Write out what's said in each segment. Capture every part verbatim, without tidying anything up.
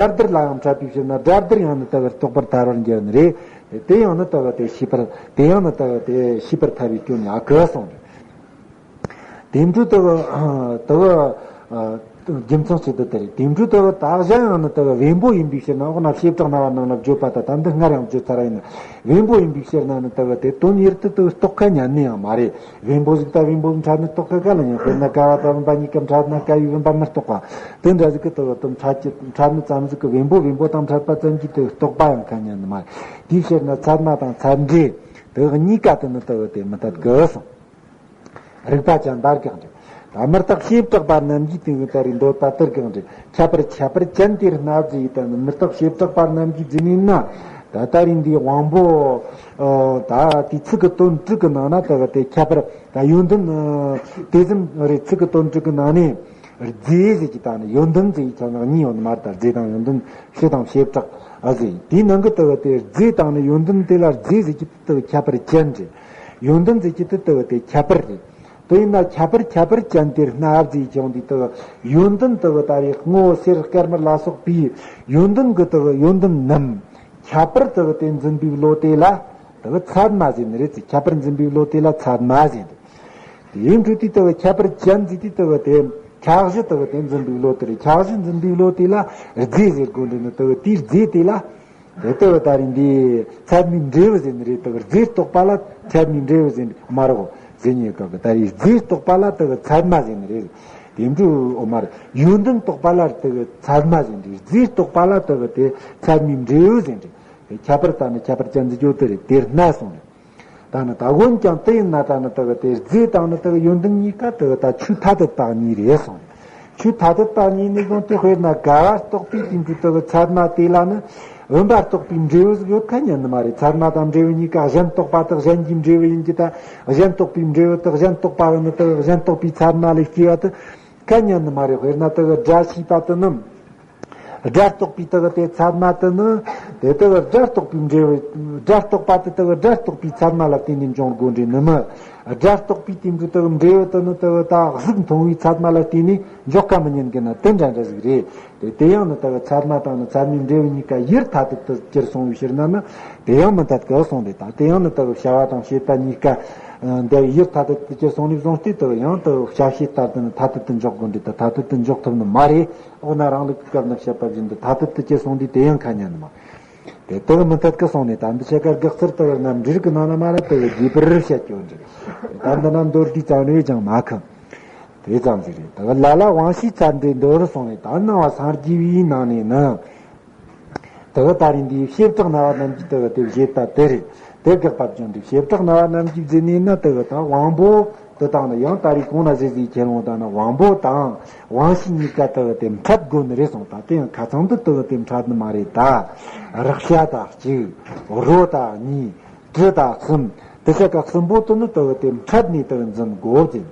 སྒྲ་བསྡུར་ལ་ཡང་འཕྲད་པའི་ཕྱིར་ན་སྒྲ་བསྡུར་ཡང་ནི་དེ་བས་རྟོགས་པར་ཐལ་བར་འགྱུར་ནི་རེད། དེ་ཡང་ནི་དེ་བས་དེ་ཤེས་པར་དེ་ཡང་ནི་དེ་བས་དེ་ཤེས་པར་ཐལ་བའི་སྐྱོན་ཡང་གི་གསུངས་རེད། དེ་འཕྲོས་དེ་བས་དེ་བས་རྒྱུ་མཚན་ཆེ་དུ་དེ་རེད། དེ་འཕྲོས་དེ་བས་ད་གཞན་ཡང་ནི་དེ་བས་བེམ་པོ་ཡིན་པའི་ཕྱིར་ན། འོ་ན་བྱེ་བྲག་སྨྲ་བ་རྣམས་ལ་བརྗོད་པ་དང་། ད་འདི་སྔར་ཡང་བརྗོད་ཚར་བ་ཡིན་ན། བེམ་པོ་ཡིན་པའི་ཕྱིར་ན་ནི་དེ་བས་དེ་དོན་ཡུལ་དུ་དེ་བས་རྟོགས་ཁ་ཉན་ནི་ཡང་མ་རེད། བེམ་པོ་ཟིག་དང་བེམ་པོ་ཕྲད་ནི་རྟོགས་ཁ་ག་ལ་ཡང་། དཔེར་ན་ཀ་བ་དང་བུམ་པ་གཉིས་ཀ་ཕྲད་ན་ཀ་བའི་བུམ་པ་མི་རྟོགས་པ་དེ་འདྲ་ཟིག་གི་དེ་བས་དོན་ཕྲད་ཀྱི་ཕྲད་ནི་ཙམ་ཟིག་གི་བེམ་པོ་བེམ་པོ་དང་ཕྲད་པ་ཙམ་གྱིས་དེ་བས་རྟོགས་པ་ཡང་ཁ་ཉན་ནི་མ་རེད། དེའི་ཕྱིར་ན་ཚད་མ་དང་ཚད་འབྲས་དེ་བས་གཉིས་ཀ་དེ་ནི་དེ་བས་དེ་མི་འཐད་གི་གསུངས། རིགས་པ་ཅན་དར་གང་འདྲ། ད་མི་རྟག་བྱེ་བྲག་པ་རྣམས་ཀྱིས་དེ་བས་ད་རེས་འདོད་པ་དར་གང་འདྲ། ཁྱད་པར་ཁྱད་པར་ཅན་དེར་སྣ་ཟེར་ཡི་ད་ནི་མི་རྟག་བྱེ་བྲག་པ་རྣམས་ཀྱིས་ཟེར་ནི་ན། ད་ད་རེས་འདི་དབང་པོ་ད་དེའི་ཚིག་གི་དོན་དྲུག་གི་ནང་ན་དེ་བས་དེ་ཁྱད་པར་ད་ཡོན་ཏན་དེ་ཙམ་རེད། ཚིག་གི་དོན་དྲུག་གི་ནང་ནས་རྫས་ཟེར་གྱི་ད་ནི་ཡོན་ཏན་ཟེར་གྱི་ཆ་ནག་གཉིས་ཡོད་ནི་མ་རེད། ད་རྫས་དང་ཡོན་ཏན་ཕྱི་དང་བྱེ་བྲག་ཨ་ཟེར། དེའི་ནང་གི་དེ་བས་དེ་རྫས་དང་ནི་ཡོན་ཏན་དེ་ལ་རྫས་ཟེར་གྱི་དེ་བས་ཁྱད་པར་ཅན་རེད། ཡོན་ཏན་ཟེར་གྱི་དེ་དེ་བས་དེ་ཁྱད་པར་རེད། དེ་ཡིན་ན་ཁྱད་པར་ཁྱད་པར་ཅན་དེར་སྣ་ཟེར་ཀྱང་འདི་དེ་བས་ཡོན་ཏན་དེ་བས་ད་རེས་སྔོ་སེར་དཀར་དམར་ལ་སོགས་པའི་ཡོན་ཏན་གྱི་དེ་བས་ཡོན་ཏན་རྣམས་ཁྱད་པར་དེ་བས་དེ་འཛིན་པའི་བློ་དེ་ལ་དེ་བས་ཚད་མ་ཟེར་ནི་རེད་ཟེར། ཁྱད་པར་འཛིན་པའི་བློ་དེ་ལ་ཚད་མ་ཟེར་ནི་རེད། དེའི་འཕྲོས་དེ་དེ་བས་ཁྱད་པར་ཅན་ཟེར་དུས་དེ་བས་དེ་ཁྱད་གཞི་དེ་བས་དེ་འཛིན་པའི་བློ་དེ་རེད། ཁྱད་གཞི་འཛིན་པའི་བློ་དེ་ལ་རྫས་ཟེར་དགོས་འདྲི་ནི་དེ་བས་དེའི་རྫས་དེ་ལ་དེ་དེ་བས་ད་རེས་འདི་ཚད་མའི་འབྲས་བུ་ཟེར་ནི་རེད། དེ་བས་རྫས་རྟོགས་པ་ལ་ཚད་མའི་འབྲས་བུ་ཟེར་ནི་མ་རེད་གོ། ཟེར་ཉེ་སྐབས་ཀྱི་ད་རེས་རྫས་རྟོགས་པ་ལ་དེ་བས་ཚད་མ་ཟེར་ནི་རེད། དེ་འདྲ་འོ་མ་རེད། ཡོན་ཏན་རྟོགས་པ་ལ་དེ་བས་ཚད་མ་ཟེར་ནི་རེད། རྫས་རྟོགས་པ་ལ་དེ་བས་དེ་ཚད་མའི་འབྲས་བུ་ཟེར་ནི་རེད། དེ་ཁྱད་པར་དང་ནི་ཁྱད་པར་ཅན་ཟེར་རྒྱུ་དེ་རེད། དེར་སྣ་གསུངས་རེད། ད་ནི་ད་འོན་ཀྱང་དེ་ཡིན་ན་ད་ནི་དེ་བས་དེ་རྫས་དང་ནི་དེ་བས་ཡོན་ཏན་གཉིས་ཀ་དེ་བས་ད་ཆོས་ཐ་དད་པ་གཉིས་རེད་གསུངས། ཆོས་ཐ་དད་པ་གཉིས་ནས་བཟུང་སྟེ་དཔེར་ན་འགལ་བ་རྟོགས་པའི་དེ་འདྲའི་དེ་བས་ཚད་མ་དེ་ལ་ནི་བུམ་པ་རྟོགས་པའི་འབྲས་བུ་ཟིག་ཡོད་ཁ་ཉན་ནི་མ་རེད། ཚད་མ་དང་འབྲས་བུ་གཉིས་ཀ་གཞན་རྟོགས་པ་དེ་གཞན་གྱི་འབྲས་བུ་ཡིན་གྱི་ད་གཞན་རྟོགས་པའི་འབྲས་བུ་དེ་གཞན་རྟོགས་པ་བས་ནི་དེ་བས་གཞན་རྟོགས་པའི་ཚད་མ་ལས་སྐྱེ་བ་དེ་ཁ་ཉན་ནི་མ་རེད། དཔེར་ན་དེ་བས་སྒྲ་ཤེས་པ་དེ་ནི། སྒྲ་རྟོགས་པའི་དེ་བས་དེ་ཚད་མ་དེ་ནི། དེ་དེ་བས་སྒྲ་རྟོགས་པའི་འབྲས་བུ། སྒྲ་རྟོགས་པ་དེ་དེ་བས་སྒྲ་རྟོགས་པའི་ཚད་མ་ལ་བརྟེན་ནས་འབྱུང་དགོས་འདྲི་ནི་མི། སྒྲ་རྟོགས་པའི་དེ་འདྲའི་དེ་བས་འབྲས་བུ་དེ་ནི་དེ་བས་ད་གཟུགས་མཐོང་བའི་ཚད་མ་ལ་བརྟེན་ནས་འཇོག་ག་མི་ཉན་གི་ན་དེ་འདྲ་འདྲ་ཟིག་རེད། དེ་དེ་ཡང་ནི་དེ་བས་ཚད་མ་དང་ནི་ཚད་མའི་འབྲས་བུ་གཉིས་ཀ་ཡུལ་ཐ་དད་དུ་གྱུར་སོང་བའི་ཕྱིར་ན་ནི་དེ་ཡང་མི་འཐད་གི་གསུངས་རེད། ད་དེ་ཡང་ནི་དེ་བས་བྱ་བ་དང་བྱེད་པ་གཉིས་ཀ་འདི་ཡུལ་ཐ་དད་དུ་གྱུར་སོང་ནས་བཟུང་སྟེ་དེ་བས་ཡང་དེ་བས་བྱ་བྱེད་ལྟར་དུ་ནི་ཐ་དད་དུ་འཇོག་དགོས་འདྲི་ད་ཐ་དད་དུ་འཇོག་ཐུབ་ནི་མ་རེད། འོ་ན་རང་ལུགས་ཀྱི་སྐབས་ན་བཤད་པ་བཞིན་དུ་ཐ་དད་དུ་གྱུར་སོང་དུས་དེ་ཡང་ཁ་ཉན་ནི་མ། དེ་དག་མི་འཐད་ཀི་སོང་ནས་ད་འདི་ཆ་ག་དགག་ཚུལ་དུ་བར་ན་འབྲས་ཀྱི་ནང་ན་མ་ར་དེ་བས་རྒྱས་པར་བཤད་ཀྱི་ཡོད་འདྲི། ད་འདི་ན་མདོར་བསྡུས་ཙམ་རེ་ཅང་མ་ཁུམ། དེ་ཙམ་ཞིག་རེད། ད་ལ་ལ་དབང་ཤེས་ཚད་འབྲས་མདོར་སོང་བས་ད་སྣང་བ་སངས་རྒྱས་པའི་ནང་ནས་ནི། དེ་བས་ད་རིང་འདིའི་བྱེ་བྲག་སྨྲ་བ་རྣམས་ཀྱིས་དེ་བས་དེ་བཞེད་ད་དེ་རེད། དེ་དགག་པ་བྱུང་འདུག། བྱེ་བྲག་སྨྲ་བ་རྣམས་ཀྱིས་ཟེར་ནས་ན་དེ་བས་ད་དབང་པོ་དེ་དང་ནི་ཡང་ད་རེས་གོང་ན་ཟེར་ཟིག་ཁྱེར་འོང་ད་ནི་དབང་པོ་དང་དབང་ཤེས་གཉིས་ཀ་དེ་བས་དེ་འཕྲད་དགོས་ནི་རེད་གསུངས། ད་དེ་ཡང་ཁ་ཚང་དུ་དེ་བས་དེ་འཕྲད་ནི་མ་རེད། ད་རེག་བྱ་དང་གཅིག། རོ་དང་གཉིས། དྲི་དང་གསུམ། དེ་ཆ་ག་གསུམ་པོ་དེ་ནི་དེ་བས་དེ་འཕྲད་ནས་དེ་བས་འཛིན་དགོས་ཟེར།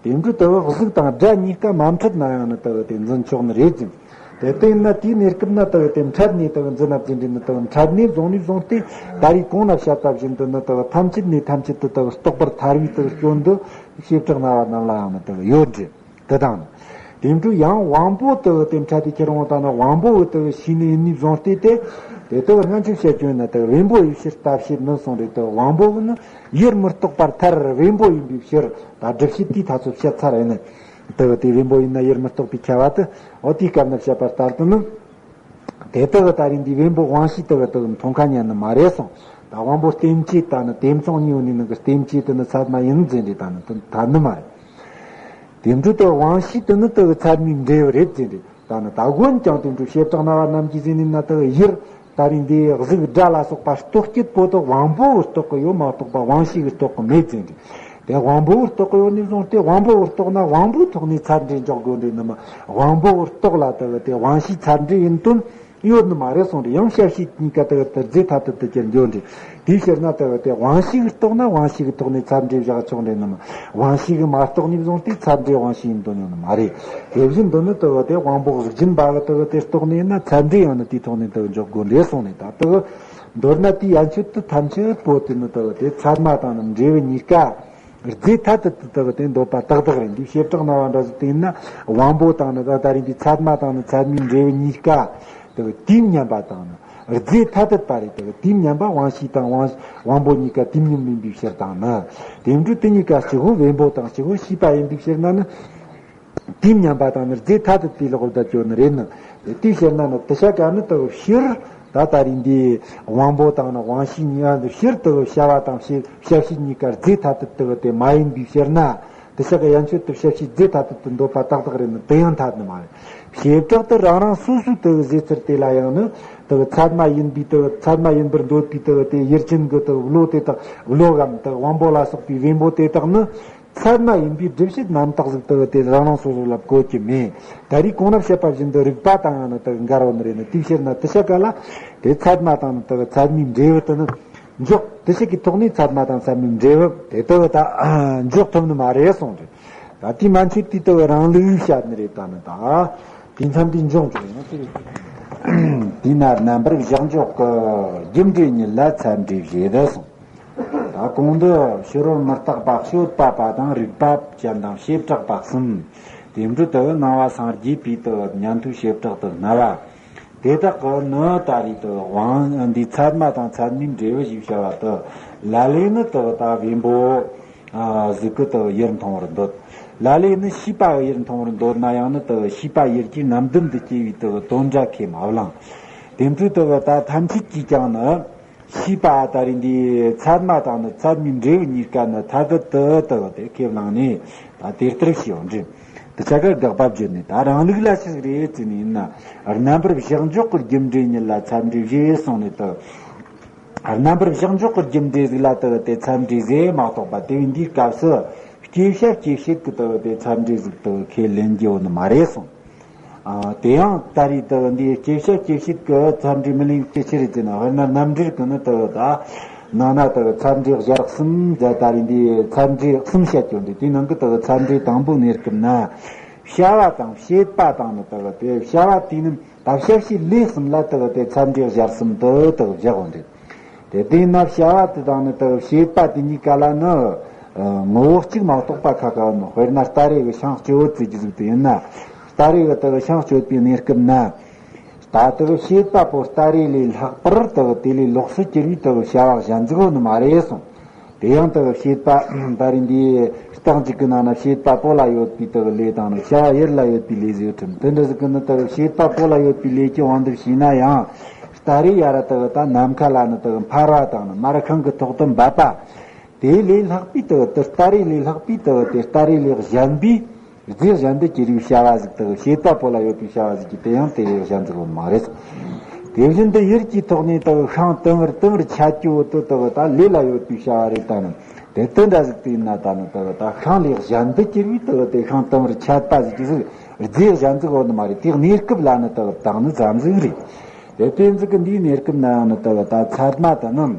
དེ་འདྲ་དེ་བས་གཟུགས་དང་སྒྲ་གཉིས་ཀ་མ་འཕྲད་ན་ཡང་ནི་དེ་བས་དེ་འཛིན་ཆོག་ནི་རེད་ཟེར། དེ་ལྟ་ཡིན་ན་དེའི་གནས་སྐབས་ན་དེ་བས་དེ་འཕྲད་ནས་དེ་བས་འཛིན་ན་ཟེར་འདྲི་ནི་དེ་བས་འཕྲད་ནས་བཟུང་ནས་བཟུང་སྟེ་ད་རེས་གོང་ན་བཤད་པ་བཞིན་དུ་ནི་དེ་བས་ཐམས་ཅད་ནས་ཐམས་ཅད་དུ་དེ་བས་རྟོགས་པར་ཐལ་བའི་དེ་བས་སྐྱོན་འདི་བྱེ་བྲག་སྨྲ་བ་རྣམས་ལ་ཡང་ནི་དེ་བས་ཡོད་འདྲི། དེ་དང་ནི། དེ་འདྲ་ཡང་དབང་པོ་དེ་བས་དེ་འཕྲད་དེ་ཁྱེར་འོང་ད་ནི་དབང་པོ་བས་དེ་བས་ཤེས་ནི་ཡིན་ནས་བཟུང་སྟེ་དེ། དེ་དེ་བས་སྔ་ཕྱི་བཤད་རྒྱུ་ཡིན་ན་དེ་བས་བེམ་པོ་ཡི་ཕྱིར་ལྟ་བྱེད་མིན་གསུངས་རེད། དེ་བས་དབང་པོ་བས་ནི་ཡུལ་མི་རྟོགས་པར་ཐལ། བེམ་པོ་ཡིན་པའི་ཕྱིར་ད་སྒྲུབ་བྱེད་དེའི་ཐ་ཚོ་བཤད་ཚར་ཡིན་ནི། དེ་བས་དེ་བེམ་པོ་ཡིན་ན་ཡུལ་མི་རྟོགས་པའི་ཁྱབ་པ་དེ་འོ་དེའི་སྐབས་ན་བཤད་པ་ལྟར་དུ་ནི། དེ་དག་གི་ད་རིང་འདི་བེམ་པོ་དབང་ཤེས་དག་གི་དག་མཐོང་ཁ་ཉན་ནི་མ་རེད་གསུངས། ད་དབང་པོ་རྟེན་བཅས་ད་ནི་དེ་མཚུངས་གཉིས་ཡོད་ནི་ནང་གི་རྟེན་བཅས་དེ་ནི་ཚད་མ་ཡིན་ཟེར་འདྲི་ད་ནི་དེ་ཐལ་ནི་མ་རེད། དེ་འདྲ་དེ་དབང་ཤེས་དེ་ནི་དེ་གི་ཚད་མའི་འབྲས་བུ་རེད་ཟེར་འདྲི་ད་ནི་ད་འོན་ཀྱང་དེ་འདྲ་བྱེ་བྲག་སྨྲ་བ་རྣམས་ཀྱིས་ཟེར་ནི་ན་དེ་གི་ཡུལ་ད་རིང་འདི་གཟུགས་སྒྲ་ལ་སོགས་པ་རྟོགས་བྱེད་པོ་དེ་དབང་པོ་རྟོགས་གི་ཡོད་མ་གཏོགས་པ་དབང་ཤེས་ཀྱིས་རྟོགས་གི་མེད་ཟེར་འདྲི། དེ་དབང་པོ་བོར་རྟོགས་ཡོད་ནས་བཟུང་སྟེ་དབང་པོ་བོར་རྟོགས་ན་དབང་པོའི་ཐོག་ནས་ཚད་འབྲས་འཇོག་དགོས་འདྲེ་ནི་མ། དབང་པོ་བོར་རྟོགས་ལ་དེ་བས་དེ་དབང་ཤེས་ཚད་འབྲས་ཡིན་དོན་ཡོད་ནི་མ་རེད་གསུངས་ཏེ། ཡང་བྱ་བྱེད་གཉིས་ཀ་དེ་བས་དེ་རྫས་ཐ་དད་དུ་གྱུར་འགྱོ་འདྲེ། དེའི་ཕྱིར་ན་དེ་བས་དེ་དབང་ཤེས་ཀྱིས་རྟོགས་ན་དབང་ཤེས་ཀྱི་ཐོག་ནས་ཚད་འབྲས་བཞག་ཆོག་འདྲེ་ནི་མ། དབང་ཤེས་ཀྱིས་མ་རྟོགས་ནས་བཟུང་སྟེ་ཚད་འབྲས་དབང་ཤེས་ཡིན་དོན་ཡོད་ནི་མ་རེད། དེ་བཞིན་དུ་ནི་དེ་བས་དེ་དབང་པོ་གཟུགས་ཅན་པ་གིས་དེ་བས་དེ་རྟོགས་ནས་ན་ཚད་འབྲས་ཡང་ནི་དེའི་ཐོག་ནས་དེ་བས་འཇོག་དགོས་འདྲེ་གསུངས་ནས། ད་དེ་བས་མདོར་ན་དེའི་ཡན་ཆོད་དུ་ཐམས་ཅད་པོ་དེ་ནི་དེ་བས་དེ་ཚད་མ་དང་ནི་འབྲས་བུ་གཉིས་ཀ་རྫས་ཐ་དད་དུ་དེ་བས་དེ་འདོད་པ་ཏག་ཏག་རེད། འདི་བྱེ་བྲག་སྨྲ་བ་འདྲ་ཟིག་དེ་ཡིན་ན་དབང་པོ་དང་ནི་ད་ད་རིང་འདི་ཚད་མ་དང་ནི་ཚད་མའི་འབྲས་བུ་གཉིས་ཀ་དུས་མཉམ་པ་དང་ནི་རྫས་ཐ་དད་པ་རེད། དུ་དུས་མཉམ་པ་དབང་ཤེས་དང་དབང་དབང་པོ་གཉིས་ཀ་དུས་མཉམ་ཡིན་པའི་ཕྱིར་དང་ནི། དེ་འཕྲོས་དེ་གཉིས་ཀ་གཅིག་པོ་བེམ་པོ་དང་གཅིག་པོ་ཤེས་པ་ཡིན་པའི་ཕྱིར་ན་ནི། དུས་མཉམ་པ་དང་ནི་རྫས་ཐ་དད་པའི་ལོག་པར་བསྡད་ཡོད་ནི་རེད་ནི། དེའི་ཕྱིར་ན་ནི་དུ་ཤ་ཀ་ནི་དུ་ཕྱིར་ད་ལྟ་རིང་འདིའི་དབང་པོ་དང་ནི་དབང་ཤེས་གཉིས་ཀ་འདི་ཕྱིར་དུ་བྱ་བ་དང་བྱེད་བྱ་བྱེད་གཉིས་ཀ་རྫས་ཐ་དད་དུ་དེ་མ་ཡིན་པའི་ཕྱིར་ན། དུ་ཤ་ཀ་ཡན་ཆོད་དུ་བྱ་བྱེད་རྫས་ཐ་དད་དུ་འདོད་པ་ཏག་ཏག་རེད་ནི་དེ་ཡང་ཐ་དད་མ་རེད། བྱེ་བྲག་ཏུ་རང་རང་སོ་སོའི་དུ་བཟོད་ཚུལ་དེ་ལ་ཡང་ནི་དུ་ཚད་མ་ཡིན་པའི་དུ་ཚད་མ་ཡིན་པར་འདོད་པའི་དུ་དེ་ཡུལ་ཅན་གྱི་དུ་བློ་དེ་དག་བློ་གམ་དུ་དབང་པོ་ལ་སོགས་པའི་བེམ་པོ་དེ་དག་ནི། ཚད་མ་ཡིན་པའི་སྒྲུབ་བྱེད་རྣམ་དག་ཟིག་དུ་དེ་རང་རང་སོ་སོ་ལ་བཀོད་ཀྱི་མེད། ད་རེས་གོང་ན་བཤད་པ་བཞིན་དུ་རིགས་པ་དང་ཡང་ན་དུ་འགལ་བ་ནི་རེད་ནི་དེའི་ཕྱིར་ན་དུ་ཤ་ཀ་ལ་དེ་ཚད་མ་དང་ནི་དུ་ཚད་མའི་འབྲས་བུ་དུ་ནི་འཇོག་དུ་ཤ་ཀའི་ཐོག་ནས་ཚད་མ་དང་ཚད་མའི་འབྲས་བུ་དེ་དུ་ད་འཇོག་ཐུབ་ནི་མ་རེད་གསུངས་རེད། ད་དེའི་མན་ཆད་དེ་དུ་རང་ལུགས་བཤད་ནི་རེད། ད་ནི་ད་དེ་མཚམས་དེ་འཇོག་འཇོག་ཡང་དེ་དེས་ན་རྣམ་པར་གཞག་འཇོག་གི་རྒྱུ་འབྲས་ཉིད་ལ་ཚད་འབྲས་བཞེད་གསུངས། ད་གོང་དུ་ཕྱི་རོལ་མི་རྟག་པ་སྤྱོད་པ་པ་དང་རིགས་པ་ཅན་དང་བྱེ་བྲག་པ་གསུམ། དེ་འཕྲོས་དུ་སྣང་བ་སངས་རྒྱས་པའི་དུ་ཉན་ཐོས་བྱེ་བྲག་ཏུ་སྨྲ་བ། དེ་དག་གི་ནི་ད་རེས་དུ་དབང་འདིའི་ཚད་མ་དང་ཚད་མའི་འབྲས་བུ་ཞེས་བྱ་བ་དུ་ལ་ལས་ནི་དུ་ད་བེམ་པོ་གཟུགས་ཀྱི་དུ་ཡུལ་མཐོང་བར་འདོད། ལ་ལས་ནི་ཤེས་པ་ཡུལ་མཐོང་བར་འདོད་ན་ཡང་ནི་དུ་ཤེས་པ་ཡུལ་གྱི་རྣམ་ལྡན་དུ་སྐྱེ་བའི་དུ་དོན་འདྲ་ཁས་མ་བླངས། དེ་འཕྲོས་དུ་ད་ཐམས་ཅད་ཀྱིས་ཀྱང་ནི། ཤེས་པ་ད་རེས་འདིའི་ཚད་མ་དང་ནི་ཚད་མའི་འབྲས་བུ་གཉིས་ཀ་ནི་ཐ་དད་དུ་དུ་དེ་ཁས་བླངས་ནས་ད་དེ་ལྟར་ཤེས་འོང་འདྲི། དུ་ཆ་ག་དགག་པ་བརྗོད་ནས་ད་རང་ལུགས་ལ་ཆི་ཟིག་རེད་ཟེར་ནས་ཡིན་ན། རྣམ་པར་བཞག་འཇོག་གི་རྒྱུ་འབྲས་ཉིད་ལ་ཚད་འབྲས་བཞེས་གསུངས་ནས་དུ། རྣམ་པར་བཞག་འཇོག་གི་རྒྱུ་འབྲས་ཟིག་ལ་དུ་དེ་ཚད་འབྲས་ཟེར་མ་གཏོགས་པ་དེ་བས་འདིའི་སྐབས་སུ་སྐྱེ་བྱ་སྐྱེད་བྱེད་ཀྱི་དུ་དེ་ཚད་འབྲས་ཟིག་དུ་ཁས་ལེན་རྒྱུ་ནི་མ་རེད་གསུངས། ཨ། དེ་ཡང་ད་རེས་དུ་འདིའི་སྐྱེ་བྱ་སྐྱེད་བྱེད་ཀྱི་ཚད་འབྲས་མི་ལེན་གྱི་ཕྱིར་ཟེར་ན། དཔེར་ན་རྣམ་འགྲེལ་གྱི་ནི་དུ་ད་ནང་ན་དུ་ཚད་འབྲས་སྦྱར་གསུམ་ཟེར། ད་རེས་འདིའི་ཚད་འབྲས་གསུམ་བཤད་ཀྱི་འདུག་དེའི་ནང་གི་དུ་ཚད་འབྲས་དང་པོ་གནས་སྐབས་ན། བྱ་བ་དང་བྱེད་པ་དང་ནི་དུ་དེ་བྱ་བ་དེ་ནི་ད་བྱ་བྱེད་ལས་གསུམ་ལ་དུ་དེ་ཚད་འབྲས་སྦྱར་གསུམ་དུ་དུ་བཞག་འོང་འདུག་དེ་དེས་ན་བྱ་བ་དེ་དང་ནི་དུ་བྱེད་པ་དེ་གཉིས་ཀ་ལ་ནི་ངོ་བོ་གཅིག་མ་གཏོགས་པ་ཁ་ཁ་ནི། དཔེར་ན་སྟ་རེ་གི་ཤིང་གཅོད་ཟེར་གྱི་ཟིག་དེ་ཡིན་ན། སྟ་རེ་གི་དུ་ཤིང་གཅོད་པའི་གནས་སྐབས་ན། ད་དུ་བྱེད་པ་པོ་སྟ་རེ་ལས་ལྷག་པར་དུ་དེ་ལས་ལོགས་སུ་གྱུར་པའི་དུ་བྱ་བ་གཞན་ཟིག་ཡོད་ནི་མ་རེད་གསུངས། དེ་ཡང་དུ་བྱེད་པ་ད་རེས་འདིའི་རྟགས་འཇུག་གི་ནང་ན་བྱེད་པ་པོ་ལ་ཡོད་པའི་དུ་ལས་དང་ནི་བྱ་བ་ཡུལ་ལ་ཡོད་པའི་ལས་ཟིག་ཁྲིམས་དེ་འདྲ་ཟིག་གི་ནི་དུ་བྱེད་པ་པོ་ལ་ཡོད་པའི་ལས་ཀྱི་དབང་དུ་བྱས་ན་ཡང་། སྟ་རེ་ཡ་ར་དུ་ད་ནམ་མཁའ་ལ་ནི་དུ་འཕར་བ་དང་ནི་མར་ཤིང་གི་ཐོག་ཏུ་འབབ་པ། དེ་ལས་ལྷག་པའི་དུ་དུ་སྟ་རེ་ལས་ལྷག་པའི་དུ་དེ་སྟ་རེ་ལས་གཞན་པའི་རྫས་གཞན་དུ་གྱུར་པའི་བྱ་བ་ཟིག་དུ་བྱེད་པ་པོ་ལ་ཡོད་པའི་བྱ་བ་ཟིག་གི་དེ་ཡང་དེ་ལས་གཞན་ཟིག་ཡོད་མ་རེད། དེ་བཞིན་དུ་ཡུལ་གྱི་ཐོག་ནས་དུ་ཤིང་དུམ་བུར་དུམ་བུར་ཆད་རྒྱུ་བོ་དུ་དུ་ད་ལས་ལ་ཡོད་པའི་བྱ་བ་རེད། ད་ནི་དེ་དུ་འདྲ་ཟིག་དུ་ཡིན་ན་ད་ནི་དུ་ད་ཤིང་ལས་གཞན་དུ་གྱུར་པའི་དུ་དེ་ཤིང་དུམ་བུར་ཆད་པ་ཟིག་གི་ཟིག་རྫས་གཞན་ཟིག་ཡོད་ནི་མ་རེད། དེ་གནས་སྐབས་ལ་ནི་དུ་དང་ནི་ཙམ་ཟིག་རེད། དེ་དེ་ཟིག་གི་འདིའི་གནས་སྐབས་ན་ཡང་ནི་དུ་ད་ཚད་མ་དུ་ནི།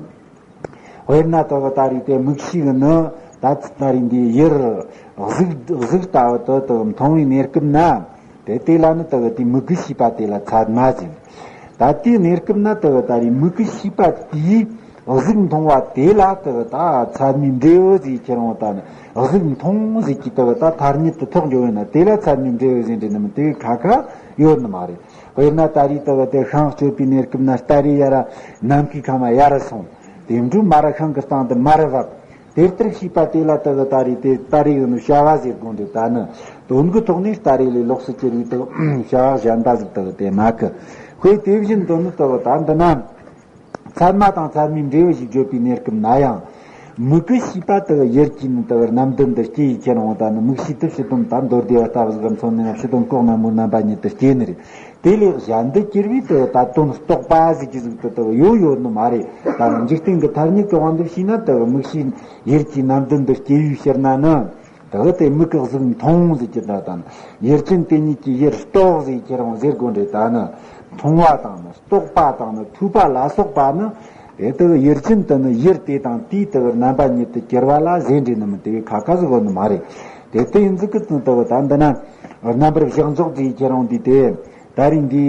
དཔེར་ན་དུ་ད་རེས་དེ་མིག་ཤེས་གི་ནི་ད་ད་རེས་འདི་ཡུལ་གཟུགས་གཟུགས་ལྟ་བུ་དུ་དུ་མཐོང་བའི་གནས་སྐབས་ན། དེ་དེ་ལ་ནི་དུ་དེ་མིག་གི་ཤེས་པ་དེ་ལ་ཚད་མ་ཟེར། ད་དེའི་གནས་སྐབས་ན་དུ་ད་རེས་མིག་གི་ཤེས་པ་དེས་གཟུགས་མཐོང་བ་དེ་ལ་དུ་ད་ཚད་མའི་འབྲས་བུ་ཟེར་ཁྱེར་འོང་ད་ནི་གཟུགས་མཐོང་ཟེར་གྱི་དུ་ད་ཐ་སྙད་དུ་ཐོགས་འགྱོ་བས་ན་དེ་ལ་ཚད་མའི་འབྲས་བུ་ཟེར་འདྲི་ནི་མི་དེ་ཁ་ཁ་ཡོད་ནི་མ་རེད། དཔེར་ན་ད་རེས་དུ་དེ་ཤིང་གཅོད་པའི་གནས་སྐབས་ན་སྟ་རེ་ཡ་ར་ནམ་མཁའི་ཁམས་ཡ་ར་སོང་། དེ་འཕྲོས་མར་ཤིང་གི་སྟེང་དུ་མར་བབས། དེ་ལྟར་ཤེས་པ་དེ་ལ་དུ་ད་རེས་དེ་སྟ་རེ་ཡོད་ནི་བྱ་བ་ཟེར་དགོས་འདུག་ད་ནི་དོན་གྱི་ཐོག་ནས་སྟ་རེ་ལས་ལོགས་སུ་གྱུར་པའི་དུ་བྱ་བ་གཞན་པ་ཟིག་དུ་དེ་མ་གི། དཔེ་དེ་བཞིན་དུ་ནི་དུ་ད་འདི་ན། ཚད་མ་དང་ཚད་མའི་འབྲས་བུ་ཞེས་བརྗོད་པའི་གནས་སྐབས་ན་ཡང་། མིག་གི་ཤེས་པ་དུ་ཡུལ་གྱི་ནི་དུ་རྣམ་ལྡན་དུ་སྐྱེ་ཡི་ཁྱེར་འོང་ད་ནི་མིག་ཤེས་དུ་ཕྱི་དོན་ད་མདོ་སྡེ་བ་ལྟ་བུ་ཟིག་གམ་མཚོན་ནས་ན་ཕྱི་དོན་ལྐོག་ན་མོའི་རྣམ་པ་ཉིད་དུ་སྐྱེ་ནི་རེད། དེ་ལས་གཞན་དུ་གྱུར་པའི་དུ་ད་དོན་རྟོགས་པ་ཟིག་གི་ཟིག་དུ་དུ་ཡོད་ཡོད་ནི་མ་རེད། ད་ནི་འཇིག་རྟེན་གྱི་ཐ་སྙད་ཀྱི་དབང་དུ་བྱས་ན་དུ་མིག་ཤེས་ཡུལ་གྱི་རྣམ་ལྡན་དུ་སྐྱེ་བའི་ཕྱིར་ན་ནི། དེ་དེ་མིག་གི་གཟུགས་མཐོང་ཟེར་གྱི་འདྲ་དང་། ཡུལ་ཅན་དེ་ཉིད་ཀྱི་ཡུལ་རྟོགས་ཟེར་ཁྱེར་འོང་ཟེར་དགོས་འདྲ། ད་ནི་མཐོང་བ་དང་ནི་རྟོགས་པ་དང་ནི་ཐོས་པ་ལ་སོགས་པ་ནི་དེ་དེ་ཡུལ་ཅན་དུ་ནི་ཡུལ་དེ་དང་དེའི་དེ་རྣམ་པ་ཉིད་དུ་གྱུར་པ་ལ་ཟེར་འདྲ་ནི་མི་དེ་བས་ཁ་ཁ་ཟིག་ཡོད་ནི་མ་རེད། དེ་དེ་ཡིན་ཟིག་གི་དོན་དེ་ད་འདི་ན་རྣམ་པར་བཞག་འཇོག་ཟེར་ཁྱེར་འོང་དུས་དེ། ད་རེས་འདི་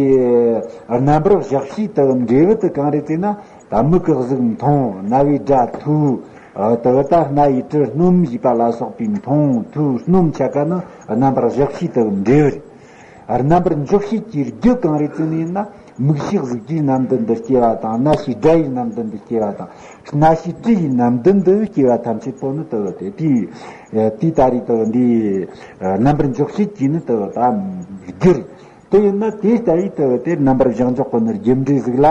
རྣམ་པར་བཞག་བྱའི་དུ་འབྲས་བུ་དུ་གང་རེད་ཟེར་ན། ད་མིག་གི་གཟུགས་མཐོང་། རྣ་བའི་སྒྲ་ཐོས། དུ་ད་སྣ་ཡི་དྲི་སྣོམ་ཞེས་པ་ལ་སོགས་པའི་མཐོང་ཐོས་སྣོམ་ཆ་ག་ནི་རྣམ་པར་བཞག་བྱའི་དུ་འབྲས་བུ་རེད། རྣམ་པར་འཇོག་བྱེད་ཀྱི་རྒྱུ་གང་རེད་ཟེར་ནས་ན། མིག་ཤེས་གཟུགས་ཀྱི་རྣམ་ལྡན་དུ་སྐྱེ་བ་དང་། རྣ་ཤེས་སྒྲ་ཡི་རྣམ་ལྡན་དུ་སྐྱེ་བ་དང་། རྣ་ཤེས་དྲི་ཡི་རྣམ་ལྡན་དུ་སྐྱེ་བ་ཐམས་ཅད་པོ་ནི་དུ་དེ་དེའི་དེའི་ད་རེས་དུ་འདིའི་རྣམ་པར་འཇོག་བྱེད་ཀྱི་ནི་དུ་ད་རྒྱུ་རེད། དེ་ཡིན་ན་དེ་ལྟ་བུའི་དུ་དེ་རྣམ་པར་བཞག་འཇོག་གི་ནི་རྒྱུ་འབྲས་ཟིག་ལ།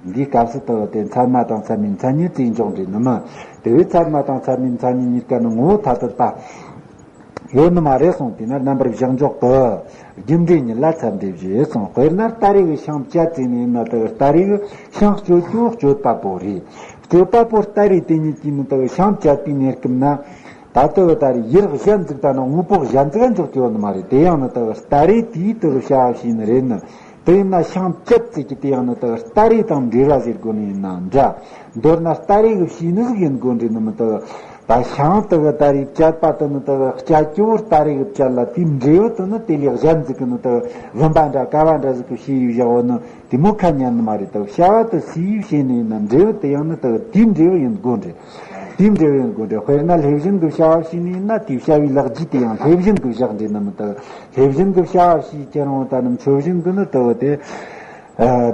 འདིའི་སྐབས་སུ་དུ་དེ་ཚད་མ་དང་ཚད་མའི་མཚན་ཉིད་ཅེས་འཇོག་འདྲེ་ནི་མི། དེ་བས་ཚད་མ་དང་ཚད་མའི་མཚན་ཉིད་གཉིས་ཀ་ནི་ངོ་བོ་ཐ་དད་པ་ཡོད་ནི་མ་རེད་གསུངས། དེས་ན་རྣམ་པར་བཞག་འཇོག་གི་རྒྱུ་འབྲས་ཉིད་ལ་ཚད་འབྲས་བཞེད་གསུངས། དཔེར་ན་སྟ་རེ་གི་ཤིང་བཅད་ཟེར་ནས་ཡིན་ན་དུ་སྟ་རེ་གི་ཤིང་གཅོད་རྒྱུ་གཅོད་པ་པོ་རེད། གཅོད་པ་པོ་སྟ་རེ་དེ་ཉིད་ཀྱིས་ནི་དུ་ཤིང་བཅད་པའི་གནས་སྐབས་ན། ད་ལྟ་བུ་ད་རེས་ཡུལ་གཞན་ཟིག་དང་ནི་དངོས་པོ་གཞན་ཟིག་ག་འཇོག་རྒྱུ་ཡོད་ནི་མ་རེད། དེ་ཡང་ནི་ད་སྟ་རེ་དེའི་ད་བྱ་བ་བྱས་ནི་རེད་ནི། དེ་ཡིན་ན་ཤིང་བཅད་ཟེར་གྱི་དེ་ཡང་ནི་ད་སྟ་རེ་དང་འབྲེལ་བ་ཟེར་དགོས་ནི་ཡིན་ན་འདྲ། མདོར་ན་སྟ་རེ་གི་བྱས་ནི་ཟིག་ཡིན་དགོས་འདྲེ་ནི་མི་ད། ད་ཤིང་ད་ད་རེས་བཅད་པ་དེ་ནི་ད་བཅད་རྒྱུ་བོ་སྟ་རེ་གི་བཅད་ལ་དེའི་འབྲས་བུ་དེ་ནི་དེ་ལས་གཞན་ཟིག་གི་ནི་ད་བུམ་པ་འདྲ་ཀ་བ་འདྲ་ཟིག་གི་བྱས་ཡོད་བཞག་བོ་ནི། དེ་མོ་ཁ་ཉན་ནི་མ་རེད་དོ། བྱ་བ་དེ་སུས་བྱས་ནི་ཡིན་ན་འབྲས་བུ་དེ་ཡང་ནི་དེ་དེའི་འབྲས་བུ་ཡིན་དགོས་འདྲེ། དེའི་འབྲས་བུ་ཡིན་དགོས་འདྲེ། དཔེར་ན་ལྷས་བྱིན་གྱི་བྱ་བ་བྱས་ནི་ཡིན་ན་དེའི་བྱ་བའི་ལེགས་བརྒྱུད་དེ་ཡང་ལྷས་བྱིན་གྱི་བཞག་འདྲེ་ནི་མི་དེ། ལྷས་བྱིན་གྱི་བྱ་བ་བྱས་ཁྱེར་འོང་ད་ནི་མཆོད་བྱིན་གྱི་ནི་དེ་དེ།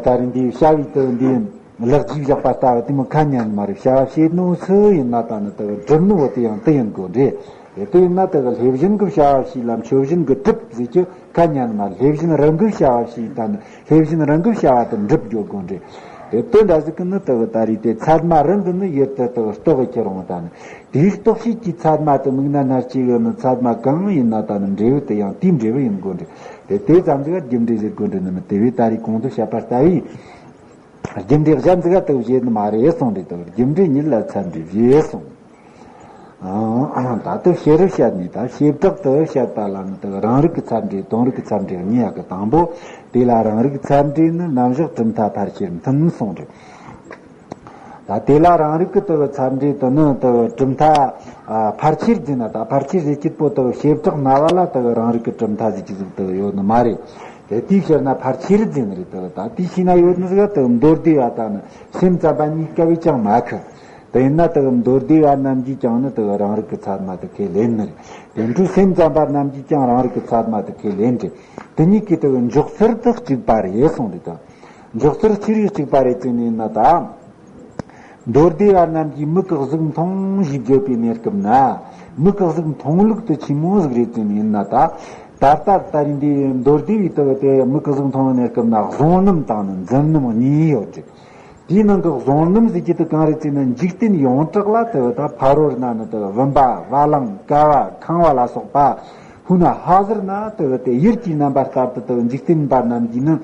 ད་རིང་འདིའི་བྱ་བའི་དེ་འདི་ལེགས་བརྒྱུད་བཞག་པ་ལྟ་བུ་དེ་མོ་ཁ་ཉན་ནི་མ་རེད། བྱ་བ་བྱས་ནོ་སུ་ཡིན་ན་ད་ནི་དེ་སྒྲུབ་ནི་བོ་དེ་ཡང་དེ་ཡིན་དགོས་འདྲེ། དེ་ཡིན་ན་དེ་གི་ལྷས་བྱིན་གྱི་བྱ་བ་བྱས་ལ་མཆོད་བྱིན་གྱི་སྒྲུབ་ཟེར་གྱི་ཁ་ཉན་མ། ལྷས་བྱིན་རང་གི་བྱ་བ་བྱས་དང་ལྷས་བྱིན་རང་གི་བྱ་བ་དེ་འགྲུབ་འགྱོ་དགོས་འདྲེ། དེ་དོན་འདྲ་ཟིག་གི་ནི་དེ་གི་ད་རེས་དེ་ཚད་མ་རང་གི་ནི་ཡུལ་དེ་དེ་གི་རྟོགས་གི་ཁྱེར་འོང་ད་ནི། དེའི་རྟོགས་བྱེད་ཀྱི་ཚད་མ་དེ་མིག་ན་སྣ་ལྕེ་གི་ནི་ཚད་མ་གང་ཡིན་ན་ད་ནི་འབྲས་བུ་དེ་ཡང་དེའི་འབྲས་བུ་ཡིན་དགོས་འདྲེ། དེ་དེ་ཙམ་ཟིག་ག་རྒྱུ་འབྲས་ཟེར་དགོས་འདྲེ་ནི་མི། དེ་བས་ད་རེས་གོང་དུ་བཤད་པ་ལྟ་བུའི། རྒྱུ་འབྲས་གཞན་ཟིག་ག་དེ་བྱས་ནི་མ་རེད་གསུངས་འདྲེ་དེ་རྒྱུ་འབྲས་ཉིད་ལ་ཚད་འབྲས་བཞེད་གསུངས། ད་ལྟ་ཕྱི་རུ་བཤད་ནས་ད་བྱེ་བྲག་ཏུ་བཤད་པ་ལ་ནི་དེ་རང་རིག་གི་ཚད་འབྲས་དོན་རིག་གི་ཚད་འབྲས་གཉིས་ཡོད་གི། དང་པོ་དེ་ལ་རང་རིག་ཚད་འབྲས་ནི་རྣམ་གཞག་གྲུབ་མཐའ་ཕལ་ཆེར་མཐུན་གསུངས་འདྲེ། ད་དེ་ལ་རང་རིག་གི་དེ་ཚད་འབྲས་དེ་ནི་དེ་གྲུབ་མཐའ་ཕལ་ཆེར་འཛིན་ན། ད་ཕལ་ཆེར་ཟེར་གྱི་པོ་དེ་བྱེ་བྲག་སྨྲ་བ་ལ་དེ་རང་རིག་གི་གྲུབ་མཐའ་ཟེར་གྱི་ཟིག་དེ་ཡོད་ནི་མ་རེད། དེ་དེའི་ཕྱིར་ན་ཕལ་ཆེར་འཛིན་རེད་དེ། ད་དེའི་ཕྱིར་ན་ཡོད་ནི་ཟིག་དེ་མདོ་སྡེ་བ་དང་ནི་སེམས་ཙམ་པ་གཉིས་ཀ་བས་ཀྱང་མ་ཁུ། དེ་ཡིན་ན་དེ་མདོ་སྡེ་བ་རྣམས་ཀྱིས་ཀྱང་ནི་དེ་རང་རིག་གི་ཚད་མ་དེ་ཁས་ལེན་ནི་རེད། དེ་འཕྲོས་སེམས་ཙམ་པ་རྣམས་ཀྱིས་ཀྱང་རང་རིག་གི་ཚད་མ་དེ་ཁས་ལེན་རེད། དེ་གཉིས་ཀྱི་དེ་འཇོག་ཚུལ་དེ་གཅིག་པ་རེད་གསུངས་རེད་དེ། འཇོག་ཚུལ་ཅི་རིགས་གཅིག་པ་རེད་ཟེར་ནས་ཡིན་ན་ད། མདོ་སྡེ་བ་རྣམས་ཀྱིས་མིག་གིས་གཟུགས་མཐོང་ཞེས་བརྗོད་པའི་གནས་སྐབས་ན། མིག་གིས་གཟུགས་མཐོང་ལུགས་དེ་ཆི་མོ་ཟིག་རེད་ཟེར་ནས་ཡིན་ན་ད། ད་ལྟ་ད་རིང་འདིའི་མདོ་སྡེ་བའི་དེ་དེ་མིག་གིས་གཟུགས་མཐོང་བའི་གནས་སྐབས་ན་གཟུང་རྣམ་དང་ནི་འཛིན་རྣམ་གཉིས་ཡོད་རེད། དེའི་ནང་གི་གཟུང་རྣམ་ཟེར་གྱི་དེ་གང་རེད་ཟེར་ན་འཇིག་རྟེན་ཡོངས་གྲགས་ལ་དེ་ད་ཕ་རོལ་ན་ནི་དེ་བུམ་པ་བ་ལང་ཀ་བ་ཁང་བ་ལ་སོགས་པ། ཧུ་ན་ཧ་ཟེར་ན་དེ་དེ་ཡུལ་གྱི་རྣམ་པ་ལྟར་དུ་དེ་འཇིག་རྟེན་པ་རྣམས་ཀྱིས་ནི་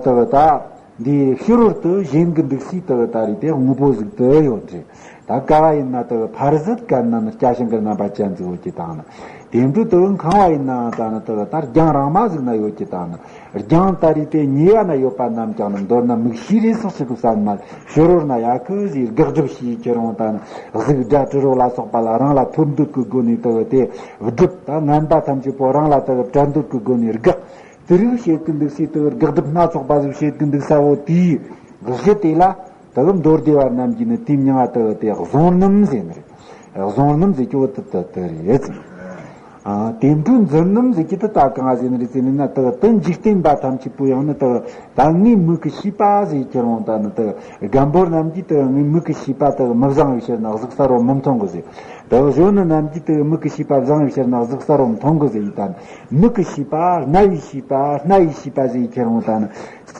དེ་ད། འདིའི་ཕྱི་རོལ་དུ་གཞན་གྱི་འདུག་སའི་དུ་ད་རེད་དེ་དངོས་པོ་ཟིག་ཏུ་ཡོད་རེད། ད་ཀ་བ་ཡིན་ན་དུ་ཕར་ཟད་ཀ་ན་ནི་སྐྱ་ཤིང་གི་རྣམ་པ་ཅན་ཟིག་ཡོད་ཀྱི་དང་ནི། དེ་འཕྲོ་དུ་ཁང་བ་ཡིན་ནའང་ད་ནི་དུ་ད་རྒྱང་རིང་མ་ཟིག་ན་ཡོད་ཀྱི་དང་ནི། རྒྱང་ད་རེད་དེ་ཉེ་བ་ན་ཡོད་པ་རྣམས་ཀྱང་ནི་མདོར་ན་མིག་ཤེས་རེ་སོགས་ཤིག་གི་ས་ནི་མ་ཕྱི་རོལ་ན་ཡ་ཁུ་ཟིག་དགག་སྒྲུབ་བྱས་ཁྱེར་འོང་ད་ནི་གཟུགས་སྒྲ་དྲི་རོ་ལ་སོགས་པ་ལ་རང་ལ་ཐོབ་འདོད་ཀྱི་སྒོ་ནས་དུ་དེ་སྒྲུབ། ད་ངན་པ་ཐམས་ཅད་པོ་རང་ལ་དུ་སྤྲད་འདོད་ཀྱི་སྒོ་ནས་དགག་དེ་རིགས་བྱེད་ཀྱི་འདུག་སའི་དེ་དགག་སྒྲུབ་སྣ་ཚོགས་པ་ཟིག་བྱེད་ཀྱི་འདུག་ས་བོ་དེའི་གཞི་དེ་ལ་དེ་མདོ་སྡེ་བ་རྣམས་ཀྱིས་ནི་དེའི་མྱིང་ང་དེ་དེ་གཟུང་རྣམ་ཟེར་ནི་རེད། གཟུང་རྣམ་ཟེར་གྱི་བོ་དེ་དེ་དེ་རེད། ཨ་དེ་འཕྲོས་འཛིན་རྣམ་ཟེར་གྱི་དེ་ད་གང་ཟེར་ནི་རེད་ཟེར་ནི་ན་དེ་དེ་འཇིག་རྟེན་པ་ཐམས་ཅད་པོ་ཡང་ནི་དེ་ད་ངའི་མིག་གིས་ཤེས་པ་ཟེར་ཁྱེར་འོང་ད་ནི་དེ་སྒམ་པོ་རྣམས་ཀྱིས་དེ་ངའི་མིག་གིས་ཤེས་པ་དེ་མི་བཟང་བའི་ཕྱིར་ན་གཟུགས་གསལ་བོ་མི་མཐོང་གི་ཟེར། དེ་གཞོན་ནུ་རྣམས་ཀྱིས་དེ་མིག་གིས་ཤེས་པ་བཟང་བའི་ཕྱིར་ན་གཟུགས་གསལ་བོ་མཐོང་གི་ཟེར་ཡི་དང་། མིག་གི་ཤེས་པ། རྣ་བའི་ཤེས་པ། སྣ་ཡི་ཤེས་པ་ཟེར་ཁྱེར་འོང་དང་།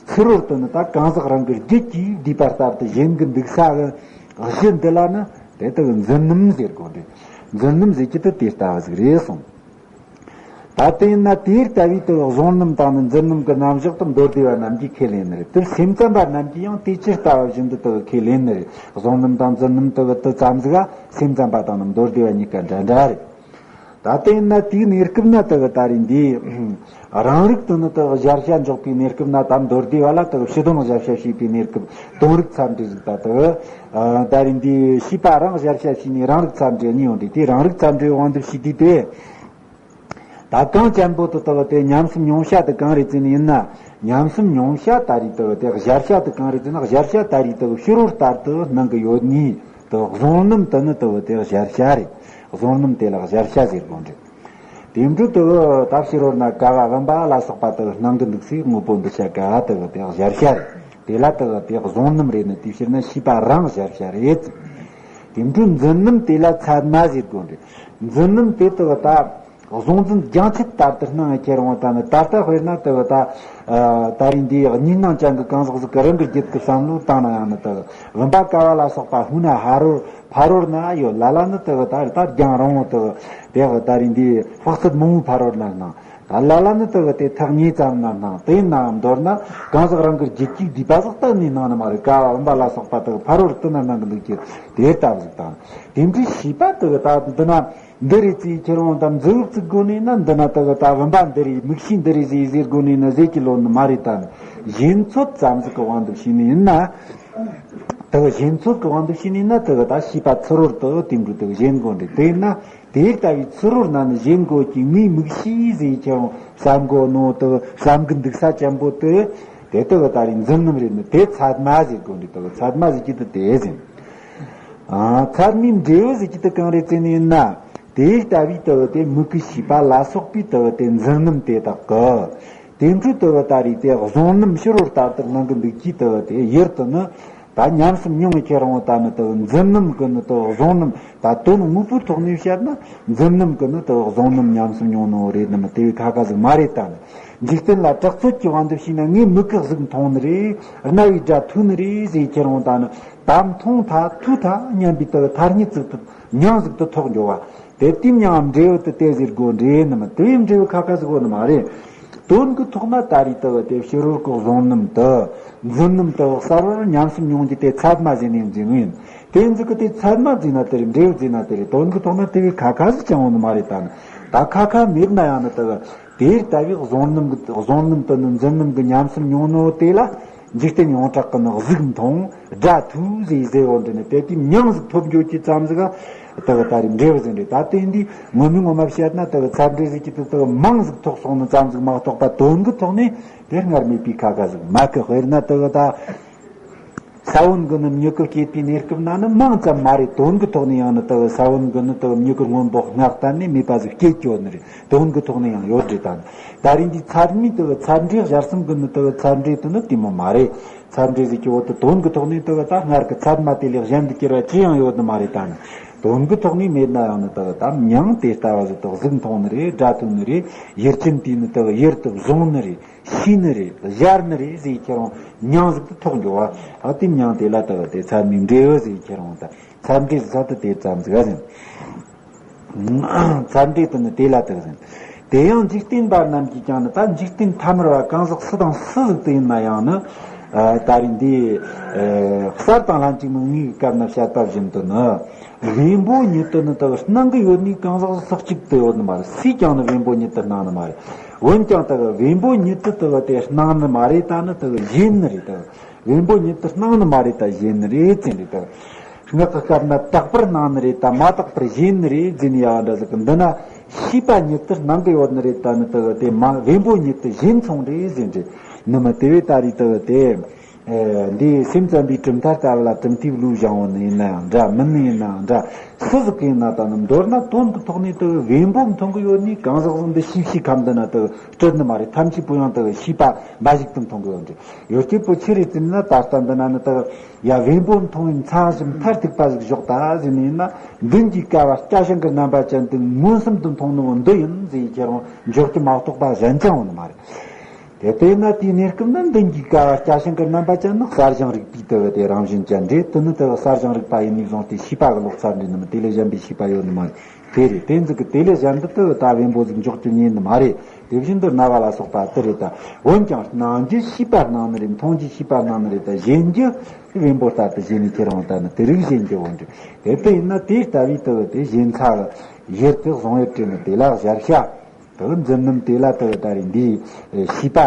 ཚུར་རོལ་དུ་ནི་ད་གང་ཟག་རང་གི་རྒྱུད་ཀྱིས་བསྡུས་པ་ལྟར་དུ་གཞན་གྱི་འདུག་ས་གི་གཞི་འདི་ལ་ནི་དེ་དག་འཛིན་རྣམ་ཟེར་དགོས་ཏེ། འཛིན་རྣམ་ཟེར་གྱི་དེ་དེ་ལྟ་བ་ཟིག་རེད་གསུངས། ད་དེ་ཡིན་ན་དེ་ལྟ་བུའི་དེ་གཟུང་རྣམ་དང་ནི་འཛིན་རྣམ་གྱི་རྣམ་གཞག་དེ་མདོ་སྡེ་བ་རྣམས་ཀྱིས་ཁས་ལེན་ནི་རེད། དེ་སེམས་ཙམ་པ་རྣམས་ཀྱིས་ཡང་དེ་ཇི་ལྟ་བ་བཞིན་དུ་དེ་ཁས་ལེན་ནི་རེད། གཟུང་རྣམ་དང་འཛིན་རྣམ་དེ་དེ་ཙམ་ཟིག་ག་སེམས་ཙམ་པ་དང་ནི་མདོ་སྡེ་བ་གཉིས་ཀ་འདྲ་འདྲ་རེད། ད་དེ་ཡིན་ན་དེའི་གནས་སྐབས་ན་དེ་གི་ད་རེས་འདི་རང་རིག་ཏུ་ནི་དེ་གི་གཞལ་བྱ་འཇོག་པའི་གནས་སྐབས་ན་ད་མདོ་སྡེ་བ་ལ་དེ་གི་ཕྱི་དོན་གཞལ་བྱ་བྱེད་པའི་གནས་སྐབས་དོན་རིག་ཚད་འབྲས་ཟིག་ད་དེ་གི་ད་རེས་འདི་ཤེས་པ་རང་གཞལ་བྱ་བྱས་ནས་རང་རིག་ཚད་འབྲས་གཉིས་ཡོང་དུས་དེ་རང་རིག་ཚད་འབྲས་དབང་དུ་བྱས་དུས་དེ། ད་གང་ཅན་པོ་དེ་དེ་གི་དེ་ཉམས་སུ་མྱོང་བྱ་དེ་གང་རེད་ཟེར་ནས་ཡིན་ན། ཉམས་སུ་མྱོང་བྱ་ད་རེས་དེ་གི་དེ་གཞལ་བྱ་དེ་གང་རེད་ཟེར་ན། གཞལ་བྱ་ད་རེས་དེ་གི་ཕྱི་རོལ་ལྟར་དུ་སྣང་གི་ཡོད་ནི་དེ་གི་གཟུང་རྣམ་དེ་ནི་དེ་གི་དེ་གཞལ་བྱ་རེད། གཟུང་རྣམ་དེ་ལ་གཞལ་བྱ་ཟེར་དགོས་འདྲ། དེ་འཕྲོ་དུ་ད་ཕྱི་རོལ་ན་ཀ་བ་བུམ་པ་ལ་སོགས་པ་དུ་སྣང་གི་འདུག་སའི་དངོས་པོ་འདི་ཆ་ག་དུ་དེ་གཞལ་བྱ་རེད། དེ་ལ་དུ་དེ་གཟུང་རྣམ་རེད་ནི་དེ་ཕྱིར་ན་ཤེས་པ་རང་གཞལ་བྱ་རེད། དེ་འཕྲོ་འཛིན་རྣམ་དེ་ལ་ཚད་མ་ཟེར་དགོས་རེད། འཛིན་རྣམ་དེ་དུ་ད་གཟུང་འཛིན་རྒྱང་ཆད་ལྟར་དུ་སྣང་ཁྱེར་འོང་ད་ནི་ད་ལྟ་དཔེར་ན་དུ་ད་ད་རིང་འདིའི་གཉིས་སྣང་ཅན་གྱི་གང་ཟག་ཟིག་གི་རང་གི་རྒྱུད་ཀྱི་བསམ་བློ་བཏང་ན་ཡང་ནི་དུ་བུམ་པ་ཀ་བ་ལ་སོགས་པ་ཧུ་ན་ཧ་རོ། ཕ་རོལ་ན་ཡོད་ལ་ལ་ནི་དེ་གི་ད་ད་རྒྱང་རིང་བོ་དེ་གི་དེ་གི་ད་རིང་འདིའི་དཔག་ཚད་མང་བོའི་ཕ་རོལ་ན་སྣང་། ད་ལ་ལ་ནི་དེ་གི་དེ་ཐག་ཉེ་ཙམ་ན་སྣང་། དེ་ཡིན་ནའང་མདོར་ན་གང་ཟག་རང་གི་རྒྱུད་ཀྱི་བསྡུས་པ་ཟག་གཏན་ནས་སྣང་ནི་མ་རེད། ཀ་བ་བུམ་པ་ལ་སོགས་པ་དེ་གི་ཕ་རོལ་དུ་ན་སྣང་གི་འདུག་ཀྱི། དེ་ལྟ་བུ་ཟིག་དང་། དེ་འདྲའི་ཤེས་པ་དེ་གི་ད་འདི་ན་འདི་རེད་ཅེས་ཁྱེར་འོང་དང་འཛིན་བུ་བཙུགས་དགོས་ནས་ན། འདི་ན་དེ་གི་ད་བུམ་པ་འདི་རེད། མིག་ཤེས་འདི་རེད་ཟེར་ཟེར་དགོས་ནས་ན་ཟེར་གྱི་ལོ་ནི་མ་རེད། ད་ནི་ཞེན་ཚོད་ཙམ་ཟིག་གི་དབང་དུ་བྱས་ནས་ཡིན་ན། དེ་གི་ཞེན་ཚོད་ཀྱི་དབང་དུ་བྱས་ནས་ན་དེ་གི་ད་ཤེས་པ་ཚུ་རོལ་དུ་དེ་འགྲོ་དེ་གི་ཞེན་དགོས་འདྲ། དེས་ན་དེ་ལྟ་བུའི་ཚུ་རོལ་ན་ནི་ཞེན་དགོས་ཀྱི་ངའི་མིག་ཤེས་ཟེར་ཁྱེར་འོང་བསམ་དགོས་ནོ་དེ་གི་བསམ་གི་འདུག་ས་ཅན་པོ་དེ། དེ་དེ་གི་ད་རེས་འཛིན་རྣམ་རེད་ནི་དེ་ཚད་མ་ཟེར་དགོས་འདྲ། དེ་གི་ཚད་མ་ཟེར་གྱི་དེ་དེ་ཟིན། ཨ་ཚད་མའི་འབྲས་བུ་ཟེར་གྱི་དེ་གང་རེད་ཟེར་ནས་ན། དེ་ལྟ་བུའི་དེ་གི་དེ་མིག་གི་ཤེས་པ་ལ་སོགས་པའི་དེ་གི་དེ་འཛིན་རྣམ་དེ་དག་གི། དེ་འཕྲོ་དེ་གི་ད་རེས་དེ་གཟུང་རྣམ་ཕྱི་རོལ་ལྟར་དུ་སྣང་གི་འདུག་ཀྱི་དེ་གི་དེ་ཡུལ་དུ་ནི། ད་ཉམས་སུ་མྱོང་བའི་ཁྱེར་འོང་ད་ནི་དེ་གི་འཛིན་རྣམ་གི་ནི་དེ་གི་གཟུང་རྣམ། ད་དོན་དངོས་པོའི་ཐོག་ནས་བཤད་ན་འཛིན་རྣམ་གི་ནི་དེ་གི་གཟུང་རྣམ་ཉམས་སུ་མྱོང་ནོ་རེད་ནི་མི་དེ་བས་ཁ་ཁ་ཟིག་མ་རེད། ད་ནི་འཇིག་རྟེན་ལ་གྲགས་ཚོད་ཀྱི་དབང་དུ་བྱས་ན་ངའི་མིག་གིས་གཟུགས་མཐོང་ནི་རེད། རྣ་བས་སྒྲ་ཐོས་ནི་རེད་ཟེར་ཁྱེར་འོང་ད་ནི་ད་མཐོང་ཐལ་ཐོས་ཐལ་སྙམ་པའི་དེ་གི་ཐ་སྙད་ཟིག་ཏུ་མྱང་ཟིག་ཏུ་ཐོགས་འགྱོ་བ། དེ་དེའི་མྱང་འབྲས་བུ་དེ་དེ་ཟེར་དགོས་འདྲ་ནི་མི་དེ་བས་འབྲས་བུ་ཁ་ཁ་ཟིག་གོ་ནི་མ་རེད། དོན་གྱི་ཐོག་ན་ད་རེས་དེ་གི་དེ་ཕྱི་རོལ་གྱི་གཟུང་རྣམ་དེ་འཛིན་རྣམ་དེ་གསར་བར་ཉམས་སུ་མྱོང་རྒྱུ་དེ་ཚད་མ་ཟེར་ནས་འཛིན་ངོ་ཡིན། དེ་འཛིན་གི་དེ་ཚད་མ་འཛིན་ན་དེ་རེད། འབྲས་བུ་འཛིན་ན་དེ་རེད། དོན་གྱི་ཐོག་ན་དེ་བས་ཁ་ཁ་ཟིག་ཅང་འོང་ནི་མ་རེད། ད་ནི་ད་ཁ་ཁ་མེད་ན་ཡང་ནི་དེ་གི་དེ་ལྟ་བུའི་གཟུང་རྣམ་གི་གཟུང་རྣམ་དེ་ནི་འཛིན་རྣམ་གི་ཉམས་སུ་མྱོང་ནོ་དེ་ལ། འཇིག་རྟེན་ཡོངས་གྲགས་ཀྱི་ནི་གཟུགས་མཐོང་། སྒྲ་ཐོས་ཟེར་ཟེར་བོ་འདི་ནི་དེ་དུས་མྱང་ཟིག་ཐོབ་འགྱོ་ཀྱི་ཙམ་ཟིག་ག་དེ་གི་ད་རེས་འབྲས་བུ་ཟིག་རེད། ད་དེ་འདི་ངོ་མའི་ངོ་མ་བཤད་ན་དེ་གི་ཚད་འབྲས་ཟིག་གི་དེ་དེ་གི་མང་ཟིག་ཐོགས་སོང་ནི་ཙམ་ཟིག་མ་གཏོགས་པ་དོན་གྱི་ཐོག་ནས་དེ་སྔར་མེད་པའི་ཁ་ཁ་ཟིག་མ་གི། དཔེར་ན་དེ་གི་ད་ས་བོན་གི་ནི་མྱུ་གུ་སྐྱེས་པའི་གནས་སྐབས་ན་ནི་མང་ཙམ་མ་རེད། དོན་གྱི་ཐོག་ནས་ཡང་ནི་དེ་གི་ས་བོན་གི་ནི་དེ་གི་མྱུ་གུ་སྔོན་པོ་སྔར་གཏན་ནས་མེད་པ་ཟིག་སྐྱེས་ཀྱོ་ནི་རེད། དོན་གྱི་ཐོག་ནས་ཡང་ཡོད་རེད། ད་ནི་ད་རིང་འདི་ཚད་མའི་དེ་གི་ཚད་འབྲས་གཞལ་གསུམ་གི་ནི་དེ་གི་ཚད་འབྲས་དེ་ནི་དེ་མོ་མ་རེད། ཚད་འབྲས་ཟིག་གི་འོག་ཏུ་དོན་གྱི་ཐོག་ནས་དེ་གི་ད་སྔར་གྱི་ཚད་མ་དེ་ལས་གཞན་དུ་གྱུར་བ་ཅི་ཡང་ཡོད་ནི་མ་རེད། ད་ནི་དོན་གྱི་ཐོག་ནས་མེད་ན་ཡང་ནི་དེ་གི་ད་མྱང་དེ་ལྟ་བུ་ཟིག་དེ་གི་གཟུགས་མཐོང་ནི་རེད། སྒྲ་ཐོས་ནི་རེད། ཡུལ་ཅན་དེ་ནི་དེ་གི་ཡུལ་དུ་བཟུང་ནི་རེད། ཤེས་ནི་རེད། གཞལ་ནི་རེད་ཟེར་ཁྱེར་འོང་མྱང་ཟིག་ཏུ་ཐོགས་འགྱོ་བ། ཨ་དེ་མྱང་དེ་ལ་དེ་གི་དེ་ཚད་མའི་འབྲས་བུ་ཟེར་ཁྱེར་འོང་ད་ཚད་འབྲས་ཟིག་ཏུ་དེ་ཙམ་ཟིག་ཟིན། ཚད་འབྲས་དེ་ནི་དེ་ལ་དེ་ཟིན། དེ་ཡང་འཇིག་རྟེན་པ་རྣམས་ཀྱིས་ཀྱང་ནི། ད་འཇིག་རྟེན་ཐ་མལ་བ་གང་ཟག་སུ་དང་སུ་ཟིག་ཏུ་ཡིན་ན་ཡང་ནི། ཨ་ད་རིང་འདི་ཨ་གསར་དང་ལྷན་ཅིག་མིན་ངེས་ཀྱི་སྐབས་ན་བཤད་པ་བཞིན་དུ་ནི། བེམ་པོ་ཉིད་དུ་ནི་དེ་གི་སྣང་གི་ཡོད་ནི་གང་ཟག་སུ་གཅིག་ཏུ་ཡོད་ནི་མ་རེད། སུས་ཀྱང་ནི་བེམ་པོ་ཉིད་དུ་སྣང་ནི་མ་རེད། འོན་ཀྱང་དེ་གི་བེམ་པོ་ཉིད་དུ་དེ་གི་དེ་སྣང་ནི་མ་རེད། ད་ནི་དེ་གི་ཞེན་ནི་རེད། དེ་གི་བེམ་པོ་ཉིད་དུ་སྣང་ནི་མ་རེད། ད་ཞེན་ནི་རེད་ཟེར་ནི་རེད། དེ་གི་སྔགས་ཀྱི་སྐབས་ན་དག་པར་སྣང་ནི་རེད། ད་མ་དག་པར་ཞེན་ནི་རེད་ཟེར་ནི་ཡ་འདྲ་ཟིག་གི། འདི་ན་ཤེས་པ་ཉིད་དུ་སྣང་གི་ཡོད་ནི་རེད། ད་ནི་དེ་གི་དེ་མ་བེམ་པོ་ཉིད་དུ་ཞེན་སོང་རེད་ཟེར་ནི་རེད། ནི་མི་དེ་བས་ད་རེས་དེ་གི་དེ། ཨེ་འདི་སེམས་ཙམ་པའི་གྲུབ་མཐའ་ལྟ་བུ་ལ་གྲུབ་མཐའི་བློས་བཞེངས་པ་ནི་ཡིན་ནའང་འདྲ། མིན་ནི་ཡིན་ནའང་འདྲ། སུ་ཟིག་གི་ཡིན་ན་ད་ནི་མདོར་ན་དོན་གྱི་ཐོག་ནས་དེ་བེམ་པོ་མཐོང་གི་ཡོད་ནི་གང་ཟག་ཟིག་འདི་ཤེས་བྱའི་ཁམས་འདི་ན་དེ་སྤྲུལ་ནི་མ་རེད། ཐམས་ཅད་པོ་ཡང་དེ་ཤེས་པ་འབའ་ཞིག་ཏུ་མཐོང་གི་ཡོད་འདྲ། ཡོད་ཀྱི་པོ་ཆི་རེད་ཟེར་ན། ད་ལྟ་འདི་ན་ནི་དེ་ཡ་བེམ་པོ་མཐོང་བའི་མཚན་ཞིག་མཐར་ཐུག་པ་ཟིག་ཞོག་ད་ཟེར་ནི་ཡིན་ན། མདུན་གྱི་ཀ་བ་སྐྱ་ཤིང་གི་རྣམ་པ་ཅན་དེ་མངོན་སུམ་དུ་མཐོང་ནི་བོ་འདི་ཡིན་ཟེར་ཁྱེར་འོང་འཇོག་རྒྱུ་མ་གཏོགས་པ་གཞན་ཅང་ཡོད་ནི་མ་རེད། དེ་ལྟ་ཡིན་ན་དེའི་གནས་སྐབས་ན་མདུན་གྱི་ཀ་བ་སྐྱ་ཤིང་གི་རྣམ་པ་ཅན་ནི་གསལ་ཞིང་རིག་པའི་དེ་གི་དེ་རང་བཞིན་ཅན་རེད། དེ་ནི་དེ་གི་གསལ་ཞིང་རིག་པ་ཡིན་ནས་བཟུང་སྟེ་ཤེས་པ་གི་ལོག་ཚར་འདྲེ་ནི་མི་དེ་ལས་གཞན་པའི་ཤེས་པ་ཡོད་ནི་མ་རེད། དེ་རེད། དེ་ཟིག་གི་དེ་ལས་གཞན་དུ་དེ་གི་ད་བེམ་པོ་ཟིག་འཇོག་རྒྱུ་ཉན་ནི་མ་རེད། དེ་བཞིན་དུ་རྣ་བ་ལ་སོགས་པ་དེ་རེད། ད་འོན་ཀྱང་སྣང་རྒྱུ་ཤེས་པ་སྣང་ནི་རེད། མཐོང་རྒྱུ་ཤེས་པ་སྣང་ནི་རེད། ད་ཞེན་རྒྱུ་བེམ་པོ་ལྟར་དུ་ཞེན་ནས་ཁྱེར་འོང་ད་ནི་དེ་རིགས་ཞེན་རྒྱུ་བོ་འདྲ། དེ་ལྟ་ཡིན་ན་དེ་ལྟ་བུའི་དེ་གི་དེ་ཞེན་ཚ་གི་ཡུལ་དེ་གཟུང་ཡུལ་དྲན་ནི་དེ་ལ་གཞལ་བྱ། དེ་གི་འཛིན་རྣམ་དེ་ལ་དེ་གི་ད་རེས་འདིའི་ཤེས་པ།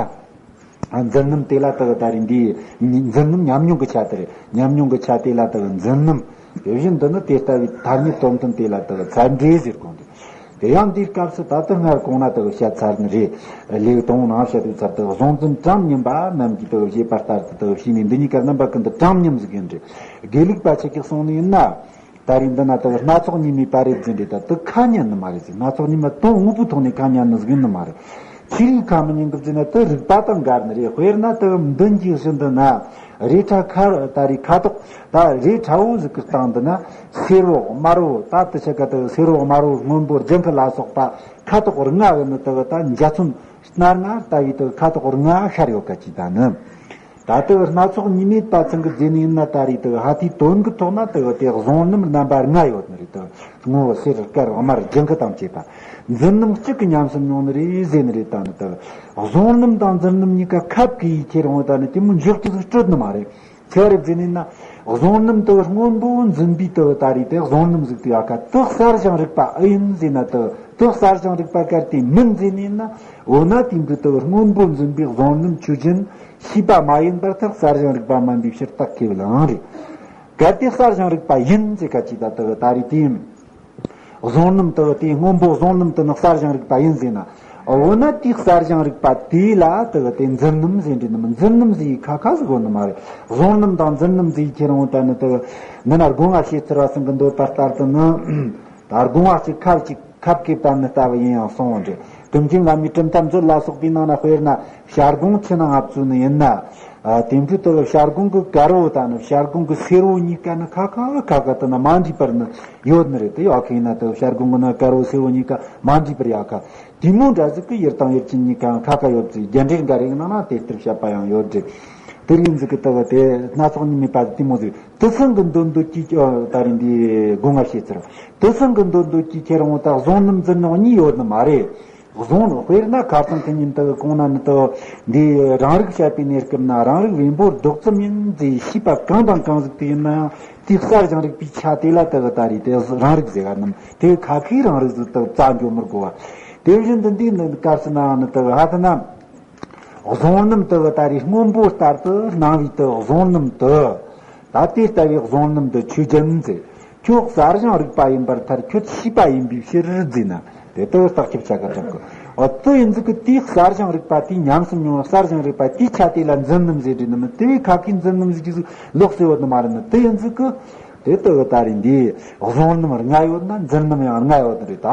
འཛིན་རྣམ་དེ་ལ་དེ་གི་ད་རེས་འདིའི་འཛིན་རྣམ་ཉམས་མྱོང་གི་ཆ་དེ་རེད། ཉམས་མྱོང་གི་ཆ་དེ་ལ་དེ་གི་འཛིན་རྣམ། དེ་བཞིན་དུ་ནི་དེ་ལྟ་བུའི་ཐ་སྙད་དོན་མཐུན་དེ་ལ་དེ་གི་ཚད་འབྲས་ཟེར་གོ་འདུག། དེ་ཡང་འདིའི་སྐབས་སུ་ད་ལྟ་སྔར་གོང་ན་དེ་གི་བཤད་ཚར་ནི་རེད། ལེའུ་དང་པོ་ནང་བཤད་དུ་ཚར་དེ་གི་གཟུང་འཛིན་གྲངས་མཉམ་པ་རྣམས་ཀྱིས་དེ་གི་བཞེད་པ་ལྟར་དུ་དེ་གི་བྱས་ནས་འདི་གཉིས་ཀ་རྣམ་པ་ཀུན་ཏུ་གྲངས་མཉམ་ཟིག་ཡིན་རེད། དགེ་ལུགས་པ་ཆོ་གིས་གསུངས་ནི་ཡིན་ན། ད་རེས་འདི་ན་དེ་སྣ་ཚོགས་གཉིས་མེད་པ་རེད་ཟེར་འདྲ་ད་དེ་ཁ་ཉན་ནི་མ་རེད་ཟེར། སྣ་ཚོགས་གཉིས་མེད་དོན་དངོས་པོའི་ཐོག་ནས་ཁ་ཉན་ནི་ཟིག་ཡིན་ནི་མ་རེད། ཆོས་རིག་ཁ་མི་ཉན་གི་ཟེར་ན་དེ་རིག་པ་དང་འགལ་ནི་རེད། དཔེར་ན་དེ་མདུན་གྱི་བཞི་འདི་ན་རེ་ཁྲ་ཁ་ད་རེས་ཁ་དོག་ད་རེ་ཁྲ་བོ་ཟིག་གི་སྟེང་འདི་ན་སེར་བོ་དམར་བོ་ད་དེ་ཆ་ག་དེ་སེར་བོ་དམར་བོ་སྔོན་པོ་ལྗང་ཁུ་ལ་སོགས་པ་ཁ་དོག་ལྔ་གི་ནི་དེ་ད་འཇའ་ཚོན་སྣར་ང་ལྟ་བུའི་དེ་ཁ་དོག་ལྔ་ཤར་ཡོད་ག་ཅིག་ད་ནི། ད་ལྟ་སྣ་ཚོགས་གཉིས་མེད་པ་ཚང་གི་རྗེས་ནས་ཡིན་ན་ད་རེས་དེ་ཧ་ཏི་དོན་གི་ཐོག་ན་དེ་དེ་གཟུང་རྣམ་རྣམ་པ་ལྔ་ཡོད་ནི་རེད། དེ་སྔོ་སེར་དཀར་དམར་ལྗང་ཁུ་དང་བཅས་པ་འཛིན་རྣམ་གཅིག་གི་ཉམས་སུ་མྱོང་ནི་རེད་ཟེར་ནི་རེད། ད་ནི་དེ་གཟུང་རྣམ་དང་འཛིན་རྣམ་གཉིས་ཀ་ཁབ་ཀྱི་ཡིད་ཁྱེར་འོང་ད་ནི་དེ་མོ་འཇོག་རྒྱུ་ཟིག་སྤྲོད་ནི་མ་རེད། ཆི་རེད་ཟེར་ནི་ན། གཟུང་རྣམ་དེ་སྔོན་པོ་འཛིན་པའི་དེ་ད་རེས་དེ་གཟུང་རྣམ་ཟིག་དེ་ཡ་ཁ་དེ་གསལ་ཞིང་རིག་པ་ཨེ་ཡིན་ཟེར་ན་དེ་དེ་གསལ་ཞིང་རིག་པ་གལ་ཏེ་མིན་ཟེར་ནི་ན། འོ་ན་དེ་འདི་དེ་སྔོན་པོ་འཛིན་པའི་གཟུང་རྣམ་ཆོས་ཅན། ཤེས་པ་མ་ཡིན་པར་ཐལ། གསལ་ཞིང་རིག་པ་མིན་པའི་ཕྱིར་རྟགས་ཁས་བླངས་རེད། གལ་ཏེ་གསལ་ཞིང་རིག་པ་ཡིན་ཟེར་ག་ཅིག་ད་དེ་ད་རེས་དེ་ཡིན། གཟུང་རྣམ་དེ་དེ་སྔོན་པོ་གཟུང་རྣམ་དེ་ནི་གསལ་ཞིང་རིག་པ་ཡིན་ཟེར་ན། འོ་ན་དེའི་གསལ་ཞིང་རིག་པ་དེ་ལ་དེ་དེ་འཛིན་རྣམ་ཟེར་འདྲ་ནི་མིན། འཛིན་རྣམ་ཟེར་ཡི་ཁ་ཁ་ཟིག་གོ་ནི་མ་རེད། གཟུང་རྣམ་དང་འཛིན་རྣམ་ཟེར་ཡི་ཁྱེར་འོང་ད་ནི་དེ་འདི་ན་སྒོ་ང་ཤེས་ཚར་བ་ཟིན་གི་འདོད་པ་ལྟར་དུ་ནི། ད་སྒོ་ང་གཅིག་ཁབ་གཅིག་ཁབ་ཀྱི་བཏབ་ནི་ལྟ་བུ་ཡིན་ཡང་སོང་འདྲ། དུམ་ཅན་བླ་མའི་གྲུབ་མཐའ་མཛོད་ལ་སོགས་པའི་ནང་ན་དཔེར་ན་བྱ་སྒོང་ཆུ་ནང་ང་བཙུགས་ནི་ཡིན་ན། ཨ། དེ་འཕྲོས་དེ་བྱ་སྒོང་གི་དཀར་བོ་དང་ནི་བྱ་སྒོང་གི་སེར་བོ་གཉིས་ཀ་ནི་ཁ་ཁ་ཁ་ཁ་དེ་ན་མ་འདྲེས་པར་ནི་ཡོད་ནི་རེད། དེ་ཡོད་ཁེ་ཡིན་ན་དེ་བྱ་སྒོང་གི་ནི་དཀར་བོ་སེར་བོ་གཉིས་ཀ་མ་འདྲེས་པར་ཡོད་ཁ། དེ་མོ་འདྲ་ཟིག་གི་ཡུལ་དང་ཡུལ་ཅན་གཉིས་ཀའང་ཁ་ཁ་ཡོད་ཚེ་རྒྱན་འགྲེལ་འགའ་རེ་གི་ནང་ན་དེ་ལྟར་བཤད་པ་ཡང་ཡོད་རེད། དེ་རིགས་ཟིག་གི་དེ་བ་དེ་སྣ་ཚོགས་གཉིས་མེད་པ་དེ་མོ་ཟིག་དེ་ཚང་གི་འདོད་འདོད་ཀྱིས་ད་རིང་འདི་སྒོ་ང་བཤད་ཚར། དེ་ཚང་གི་འདོད་འདོད་ཀྱིས་ཁྱེར་འོང་ད་གཟུང་རྣམ་འཛིན་རྣམ་གཉིས་ཡོད་ནི་མ་རེད། གཟུང་དཔེར་ན་ཁ་སང་ཁ་ཉིན་དུ་གོང་ན་ནི་དུ་འདི་རང་རིག་བཤད་པའི་གནས་སྐབས་ན་རང་རིག་བེམ་པོ་རྡོག་ཙམ་ཡིན་ཟེར་ཤེས་པ་གང་དང་གང་ཟིག་དེ་ཡིན་ན་ཡང་དེའི་གསལ་ཞིང་རིག་པའི་ཆ་དེ་ལ་དུ་ད་རེས་དེ་རང་རིག་ཟེར་བ་རྣམས་དེ་ཁ་ཁའི་རང་རིག་ཟིག་དུ་རྩ་འགྱོ་མི་དགོས་པ། དེ་བཞིན་དུ་འདིའི་ནི་སྐབས་སུ་ནའང་ནི་དུ་ཧ་ཐ་ན་གཟུང་རྣམ་དུ་ད་རེས་སྔོན་པོ་ལྟར་དུ་སྣང་བའི་དུ་གཟུང་རྣམ་དུ། ད་དེ་ལྟ་བུའི་གཟུང་རྣམ་འདི་ཆོས་ཅན་ཟེར། ཁྱོད་གསལ་ཞིང་རིག་པ་ཡིན་པར་ཐལ། ཁྱོད་ཤེས་པ་ཡིན་པའི་ཕྱིར་ཟེར་ན། དེ་ལྟ་བུ་བརྟག་ཞིབ་བྱ་དགོས་དྲན་གོ། འོ་དེ་ཡིན་ཟིག་གི་དེའི་གསལ་ཞིང་རིག་པ་དེའི་ཉམས་སུ་མྱོང་བ་གསལ་ཞིང་རིག་པ་དེའི་ཆ་དེ་ལ་འཛིན་རྣམ་ཟེར་དྲན་ནི་མིན། དེ་བས་ཁ་ཁའི་འཛིན་རྣམ་ཟེར་གྱི་ཟིག་ལོགས་སུ་ཡོད་ནི་མ་རེད་ནི། དེ་ཡིན་ཟིག་གི་དེ་ལྟ་བུ་ད་རེས་འདིའི་གཟུང་རྣམ་ལྔ་ཡོད་ན་འཛིན་རྣམ་ཡང་ལྔ་ཡོད་ནི་རེད། ད་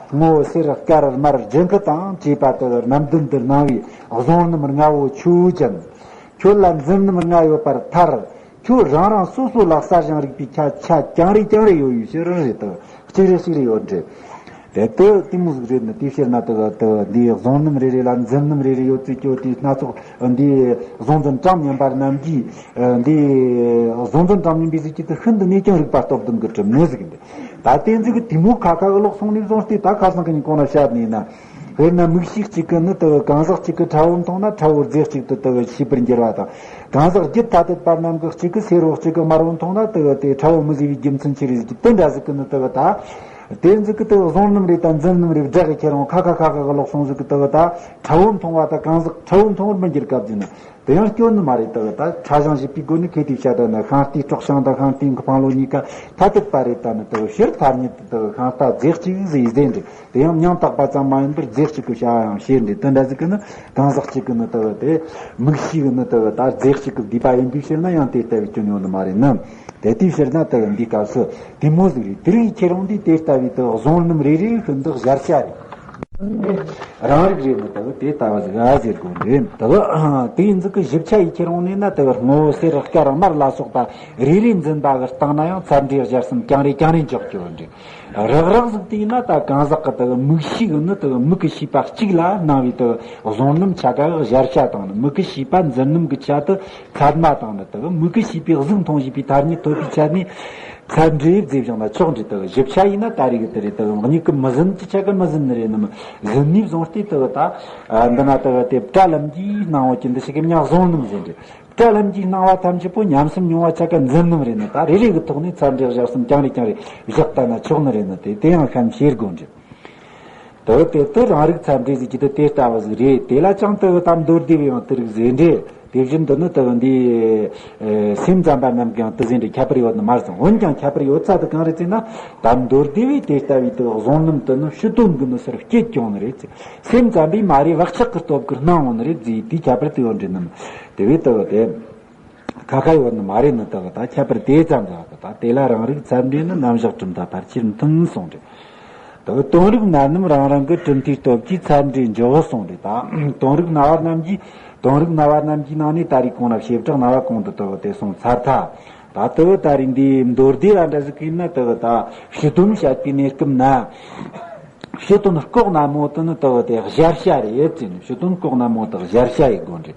སྔོ་སེར་དཀར་དམར་ལྗང་ཁུ་དང་བཅས་པ་དེ་རྣམ་བདུན་དུ་སྣང་བའི་གཟུང་རྣམ་ལྔ་བོ་ཆོས་ཅན། ཁྱོད་ལ་འཛིན་རྣམ་ལྔ་ཡོད་པར་ཐལ། ཁྱོད་རང་རང་སོ་སོ་ལ་གསལ་ཞིང་རིག་པའི་ཆ་ཆ་རྐྱང་རེ་རྐྱང་རེ་ཡོད་ཡོད་ཕྱིར་རེད་དོ། གཅིག་རེ་གཅིག་རེ་ཡོད་འདྲ། དེ་ལྟ་དེ་མོ་ཟིག་རེད་ནི། དེའི་ཕྱིར་ན་དེ་དེ་འདིའི་གཟུང་རྣམ་རེ་རེ་ལ་འཛིན་རྣམ་རེ་རེ་ཡོད་ཚུལ་གྱི་དེ་སྣ་ཚོགས་འདིའི་གཟུང་འཛིན་གྲངས་མཉམ་པ་རྣམས་ཀྱིས་འདིའི་གཟུང་འཛིན་གྲངས་མཉམ་པའི་གཟུགས་ཀྱི་དེ་ཤིན་ཏུ་ནས་ཀྱང་རིག་པ་སྟོབས་ལྡན་གྱི་གྲུབ་ནས་ཟིག་འདི་ད་དེ་ཟིག་གི་དེ་མོ་ཁ་ཁ་གི་ལོག་སོང་ནས་བཟུང་སྟེ་ད་ཁ་སང་གི་ཉིན་གོང་ན་བཤད་ནས་ན། དཔེར་ན་མིག་ཤེས་གཅིག་གིས་ནི་དེ་གང་ཟག་གཅིག་གི་ཁྲ་བོ་མཐོང་ན་ཁྲ་བོ་རྫས་གཅིག་ཏུ་དེ་ཤེས་པར་འགྱུར་བ་དང་། གང་ཟག་རྒྱུད་ཐ་དད་པ་རྣམས་ཀྱིས་གཅིག་གིས་སེར་བོ་གཅིག་གིས་དམར་བོ་མཐོང་ན་དེ་དེ་ཁྲ་བོ་མི་ཟེར་བའི་རྒྱུ་མཚན་ཅི་རེད་ཟེར་གྱི་དེ་འདྲ་ཟིག་གི་ནི་དེ་ད། དེ་ཟིག་གི་དེ་གཟུང་རྣམ་རེ་དང་འཛིན་རྣམ་རེ་བསྒྲགས་ཀྱི་ཁྱེར་འོང་ཁ་ཁ་ཁ་ཁ་གི་ལོག་སོང་ཟིག་གི་དེ་ད་ཁྲ་བོ་མཐོང་བ་དང་གང་ཟག་ཁྲ་བོ་མཐོང་བར་མི་འགྱུར་སྐབས་ཟིན་ན། དེ་ཡང་སྐྱོན་ནི་མ་རེད། དེ་ད་ཕྲ་ཞིང་ཞིབ་པའི་སྒོ་ནས་ཁེ་དེ་བཤད་དོན་ན་ཤིང་རྟའི་སྲོག་ཤིང་དང་ཤིང་རྟའི་འཕང་ལོ་གཉིས་ཀ་ཐ་དད་པ་རེད། ད་ནི་དེ་ཕྱིར་ཐ་སྙད་དུ་དེ་ཤིང་རྟ་རྫས་གཅིག་ཟེར་ཟེར་འདྲ། དེ་ཡང་མྱང་བཏགས་པ་ཙམ་མ་ཡིན་པར་རྫས་གཅིག་གི་བྱ་བ་ཡང་བྱེད་འདྲ། དེ་འདྲ་ཟིག་གི་ནི་གང་ཟག་གཅིག་གི་ནི་དེ་དེ་མིག་ཤེས་གི་ནི་དེ་ད་རྫས་གཅིག་གི་བསྡུས་པ་ཡིན་པའི་ཕྱིར་ན་ཡང་དེ་ལྟ་བུའི་སྐྱོན་ཡོད་ནི་མ་རེད་ནི། དེ་དེའི་ཕྱིར་ན་དེ་འདིའི་སྐབས་སུ་དེ་མོ་ཟིག་རེད། དེ་རིགས་ཁྱེར་འོང་དུས་དེ་ལྟ་བུའི་དེ་གཟུང་རྣམ་རེ་རེ་ཤིན་ཏུ་གཞལ་བྱ་རེད། རང་རིག་རེད་མི་ལྟ་བུ་དེ་ལྟ་བ་ཟིག་ཨ་ཟེར་དགོས་རེད། དེ་བ་དེ་ཡིན་ཟིག་གི་ཞིབ་ཆ་ཡིས་ཁྱེར་འོང་ནས་ན་དེ་བ་སྔོ་སེར་དཀར་དམར་ལ་སོགས་པ་རེ་རེ་འཛིན་པ་གི་སྟེང་ན་ཡང་ཚད་འབྲས་སྦྱར་སེམས་རྐྱང་རེ་རྐྱང་རེ་འཇོག་རྒྱུ་རེད། རག་རག་ཟིག་དེ་ཡིན་ན་ད་གང་ཟག་གི་དེ་མིག་ཤེས་གི་ནི་དེ་མིག་གི་ཤེས་པ་གཅིག་ལ་སྣང་བའི་དེ་གཟུང་རྣམ་ཆ་ག་གཞལ་བྱ་དང་ནི་མིག་གི་ཤེས་པ་འཛིན་རྣམ་གི་ཆ་དེ་ཚད་མ་དང་ནི་དེ་མིག་གི་ཤེས་པའི་གཟུགས་མཐོང་བྱས་པའི་ཐ་སྙད་ཐོབ་པའི་ཆ་ནས། ཚད་འབྲས་བཟླས་བཞག་ན་ཆོག་འདྲ། དེ་ཞིབ་ཆ་ཡིན་ན་ད་རེས་གི་དེ་རེད། དེ་གཉིས་ཀི་མི་ཟིན་གྱི་ཆ་གི་མི་ཟིན་ནི་རེད་ནམ། ཟིན་ནས་བཟུང་སྟེ་དེ་ད་འདི་ན་དེ་དེ་བཀྲ་ལམ་གྱི་སྣང་བ་ཀྱི་འདི་ཞིག་གི་མྱང་གཟུང་རྣམ་ཟེར་འདྲ། བཀྲ་ལམ་གྱི་སྣང་བ་ཐམས་ཅད་པོ་ཉམས་སུ་མྱོང་བ་ཆ་ག་འཛིན་རྣམ་རེད་ནི། ད་རེ་རེ་གི་ཐོག་ནས་ཚད་འབྲས་བཞག་སེམས་རྐྱང་རེ་རྐྱང་རེ་བཞག་ལྟ་ན་ཆོག་ནི་རེད་ནི། དེ་དེ་ཡང་གཤམ་བཤད་དགོས་འདྲ། དེ་དེ་དེ་རང་རིག་ཚད་འབྲས་ཟེར་གྱི་དེ་དེ་ལྟ་བུ་ཟིག་རེད། དེ་ལ་ཅང་དེ་དམ་མདོ་སྡེ་བའི་ཡང་དེ་རིགས་ཟེར་འདྲ། དེ་བཞིན་དུ་ནི་དེ་འདི་སེམས་ཙམ་པ་རྣམས་ཀྱང་དེ་ཟེར་འདྲ་ཁྱད་པར་ཡོད་ནི་མ་རེད། འོན་ཀྱང་ཁྱད་པར་ཡོད་ཚད་དེ་གང་རེད་ཟེར་ན། དམ་མདོ་སྡེ་བས་དེ་ལྟ་བུའི་དེ་གཟུང་རྣམ་དེ་ནི་ཕྱི་དོན་གྱི་མི་སེར་སྐྱེད་ཀྱང་ནི་རེད། སེམས་ཙམ་པས་མ་རེད་བག་ཆགས་ཀྱི་སྟོབས་ཀྱིས་སྣང་འོང་ནི་རེད་ཟེར་དེའི་ཁྱད་པར་དེ་ཡོད་འདྲ་ནི། དེ་བས་དེ་དེ། ཁ་ཁ་ཡོད་ནི་མ་རེད་ནི་དག་ད་ཁྱད་པར་དེ་ཙམ་ཟག་གི་ད་དེ་ལ་རང་རིག་ཚད་འབྲས་ནི་རྣམ་གཞག་གྲུབ་མཐའ་ཕལ་ཆེར་མཐུན་གསུངས་རེད། དག་དོན་རིག་ན་ནམ་རང་རང་གི་གྲུབ་མཐའི་སྟོབས་ཀྱིས་ཚད་འབྲས་འཇོག་གསུངས་རེད། ད་དོན་རིག་སྣ་བ་རྣམས་ཀྱིས་དོན་རིག་སྣ་བ་རྣམས་ཀྱི་ནང་ནས་ད་རེས་གོང་ན་བྱེ་བྲག་སྣ་བ་གོང་དུ་དག་དེ་གསུངས་ཚར་ཐལ། ད་དག་ད་རེས་འདིའི་མདོ་སྡེ་ལ་འདྲ་ཟིག་གིས་ན་དག་ད་ཕྱི་དོན་བཤད་པའི་གནས་སྐབས་ན། ཕྱི་དོན་ལྐོག་ན་མོ་དེ་ནི་དག་དེ་གཞལ་བྱ་རེད་ཟེར་ནས། ཕྱི་དོན་ལྐོག་ན་མོ་དེ་གཞལ་བྱ་ཡི་སྒོ་འདྲེ།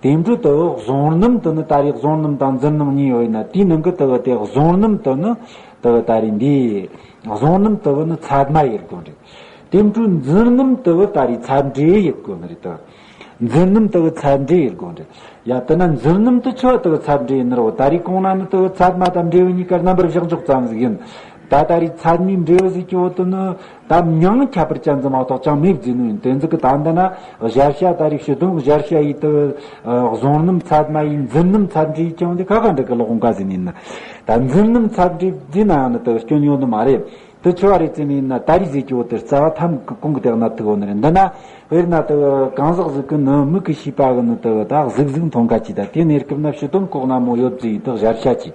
དེ་འཕྲོ་དག་གཟུང་རྣམ་དེ་ནི་ད་རེས་གཟུང་རྣམ་དང་འཛིན་རྣམ་གཉིས་ཡོད་ཡིན་ན། དེའི་ནང་གི་དག་དེ་གཟུང་རྣམ་དེ་ནི་དག་ད་རེས་འདི་གཟུང་རྣམ་དག་ནི་ཚད་མ་ཡི་སྒོ་འདྲེ། དེ་འཕྲོ་འཛིན་རྣམ་དག་ད་རེས་ཚད་འབྲས་ཡི་སྒོ་ནི་རེད་དོ། འཛིན་རྣམ་དག་ཚད་འབྲས་ཡི་སྒོ་འདྲེ། ཡ་དེ་ན་འཛིན་རྣམ་དེ་ཆོ་དག་ཚད་འབྲས་ཡིན་ནོ། ད་རེས་གོང་ན་ནི་དག་ཚད་མ་དང་འབྲས་བུ་གཉིས་ཀ་རྣམ་པར་བཞག་འཇོག་ཙམ་ཟིག་ཡིན། ད་ད་རེས་ཚད་མའི་འབྲས་བུ་ཟིག་གི་འོག་ཏུ་ནི་ད་མྱང་ཁྱད་པར་ཅན་ཙམ་མ་གཏོགས་ཅང་མེད་ཟེར་ནོ་ཡིན། དེ་ཟིག་གི་ད་འདི་ན་གཞལ་བྱ་ད་རེས་ཕྱི་དོན་གཞལ་བྱ་ཡི་དག་གཟུང་རྣམ་ཚད་མ་ཡི་འཛིན་རྣམ་ཚད་འབྲས་ཡི་ཀྱང་དེ་ཁ་ཁ་འདྲ་གི་ལོག་འགའ་ཟིག་ཡིན་ན། ད་འཛིན་རྣམ་ཚད་འབྲས་ཟེར་ན་ཡང་ནི་དག་སྐྱོན་ཡོད་ནི་མ་རེད། དེ་ཆོ་བ་རེད་ཟེར་ནས་ཡིན་ན། ད་རེས་ཟེར་གྱི་འོག་དེ་རྩ་བ་ཐམ་གི་གོང་གི་དེ་ན་ཐུག་འོ་ནི་རེད། འདི་ན་དཔེར་ན་དེ་གང་ཟག་ཟིག་གི་ནི་མིག་གི་ཤེས་པ་གི་ནི་དེ་ད་གཟུགས་གཟུགས་མཐོང་ཁ་ཅིག་ད་དེ་གནས་སྐབས་ན་ཕྱི་དོན་ལྐོག་ན་མོ་ཡོད་ཟེར་ཡི་དེ་གཞལ་བྱ་ཅིག་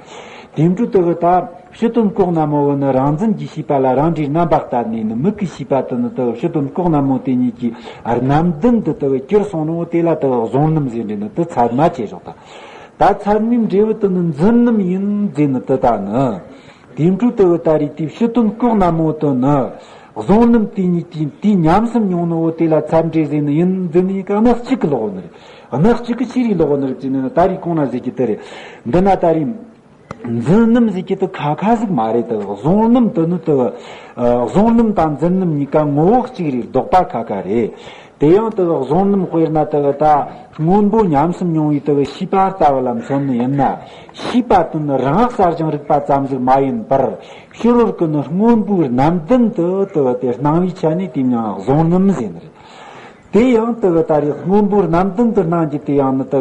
དེ་འཕྲོ་དེ་ད་ཕྱི་དོན་ལྐོག་ན་མོ་གི་ནི་རང་འཛིན་གྱི་ཤེས་པ་ལ་རང་འདྲའི་རྣམ་པ་བསྟན་ནས་ནི། མིག་གི་ཤེས་པ་དེ་ནི་དེ་ཕྱི་དོན་ལྐོག་ན་མོ་དེ་གཉིས་ཀྱི་རྣམ་ལྡན་དུ་དེ་གྱུར་སོང་ནོ་དེ་ལ་དེ་གཟུང་རྣམ་ཟེར་འདྲེ་ནི་དེ་ཚད་མ་བྱས་རོགས་ད། ད་ཚད་མའི་འབྲས་བུ་དེ་ནི་འཛིན་རྣམ་ཡིན་ཟེར་ནི་དེ་ད་ནི། དེ་འཕྲོ་དེ་བ་ད་རེས་དེ་ཕྱི་དོན་ལྐོག་ན་མོ་དེ་ནི་གཟུང་རྣམ་དེ་ཉིད་ཀྱིས་དེ་ཉམས་སུ་མྱོང་ནོ་བོ་དེ་ལ་ཚད་འབྲས་ཟེར་ནི་ཡིན་ཟེར་ནི་ཡིན་ག་སྣ་གཅིག་གི་ལོག་ནི་རེད། སྣ་གཅིག་གི་ཤེས་རིག་ལོག་ནི་རེད་ཟེར་ནི་ད་རེས་གོང་ན་ཟེར་གྱི་དེ་རེད། འདི་ན་ད་རེས་འཛིན་རྣམ་ཟེར་གྱི་དེ་ཁ་ཁ་ཟིག་མ་རེད་དེ། གཟུང་རྣམ་དེ་ནི་དེ་གཟུང་རྣམ་དང་འཛིན་རྣམ་གཉིས་ཀ་ངོ་བོ་གཅིག་རེད། ལྡོག་པ་ཁ་ཁ་རེད། དེ་ཡང་དེ་གཟུང་རྣམ་དཔེར་ན་དེ་ད་སྔོན་པོ་ཉམས་སུ་མྱོང་བའི་དེ་ཤེས་པ་ལྟ་བུ་ལ་མཚོན་ནི་ཡིན་ན། ཤེས་པ་དེ་ནི་རང་གསལ་ཞིང་རིག་པ་ཙམ་ཟིག་མ་ཡིན་པར། ཕྱི་རོལ་གྱི་ནི་སྔོན་པོའི་རྣམ་ལྡན་དུ་དེ་དེ་སྣང་བའི་ཆ་ནས་དེ་མྱང་གཟུང་རྣམ་ཟེར་ནི་རེད། དེ་ཡང་དེ་ད་རེས་སྔོན་པོའི་རྣམ་ལྡན་དུ་སྣང་རྒྱུ་དེ་ཡང་ནི་དེ་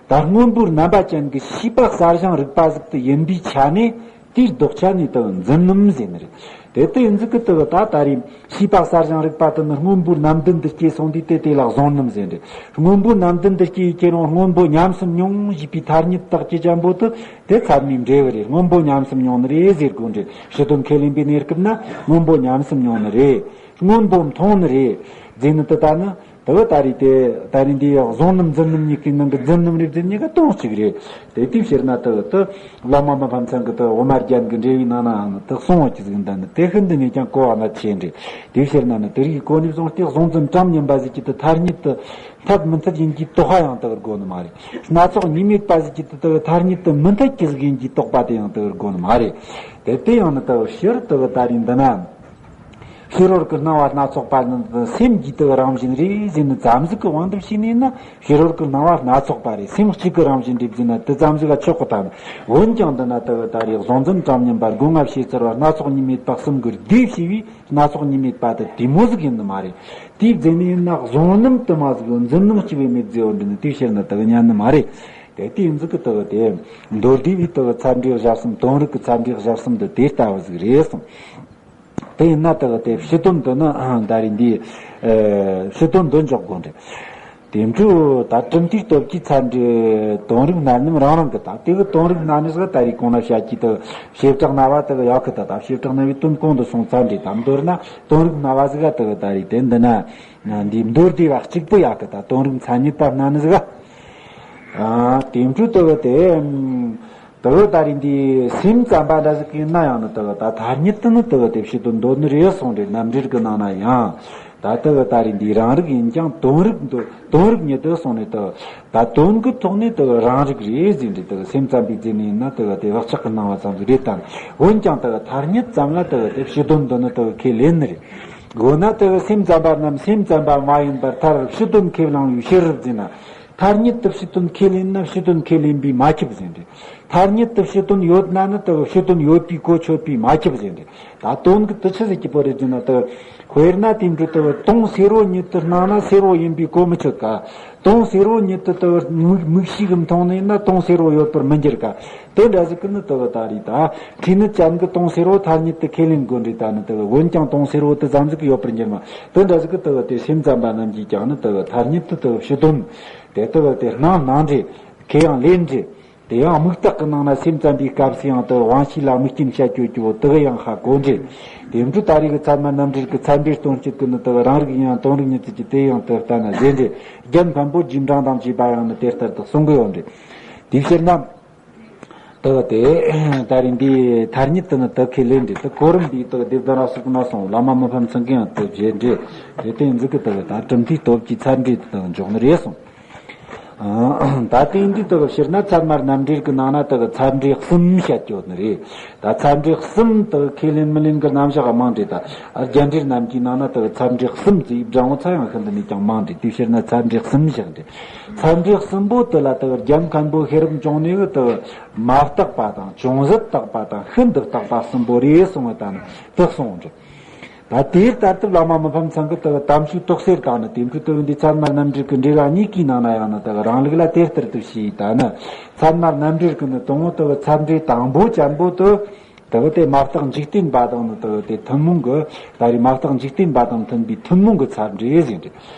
ད་སྔོན་པོའི་རྣམ་པ་ཅན་གྱི་ཤེས་པ་གསལ་ཞིང་རིག་པ་ཟིག་དེ་ཡིན་པའི་ཆ་ནས། དེའི་ལྡོག་ཆ་ནས་དེ་འཛིན་རྣམ་ཟེར་ནི་རེད། དེ་ལྟ་ཡིན་ཟིག་གི་དེ་ད་ད་རེས་ཤེས་པ་གསལ་ཞིང་རིག་པ་དེ་ནི་སྔོན་པོའི་རྣམ་ལྡན་དུ་སྐྱེས་སོང་དུས་དེ་དེ་ལ་གཟུང་རྣམ་ཟེར་རེད། སྔོན་པོའི་རྣམ་ལྡན་དུ་སྐྱེས་ཡི་ཁྱེད་རང་སྔོན་པོ་ཉམས་སུ་མྱོང་ཞེས་པའི་ཐ་སྙད་བཏགས་ཀྱི་ཅན་པོ་དེ་དེ་ཚད་མའི་འབྲས་བུ་རེད། སྔོན་པོ་ཉམས་སུ་མྱོང་ནི་རེད་ཟེར་དགོས་འདྲེ། ཕྱི་དོན་ཁས་ལེན་པའི་གནས་སྐབས་ན་སྔོན་པོ་ཉམས་སུ་མྱོང་ནི་རེད། སྔོན་པོ་མཐོང་ནི་རེད་ཟེར་ནི་དེ་ད་ནི། དེ་བ་ད་རེས་དེ་ད་རེས་འདི་གཟུང་རྣམ་འཛིན་རྣམ་གཉིས་ཀའི་ནང་གི་འཛིན་རྣམ་རེད་ཟེར་ནི་ག་དོན་གཅིག་རེད། དེ་དེའི་ཕྱིར་ན་དེ་དེ་བླ་མ་མི་ཕམ་ཚང་གི་དེ་འོ་མ་རྒྱན་གྱི་འགྲེལ་བའི་ནང་ནའང་དེ་གསུངས་པ་ཅི་ཟིག་འདི་ནི་དེ་ཤིན་ཏུ་ནས་ཀྱང་གོ་བ་ན་ཆེ་འདྲ། དེའི་ཕྱིར་ན་ནི་དེ་རིགས་གོ་ནས་བཟུང་སྟེ་གཟུང་འཛིན་གྲངས་མཉམ་པ་ཟིག་གི་དེ་ཐ་སྙད་དེ་འཐད་མི་འཐད་ཡིན་གྱི་དོགས་པ་ཡང་དེ་བར་དགོས་ནི་མ་རེད། སྣ་ཚོགས་གཉིས་མེད་པ་ཟིག་གི་དེ་དེ་ཐ་སྙད་དེ་མི་འཐད་ཀྱི་ཟིག་ཡིན་གྱི་དོགས་པ་དེ་ཡང་དེ་བར་དགོས་ནི་མ་རེད། དེ་དེ་ཡང་ནི་དེ་ཕྱིར་དེ་ད་རེས་འདི་ན། ཕྱི་རོལ་གྱི་སྣང་བ་སྣ་ཚོགས་པ་ནི་སེམས་ཀྱི་དེ་རང་བཞིན་རེད་ཟེར་ནི་ཙམ་ཟིག་གི་དབང་དུ་བྱས་ནས་ན། ཕྱི་རོལ་གྱི་སྣང་བ་སྣ་ཚོགས་པ་རེད། སེམས་གཅིག་གི་རང་བཞིན་རེད་ཟེར་ན་དེ་ཙམ་ཟིག་ག་ཆོག་གི་དང་། འོན་ཀྱང་འདི་ན་དེ་ད་རེས་གཟུང་འཛིན་གྲངས་མཉམ་པ་སྒོ་ལྔ་བྱས་ཚར་བ་སྣ་ཚོགས་གཉིས་མེད་པ་གསུམ་གྱི་སྡེ་བྱས་པའི་སྣ་ཚོགས་གཉིས་མེད་པ་དེ་དེ་མོ་ཟིག་ཡིན་ནི་མ་རེད། དེའི་རྫས་ནི་ཡིན་ན་གཟུང་རྣམ་དུ་མ་ཟིག་ཡོད། འཛིན་རྣམ་གཅིག་པའི་མེད་རྫས་ཡོད་འདི་ནི་དེའི་ཕྱིར་ན་དེ་གི་ཉན་ནི་མ་རེད། དེ་དེ་ཡིན་ཟིག་གི་དེ་གི་དེ་མདོ་སྡེ་བའི་དེ་གི་ཚད་འབྲས་བཞག་གསུམ། དོན་རིག་གི་ཚད་འབྲས་བཞག་གསུམ་འདི་དེ་ལྟ་བུ་ཟིག་རེད་གསུངས། དེ་ཡིན་ན་དེ་གི་དེ་ཕྱི་དོན་དུ་ནི་ཨ་ད་རེས་འདི་ཨ་ཕྱི་དོན་འདི་འཇོག་དགོས་འདྲ། དེ་འཕྲོ་ད་གྲུབ་མཐའི་སྟོབས་ཀྱིས་ཚད་འབྲས་དོན་རིག་སྣ་རྣམས་རང་རང་གི་ད་དེ་གི་དོན་རིག་སྣ་ནི་ཟིག་ད་རེས་གོང་ན་བཤད་ཀྱི་དེ་བྱེ་བྲག་སྣ་བ་དེ་གི་ཡག་གི་ད་ད་བྱེ་བྲག་སྣ་བའི་དོན་གོང་དུ་སོང་ཚད་འདྲ། ད་མདོར་ན་དོན་རིག་སྣ་བ་ཟིག་ག་དེ་གི་ད་རེས་དེ་འདི་ན་འདི་མདོ་སྡེ་བ་གཅིག་པུ་ཡག་གི་ད་དོན་རིག་མཚན་ཉིད་པ་སྣ་ནི་ཟིག་ག་ཨ་དེ་འཕྲོ་དེ་གི་དེ། དེ་བས་ད་རེས་འདི་སེམས་ཙམ་པ་འདྲ་ཟིག་གིས་ན་ཡང་ནི་དེ་བས་ད་ཐ་སྙད་དུ་ནི་དེ་བས་དེ་ཕྱི་དོན་འདོད་ནི་རེད་གསུངས་རེད། རྣམ་འགྲེལ་གྱི་ནང་ན་ཡང་ད་དེ་བས་ད་རེས་འདི་རང་རིག་ཡིན་ཀྱང་དོན་རིག་འདོད། དོན་རིག་ཉིད་དུ་གསུངས་ནས་དེ་བས་ད་དོན་གྱི་ཐོག་ནས་དེ་བས་རང་རིག་རེད་ཟེར་འདྲ། དེ་བས་སེམས་ཙམ་པའི་རྫས་ནི་ཡིན་ན་དེ་བས་དེ་བག་ཆགས་ཀྱི་སྣང་བ་ཙམ་ཟིག་རེད་དམ། འོན་ཀྱང་དེ་བས་ཐ་སྙད་ཙམ་ལ་དེ་བས་དེ་ཕྱི་དོན་འདོད་ནི་དེ་བས་ཁས་ལེན་ནི་རེད། འོ་ན་དེ་བས་སེམས་ཙམ་པ་རྣམས་སེམས་ཙམ་པ་མ་ཡིན་པར་མཐར་ཕྱི་དོན་ཁས་བླངས་པའི་ཕྱིར་ཟེར་ན། ཐ་སྙད་དུ་ཕྱི་དོན་ཁས་ལེན་ན་ཕྱི་དོན་ཁས་ལེན་པས་མ་ཁྱབ་ཟེར་འདྲ། ཐ་སྙད་དུ་ཕྱི་དོན་ཡོད་ན་ནི་དེ་ཕྱི་དོན་ཡོད་པས་གོ་ཆོད་པས་མ་ཁྱབ་ཟེར་འདྲ། ད་དོན་གྱི་དེ་ཆི་ཟིག་གི་བོ་རེད་ཟེར་ན་དེ། དཔེར་ན་དེ་འདྲ་དེ་དོན་སེར་བོ་ཉིད་དུ་སྣང་ན་སེར་བོ་ཡིན་པས་གོ་མི་ཆོད་ཀ། དོན་སེར་བོ་ཉིད་དུ་དེ་མིག་མིག་ཤེས་ཀྱིས་མཐོང་ནས་ན་དོན་སེར་བོ་ཡོད་པར་མི་འགྱུར་ཀ། དེ་འདྲ་ཟིག་གི་ནི་དེ་ད་རེས་ད་མཁས་ནི་ཅན་གྱི་དོན་སེར་བོ་ཐ་སྙད་དུ་ཁས་ལེན་དགོས་འདྲ། ད་ནི་དེ་འོན་ཀྱང་དོན་སེར་བོ་དེ་ཙམ་ཟིག་གི་ཡོད་པར་འགྱུར་མ། དེ་འདྲ་ཟིག་གི་དེ་དེ་སེམས་ཙམ་པ་རྣམས་ཀྱིས་ཀྱང་ནི་དེ་ཐ་སྙད་དུ་དེ་ཕྱི་དོན་དེ་དེ་དེ་སྣང་སྣང་འདྲ། ཁས་ཡང་ལེན་འདྲ། དེ་ཡང་དམིགས་རྟགས་ཀྱི་ནང་ན་སེམས་ཙམ་པའི་སྐབས་སུ་ཡང་དུ་དབང་ཤེས་ལ་དམིགས་རྐྱེན་བཤད་རྒྱུ་གྱོ་དུ་གི་ཡང་ཧ་གོ་འདྲེ། དེ་འཕྲོ་ད་རེས་ཀྱི་ཚད་མ་རྣམ་འགྲེལ་གྱི་ཚད་འགྲེལ་སྟོང་སྤྱོད་ཀྱི་ནི་དུ་རང་རིག་ཡིན་ཡང་དོན་རིག་ཉིད་ཚིག་གི་དེ་ཡང་དུ་ལྟ་ན་ཟེར་འདྲེ། རྒྱན་མཁན་པོ་རྗེས་འབྲང་དང་བཅས་པ་ཡང་ནི་དེ་ལྟར་དུ་གསུང་གི་ཡོད་འདྲེ། དེའི་ཕྱིར་ན། དུ་དེ་ད་རིང་འདིའི་ཐ་སྙད་དུ་ནི་དུ་ཁས་ལེན་འདྲེ་དུ་གོ་རིམ་འདིའི་དུ་སྡེ་བདུན་རབ་གསལ་གྱི་ནང་སོང་བླ་མ་མི་ཕམ་ཚང་གིས་ཡང་དུ་བཞེད་འདྲེ། དེ་སྟེང་འཛུགས་ཀྱི་དུ་ད་གྲུབ་མཐའི་སྟོབས་ཀྱི་ཚད་འགྲེལ་དུ་འཇོག་ནི་རེད་གསུངས། ད་ལྟའི་འདི་དག་ཕྱིར་ན་ཚད་མ་རྣམ་འགྲེལ་གྱི་ནང་ན་དག་ཚད་འགྲེལ་གསུམ་བཤད་ཡོད་ནི་རེད། ད་ཚད་འགྲེལ་གསུམ་དག་ཁས་ལེན་མི་ལེན་གྱི་རྣམ་གཞག་མང་འདྲེ། ད་རྒྱན་འགྲེལ་རྣམས་ཀྱི་ནང་ན་དག་ཚད་འགྲེལ་གསུམ་ཟེར་བགྲང་བོ་ཚ་ཡང་ཤིན་ཏུ་ནས་ཀྱང་མང་འདྲེ། དེའི་ཕྱིར་ན་ཚད་འགྲེལ་གསུམ་བཞག་འདྲེ། ཚད་འགྲེལ་གསུམ་པོ་དེ་ལ་དག་རྒྱལ་མཁན་པོ་ཤེས་རབ་འབྱུང་གནས་ཀྱི་དག་མ་བརྟགས་པ་དང་ཅུང་ཟད་བརྟགས་པ་དང་ཤིན་ཏུ་བརྟགས་པ་གསུམ་པོ་རེད་གསུངས་པ་དང་དག་གསུངས་འདྲེ། ད་དེའི་ལྟར་དུ་བླ་མ་མི་ཕམ་ཚང་གི་དུ་དམ་ཆོས་རྟོགས་སེལ་དང་ནི་དེ་འཕྲོ་དུ་འདི་ཚད་མ་རྣམ་འགྲེལ་གྱི་འགྲེལ་བ་གཉིས་ཀའི་ནང་ན་ཡང་ནི་དུ་རང་ལུགས་ལ་དེ་ལྟར་དུ་ཞེས་ད་ནི་ཚད་མ་རྣམ་འགྲེལ་གྱི་ནི་དང་པོ་དུ་ཚད་འགྲེལ་དང་པོ་ཅན་པོ་དུ་དུ་དེ་མ་བརྟགས་འཇིག་རྟེན་པ་དང་ནི་དུ་དེ་ཐུན་མོང་གི་ད་རེས་མ་བརྟགས་འཇིག་རྟེན་པ་དང་མཐུན་པའི་ཐུན་མོང་གི་ཚད་འགྲེལ་ཟེར་འདྲེ།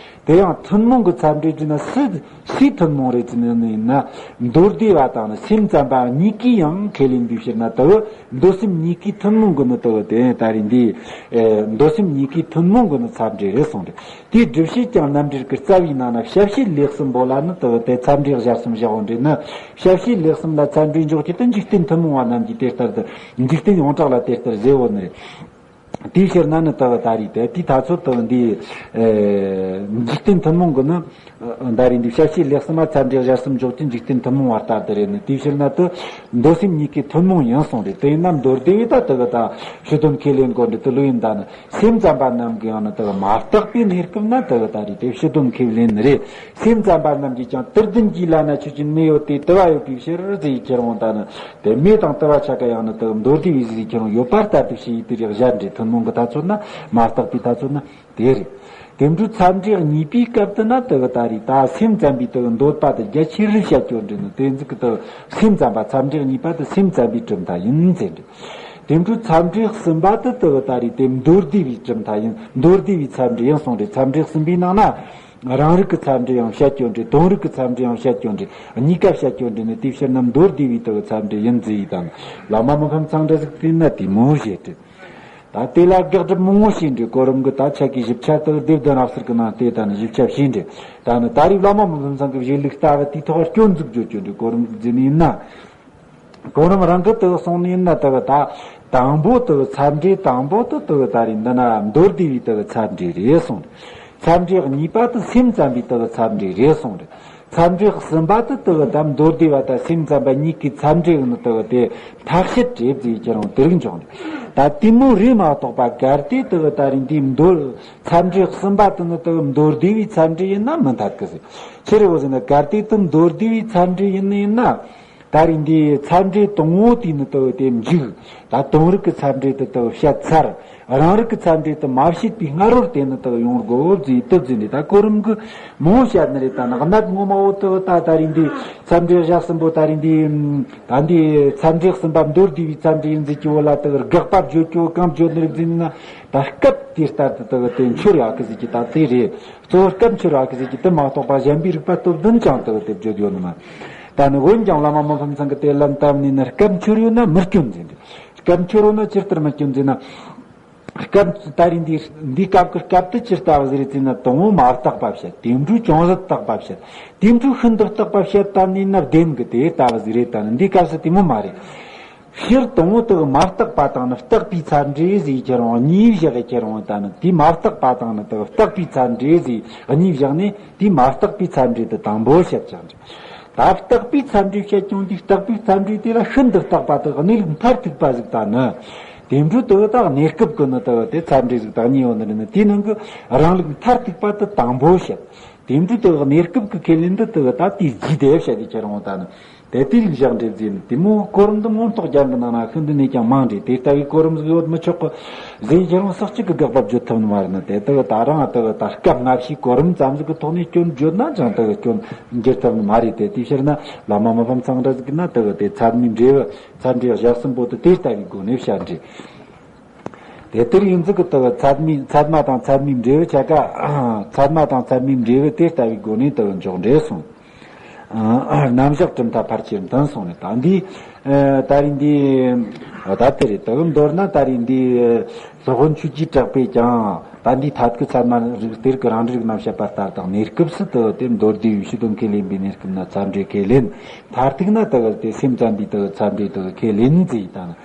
དེ་ཡང་ཐུན་མོང་གི་ཚད་འགྲེལ་གྱི་ནི་སུ་སུའི་ཐུན་མོང་རེད་ཟེར་ནི་ཡིན་ན། མདོ་སྡེ་བ་དང་ནི་སེམས་ཙམ་པ་གཉིས་ཀས་ཡང་ཁས་ལེན་པའི་ཕྱིར་ན་དུ། མདོ་སེམས་གཉིས་ཀའི་ཐུན་མོང་གི་ནི་དུ་དེ་ད་རེས་འདི། ཨེ། མདོ་སེམས་གཉིས་ཀའི་ཐུན་མོང་གི་ནི་ཚད་འགྲེལ་རེད་གསུངས་ཏེ། དེའི་སྒྲུབ་བྱེད་ཀྱང་རྣམ་འགྲེལ་གྱི་རྩ་བའི་ནང་ན་བྱ་བྱེད་ལས་གསུམ་པོ་ལ་ནི་དུ་དེ་ཚད་འགྲེལ་སྦྱར་གསུམ་བཞག་འོང་འདྲེ་ནི། བྱ་བྱེད་ལས་གསུམ་ལ་ཚད་འགྲེལ་འཇོག་རྒྱུ་དེ་འཇིག་རྟེན་ཐུན་མོང་བ་རྣམས་ཀྱིས་དེ་ལྟར་དུ། འཇིག་རྟེན་ཡོངས་གྲགས་ལ་དེ་ལྟར་ཟེར་བོ་ནི་རེད། དེའི་ཕྱིར་ན་ནི་དག་ད་རེས་དེ་དེའི་ཐ་ཚོད་དག་འདི། ཨེ། འཇིག་རྟེན་ཐུན་མོང་གི་ནི། ཨ། ད་རེས་འདི་བྱ་བྱེད་ལས་གསུམ་མ་ཚད་འགྲེལ་སྦྱར་གསུམ་འཇོག་གི་འཇིག་རྟེན་ཐུན་མོང་བ་ལྟར་དུ་རེད་ནི། དེའི་ཕྱིར་ན་དུ་མདོ་སེམས་གཉིས་ཀའི་ཐུན་མོང་ཡིན་གསུངས་རེད། དེ་ཡིན་ན་མདོ་སྡེ་བས་ད་དག་ད་ཕྱི་དོན་ཁས་ལེན་དགོས་འདི་དུ་ལོས་ཡིན། ད་ནི་སེམས་ཙམ་པ་རྣམས་ཀྱིས་ཡང་ནི་དག་མ་བརྟགས་པའི་གནས་སྐབས་ན་དག་ད་རེས་དེ་ཕྱི་དོན་ཁས་ལེན་ནི་རེད། སེམས་ཙམ་པ་རྣམས་ཀྱིས་ཀྱང་དུ་ལྡན་གྱི་ལ་ན་ཆོས་ཅན་མེ་ཡོད་དེ་དུ་བ་ཡོད་པའི་ཕྱིར་ཟེར་ཁྱེར་འོང་། ད་ནི་དེ་མེ་དང་དུ་བ་ཆ་ག་ཡང་ནི་དུ་མདོ་སྡེ་བས་ཟེར་ཁྱེར་འོང་ཡོད་པ་ལྟར་དུ་ཞེས་དེ་རིགས་སྦྱར་འདྲེ་ཐུན་མོང་གི་ཐ་ཚོད་ན་མ་བརྟགས་པའི་ཐ་ཚོད་ན་དེ་རེད། དེ་འཕྲོ་ཚད་འགྲེལ་གཉིས་པའི་སྐབས་དུ་ན་དུ་ད་རེས་ད་སེམས་ཙམ་པའི་དུ་འདོད་པ་དུ་རྒྱ་ཆེར་བཤད་ཀྱོ་འདྲེ་ནི་དེ་འཛིག་གི་དུ་སེམས་ཙམ་པ་ཚད་འགྲེལ་གཉིས་པ་དུ་སེམས་ཙམ་པའི་གྲུབ་མཐའ་ཡིན་ཟེར་འདྲེ། དེ་འཕྲོ་ཚད་འགྲེལ་གསུམ་པ་དུ་དུ་ད་རེས་དེ་མདོ་སྡེ་བའི་གྲུབ་མཐའ་ཡིན། མདོ་སྡེ་བའི་ཚད་འགྲེལ་ཡིན་གསུངས་རེད། ཚད་འགྲེལ་གསུམ་པའི་ནང་ན། རང་རིག་གི་ཚད་འགྲེལ་ཡང་བཤད་རྒྱུ་འདྲེ། དོན་རིག་གི་ཚད་འགྲེལ་ཡང་བཤད་རྒྱུ་འདྲེ། གཉིས་ཀ་བཤད་རྒྱུ་འདྲེ་ནི་དེའི་ཕྱིར་ན་མདོ་སྡེ་བའི་དག་ཚད་འགྲེལ་ཡིན་ཟེར་ཡི་དང་། བླ་མ་མི་ཕམ་ཚང་འདྲ་ཟིག་བལྟས་ན་དེ་མོ་བཤད་དྲི། ད་དེ་ལ་དགག་སྒྲུབ་མང་བོ་བྱས་འདྲེ། གོ་རིམ་གི་ད་ཆ་གི་ཞིབ་ཆ་དག་སྡེ་བདུན་རབ་གསལ་གི་ནང་བལྟས་ད་ནི་ཞིབ་ཆ་བྱས་འདྲེ། ད་ནི་ད་རེས་བླ་མ་མི་ཕམ་ཚང་གི་བཞེད་ལུགས་ལྟ་བུ་དེའི་ཐོག་སྐྱོན་འཛུགས་བརྗོད་རྒྱུ་འདྲེ། གོ་རིམ་གི་རྫུན་ཡིན་ན། གོ་རིམ་རང་གི་དུ་སོང་ནས་ན་དུ་ད་དང་པོ་དུ་ཚད་འགྲེལ་དང་པོ་དུ་དུ་ད་རེས་འདི་ན་མདོ་སྡེ་བའི་དུ་ཚད་འགྲེལ་རེད་གསུངས་རེད། ཚད་འགྲེལ་གཉིས་པ་དུ་སེམས་ཙམ་པའི་དུ་ཚད་འགྲེལ་རེད་གསུངས་རེད། ཚད་འགྲེལ་གསུམ་པ་དུ་དུ་ད་མདོ་སྡེ་བ་དང་སེམས་ཙམ་པ་གཉིས་ཀའི་ཚད་འགྲེལ་ནི་དུ་དེ་ཐག་བཅད་རེད་ཟེར་ཁྱེར་འོང་དེ་རིགས་འཇོག་རེད། ད་དེ་མོ་རེད་མ་གཏོགས་པ་གལ་ཏེ་དུ་ད་རེས་འདི་མདོ་ཚད་འགྲེལ་གསུམ་པ་དུ་ནི་དུ་མདོ་སྡེ་བའི་ཚད་འགྲེལ་ཡིན་ན་མི་འཐད་གི་ཟེར། ཁྱེད་རེ་བོ་ཟེར་ན་གལ་ཏེ་དུ་མདོ་སྡེ་བའི་ཚད་འགྲེལ་ཡིན་ནི་ཡིན་ན། ད་རེས་འདིའི་ཚད་འགྲེལ་དང་པོ་དེ་ནི་དུ་དེ་མཇུག་ད་དོན་རིག་གི་ཚད་འགྲེལ་དུ་དུ་བཤད་ཚར། རང་རིག་གི་ཚད་འགྲེལ་དུ་མ་བཤད་པའི་སྔ་རོལ་དེ་ནི་དུ་ཡོང་དགོས་ཟེར་དུ་ཟེར་ནས་ད་གོ་རིམ་གི་མང་བོ་བཤད་ནི་རེད། ད་ནི་གནད་ངོ་མ་བོ་དུ་ད་ད་རེས་འདི་ཚད་འགྲེལ་བཞག་གསུམ་པོ་ད་རེས་འདི་ད་འདི་ཚད་འགྲེལ་གསུམ་པ་མདོ་སྡེ་བའི་ཚད་འགྲེལ་ཡིན་ཟེར་གྱི་བོ་ལ་དུ་དགག་པ་བརྗོད་རྒྱུ་གང་བརྗོད་ནི་རེད་ཟེར་ན། ད་སྐབས་དེ་ལྟར་དུ་དུ་དེ་འཆོར་ཡག་གི་ཟེར་གྱི་ད་དེ་རེད། གཙོ་བོ་སྐབས་འཆོར་བ་གི་ཟེར་གྱི་དེ་མ་གཏོགས་པ་གཞན་པའི་རིགས་པ་སྟོབས་ལྡན་ཅང་དུ་དེ་བརྗོད་ཡོད་ནི་མ། ད་ནི་འོན་ཀྱང་བླ་མ་མི་ཕམ་ཚང་གི་དེ་ལན་བཏབ་ནས་ནི་སྐབས་འཆོར་ཡོད་ན་མི་སྐྱོན་ཟེར་འདུག་སྐབས་འཆོར་ཡོད་ན་ཇི་ལྟར་མི་སྐྱོན་ཟེར་ན། སྐབས་ད་རེས་འདི་འདི་སྐབས་ཀྱི་སྐབས་དེ་ཇི་ལྟ་བུ་ཟིག་རེད་ཟེར་ན། དང་པོ་མ་བརྟགས་པ་བཤད། དེ་འཕྲོ་ཅུང་ཟད་བརྟགས་པ་བཤད། དེ་འཕྲོ་ཤིན་ཏུ་བརྟགས་པ་བཤད་བཏང་ནས་ན་བདེན་གི་དེ་ལྟ་བུ་ཟིག་རེད། ད་ནི་འདི་སྐབས་སུ་དེ་མོ་མ་རེད། སྤྱིར་དང་པོ་དག་མ་བརྟགས་པ་དང་ནི་བརྟགས་པའི་ཚད་འགྲེལ་ཟེར་ཁྱེར་འོང་གཉིས་བཞག་གི་ཁྱེར་འོང་། ད་ནི་དེ་མ་བརྟགས་པ་དང་ནི་དག་བརྟགས་པའི་ཚད་འགྲེལ་ཟེར་གཉིས་བཞག་ནས་དེ་མ་བརྟགས་པའི་ཚད་འགྲེལ་དུ་དང་པོ་བཤད་ཀྱང་འགྲིག་ད་བརྟགས་པའི་ཚད་འགྲེལ་བཤད་ཀྱང་འདི་བརྟགས་པའི་ཚད་འགྲེལ་དེ་ལ་ཤིན་ཏུ་བརྟགས་པ་དག་གནས་ལུགས་མཐར་ཐུག་པ་ཟིག་ད་ནི། དེ་འཕྲོ་དག་དག་གནས་སྐབས་ཀྱི་ནི་དག་དེ་ཚད་འགྲེལ་ཟིག་དག་གཉིས་ཡོད་ནི་རེད། ནི་དེའི་ནང་གི་རང་ལུགས་མཐར་ཐུག་པ་དེ་དང་པོ་བཤད། དེ་འཕྲོ་དག་གནས་སྐབས་ཀྱི་ཁས་ལེན་འདི་དག་ད་དེའི་རྗེས་དེ་བཤད་དེ་ཁྱེར་འོང་ད་ནི། དེ་དེ་རིགས་བཞག་འགྲེལ་ཟེར་ནི་དེ་མོ་གོ་རིམ་འདི་མངོན་རྟོགས་རྒྱན་གྱི་ནང་ན་ཤིན་ཏུ་ནས་ཀྱང་མང་འདྲེ། དེ་ལྟ་བུའི་གོ་རིམ་ཟིག་ཡོད་མི་ཆོག་གི་ཟེར་ཁྱེར་འོང་ས་གཅིག་གི་དགག་པ་བརྗོད་ཐུབ་ནི་མ་རེད། ན་དེ་དག་ད་རང་དག་ད་སྐབས་སྔ་ཕྱིའི་གོ་རིམ་ཙམ་ཟིག་གི་ཐོག་ནས་སྐྱོན་བརྗོད་ན་ཅང་དག་སྐྱོན་འགྱུར་ཐུབ་ནི་མ་རེད། དེ་དེའི་ཕྱིར་ན་བླ་མ་མི་ཕམ་ཚང་འདྲ་ཟིག་གི་ན་དག་དེ་ཚད་མའི་འགྲེལ་བ་ཚད་འགྲེལ་བཞག་གསུམ་པོ་དེ་དེ་ལྟ་བུའི་སྒོ་ནས་བཤད་འདྲེ། དེ་ལྟར་ཡིན་ཚུལ་གྱི་དག་ཚད་མའི་ཚད་མ་དང་ཚད་མའི་འགྲེལ་བ་ཆ་ག་ཚད་མ་དང་ཚད་མའི་འགྲེལ་བ་དེ་ལྟ་བུའི་སྒོ་ནས་དག་འཇོག་འགྲེལ་གསུངས། རྣམ་གཞག་གྲུབ་མཐའ་ཕལ་ཆེར་འདོན་སོང་ནས། ད་འདི་ད་རིང་འདི་ད་དེ་རེད། ད་མདོར་ན་ད་རིང་འདི་སློབ་དཔོན་ཆོས་ཀྱི་གྲགས་པས་ཀྱང་ད་འདི་ཐད་ཀར་ཚད་མ་རིགས་གཏེར་གྱི་རང་འགྲེལ་རྣམ་བཤད་པ་ལྟར་དང་གནས་སྐབས་སུ་དུ་དེ་མདོ་སྡེ་བའི་ཕྱི་དོན་ཁས་ལེན་པའི་གནས་སྐབས་ན་ཚད་འབྲས་ཁས་ལེན། མཐར་ཐུག་ན་དུ་དེ་སེམས་ཙམ་པའི་དུ་ཚད་འབྲས་དུ་ཁས་ལེན་ཟེར་ད་ནི་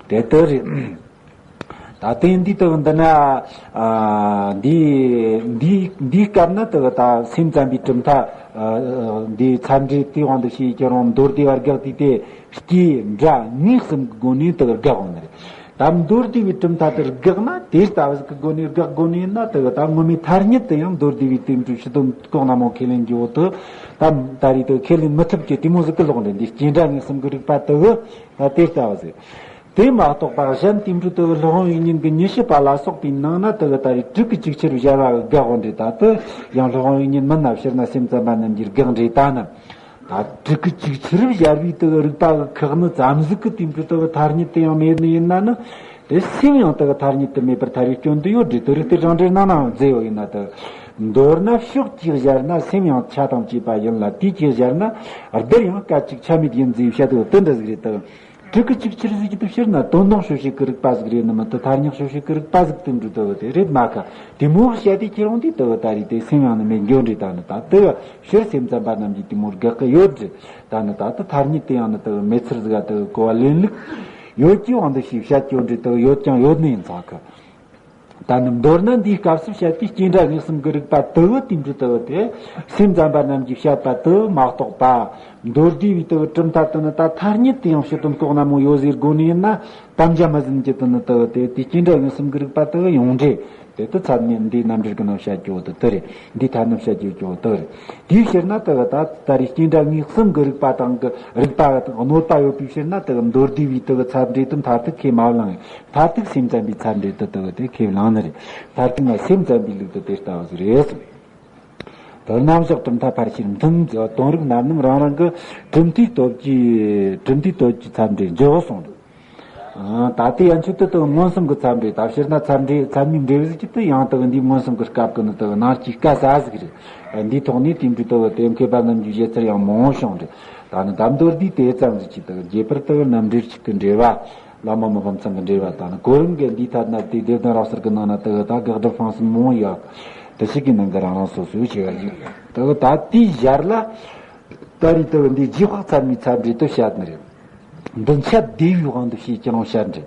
དེ་ལྟར་རེད། ད་ལྟའི་འདི་དག་འདི་ན། ཨ། འདི་འདི་འདིའི་སྐབས་ན་དག་ད་སེམས་ཙམ་པའི་གྲུབ་མཐའ། ཨ། འདིའི་ཚད་འབྲས་དེའི་དབང་དུ་བྱས་ཀྱི་རུང་མདོ་སྡེ་བ་དགག་དུས་དེ་སྐྱེ་འདྲ་ངེས་གསུམ་གྱི་སྒོ་ནས་དག་དགག་འོང་ནི་རེད། ད་མདོ་སྡེ་བའི་གྲུབ་མཐའ་དེར་དགག་ན་དེ་ལྟ་བུ་ཟིག་གི་སྒོ་ནས་དགག་དགོས་ནི་ཡིན་ན་དག་ད་ངོ་མའི་ཐ་སྙད་དུ་ཡང་མདོ་སྡེ་བའི་དེ་འདྲའི་ཕྱི་དོན་ལྐོག་ན་མོ་ཁས་ལེན་རྒྱུ་བོ་དུ་ད་ད་རེས་དུ་ཁས་ལེན་མི་ཐུབ་ཀྱི་དེ་མོ་ཟིག་གི་ལོག་འདྲེན་འདི་སྐྱེ་འདྲ་ངེས་གསུམ་གྱི་རིགས་པ་དུ་ད་དེ་ལྟ་བུ་ཟིག་དེ་མ་གཏོགས་པ་གཞན་དེ་འཕྲོ་དུ་སློབ་དཔོན་དབྱིག་གཉེན་གྱི་ཉི་ཤུ་པ་ལ་སོགས་པའི་ནང་ན་དུ་ད་རེས་དྲུག་གི་ཅིག་ཆར་སྦྱར་བ་དགག་འོང་འདྲེ་ད་དུ་ཡང་སློབ་དབོན་དབྱིག་གཉེན་མིན་ན་ཕྱིར་ན་སེམས་ཙམ་པ་རྣམས་ཀྱིས་དགག་འདྲེ་ད་ནི། ད་དྲུག་གི་ཅིག་ཆར་སྦྱར་བའི་དུ་རིགས་པ་གི་ཁག་ནི་ཙམ་ཟིག་གི་དེ་འཕྲོ་དུ་ཐ་སྙད་དུ་ཡང་མེད་ནི་ཡིན་ན་ནི། དེ་སེམས་ཡང་དུ་ཐ་སྙད་དུ་མེད་པར་ཐལ་བའི་སྐྱོན་དུ་ཡོད་འདྲེ་དུ་རིགས་དེ་རང་འགྲེལ་ནང་ནའང་མཛད་ཡོད་ཡིན་ན་དུ། མདོར་ན་ཕྱོགས་གཅིག་སྦྱར་ན་སེམས་ཡང་ཆ་དང་བཅས་པ་ཡིན་ལ་དུས་གཅིག་སྦྱར་ན་བསྡུར་ཡང་སྐད་ཅིག་ཆ་མེད་ཡིན་ཟེར་བཤད་དུ་དུ་འདྲ་ཟིག་རེད་དུ། དྲུག་གི་ཅིག་ཆར་ཟིག་གི་དུ་ཕྱིར་ན་དོན་དང་ཕྱོགས་ཞིག་གི་རིགས་པ་ཟིག་རེད་ནི་མི་དུ་ཐ་སྙད་ཕྱོགས་ཞིག་གི་རིགས་པ་ཟིག་དུ་འགྲོ་དུ་བ་དེ་རེད་མ་ཁ་དེ་མོ་བཤད་དེ་ཁྱེད་རང་དེ་དུ་བ་ད་རེད་དེ་སེམས་ཡང་ནི་མེད་འགྱོ་འདྲེ་ད་ནི་ད་དུ་བ་ཕྱིར་སེམས་ཙམ་པ་རྣམས་ཀྱིས་དེ་མོ་དགག་གི་ཡོད་འདྲེ་ད་ནི་ད་དུ་ཐ་སྙད་དེ་ཡང་ནི་དུ་མེད་ཚུལ་ཟིག་ག་དུ་གོ་བ་ལེན་ལུགས་ཡོད་ཀྱི་དབང་དུ་ཞིག་བཤད་ཀྱོ་འདྲེ་དུ་ཡོད་ཀྱང་ཡོད་ནི་ཡིན་ཚ་ཁ། ད་ནི་མདོར་ན་འདིའི་སྐབས་སུ་བཤད་པའི་སྐྱེ་འདྲ་ངེས་གསུམ་གྱི་རིགས་པ་དུ་བོ་དེ་འདྲ་དུ་བོ་དེ་སེམས་ཙམ་པ་རྣམས་ཀྱིས་བཤད་པ་དུ་མ་གཏོགས་པ། མདོ་སྡེ་བའི་དུ་བོ་གྲུབ་མཐའ་དུ་ནི་ད་ཐ་སྙད་དུ་ཡང་ཕྱི་དོན་ལྐོག་ན་མོ་ཡོད་ཟེར་དགོས་ནི་ཡིན་ན་དམ་བཅའ་མི་ཟིན་གྱི་དུ་ནི་དུ་བོ་དེ་དེ་སྐྱེ་འདྲ་ངེས་གསུམ་གྱི་རིགས་པ་དུ་བོ་ཡོང་འདྲེ་དེ་དུ་ཚད་མེད་འདིའི་རྣམ་འགྲེལ་གྱི་ནང་བཤད་རྒྱུ་དུ་དུ་རེད། འདིའི་ཐ་སྙད་བཤད་རྒྱུ་ཅོ་དུ་རེད། དེའི་ཕྱིར་ན་དུ་བོ་ད་ད་རེས་སྐྱེ་འདྲ་ངེས་གསུམ་གྱི་རིགས་པ་དང་གི་རིགས་པ་གནོད་པ་ཡོད་པའི་ཕྱིར་ན་དུ་བོ་མདོ་སྡེ་བའི་དུ་བོ་ཚད་འདྲེ་དུ་མཐར་ཐུག་ཁས་མ་བླངས། མཐར་ཐུག་སེམས་ཙམ་པའི་ཚད་འབྲས་དུ་དུ་བ་དེ་ཁས་བླངས་ནི་རེད། མཐར་ཐུག་ན་སེམས་ཙམ་པའི་ལུགས་དུ་དེ་ལྟ་བུ་ཟིག་རེད་གསུངས། དོན་རྣམ་གཞག་གྲུབ་མཐའ་ཕལ་ཆེར་མཐུན་ཟེར་བ་དོན་རིག་རྣམ་སྣང་རང་རང་གི་གྲུབ་མཐའི་སྟོབས་ཀྱིས་གྲུབ་མཐའི་སྟོབས་ཀྱི་ཚད་འབྲས་འཇོག་གསུངས་འདུག་ཨ། ད་ལྟའི་ཡན་ཆོད་དུ་དུ་མངོན་སུམ་གྱི་ཚད་འབྲས་ད་ཕྱིར་ན་ཚད་འབྲས་ཚད་མའི་འབྲས་བུ་ཟིག་གི་དུ་ཡང་དུ་འདིའི་མངོན་སུམ་གྱི་སྐབས་ཀྱི་ནི་དུ་ནང་གཅིག་དཀའ་ས་ཟིག་རེད། འདིའི་ཐོག་ནས་དེ་འདྲའི་དུ་དེ་མཁས་པ་རྣམས་ཀྱི་བཞེད་ཚུལ་ཡང་མང་བོ་བྱུང་རེད། ད་ནི་ད་མདོར་བསྡུས་དེ་ཙམ་ཟིག་གིས་དུ་རྒྱས་པར་དུ་རྣམ་འགྲེལ་གཅིག་གི་འགྲེལ་བ། བླ་མ་མི་ཕམ་ཚང་གི་འགྲེལ་བ་དང་གོ་རིམ་གྱི་འདིའི་ཐད་ན་དེ་སྡེ་བདུན་རབ་གསལ་གྱི་ནང་ན་དུ་ད་དགག་སྒྲུབ་སྤང་གསུམ་མང་བོ་ཡོད། དུ་ཞིག་གི་ནང་གི་རང་རང་སོ་སོའི་ཆེ་བ་ཞིག་དུ་ད་དེའི་ཞར་ལ་ད་རེས་དུ་འདི་རྗེས་དཔག་ཚད་མའི་ཚད་འབྲས་དུ་བཤད་ནི་རེད། མདུན་ཆད་སྡེ་བའི་དབང་དུ་བྱས་ཀྱང་བཤད་འདྲེ།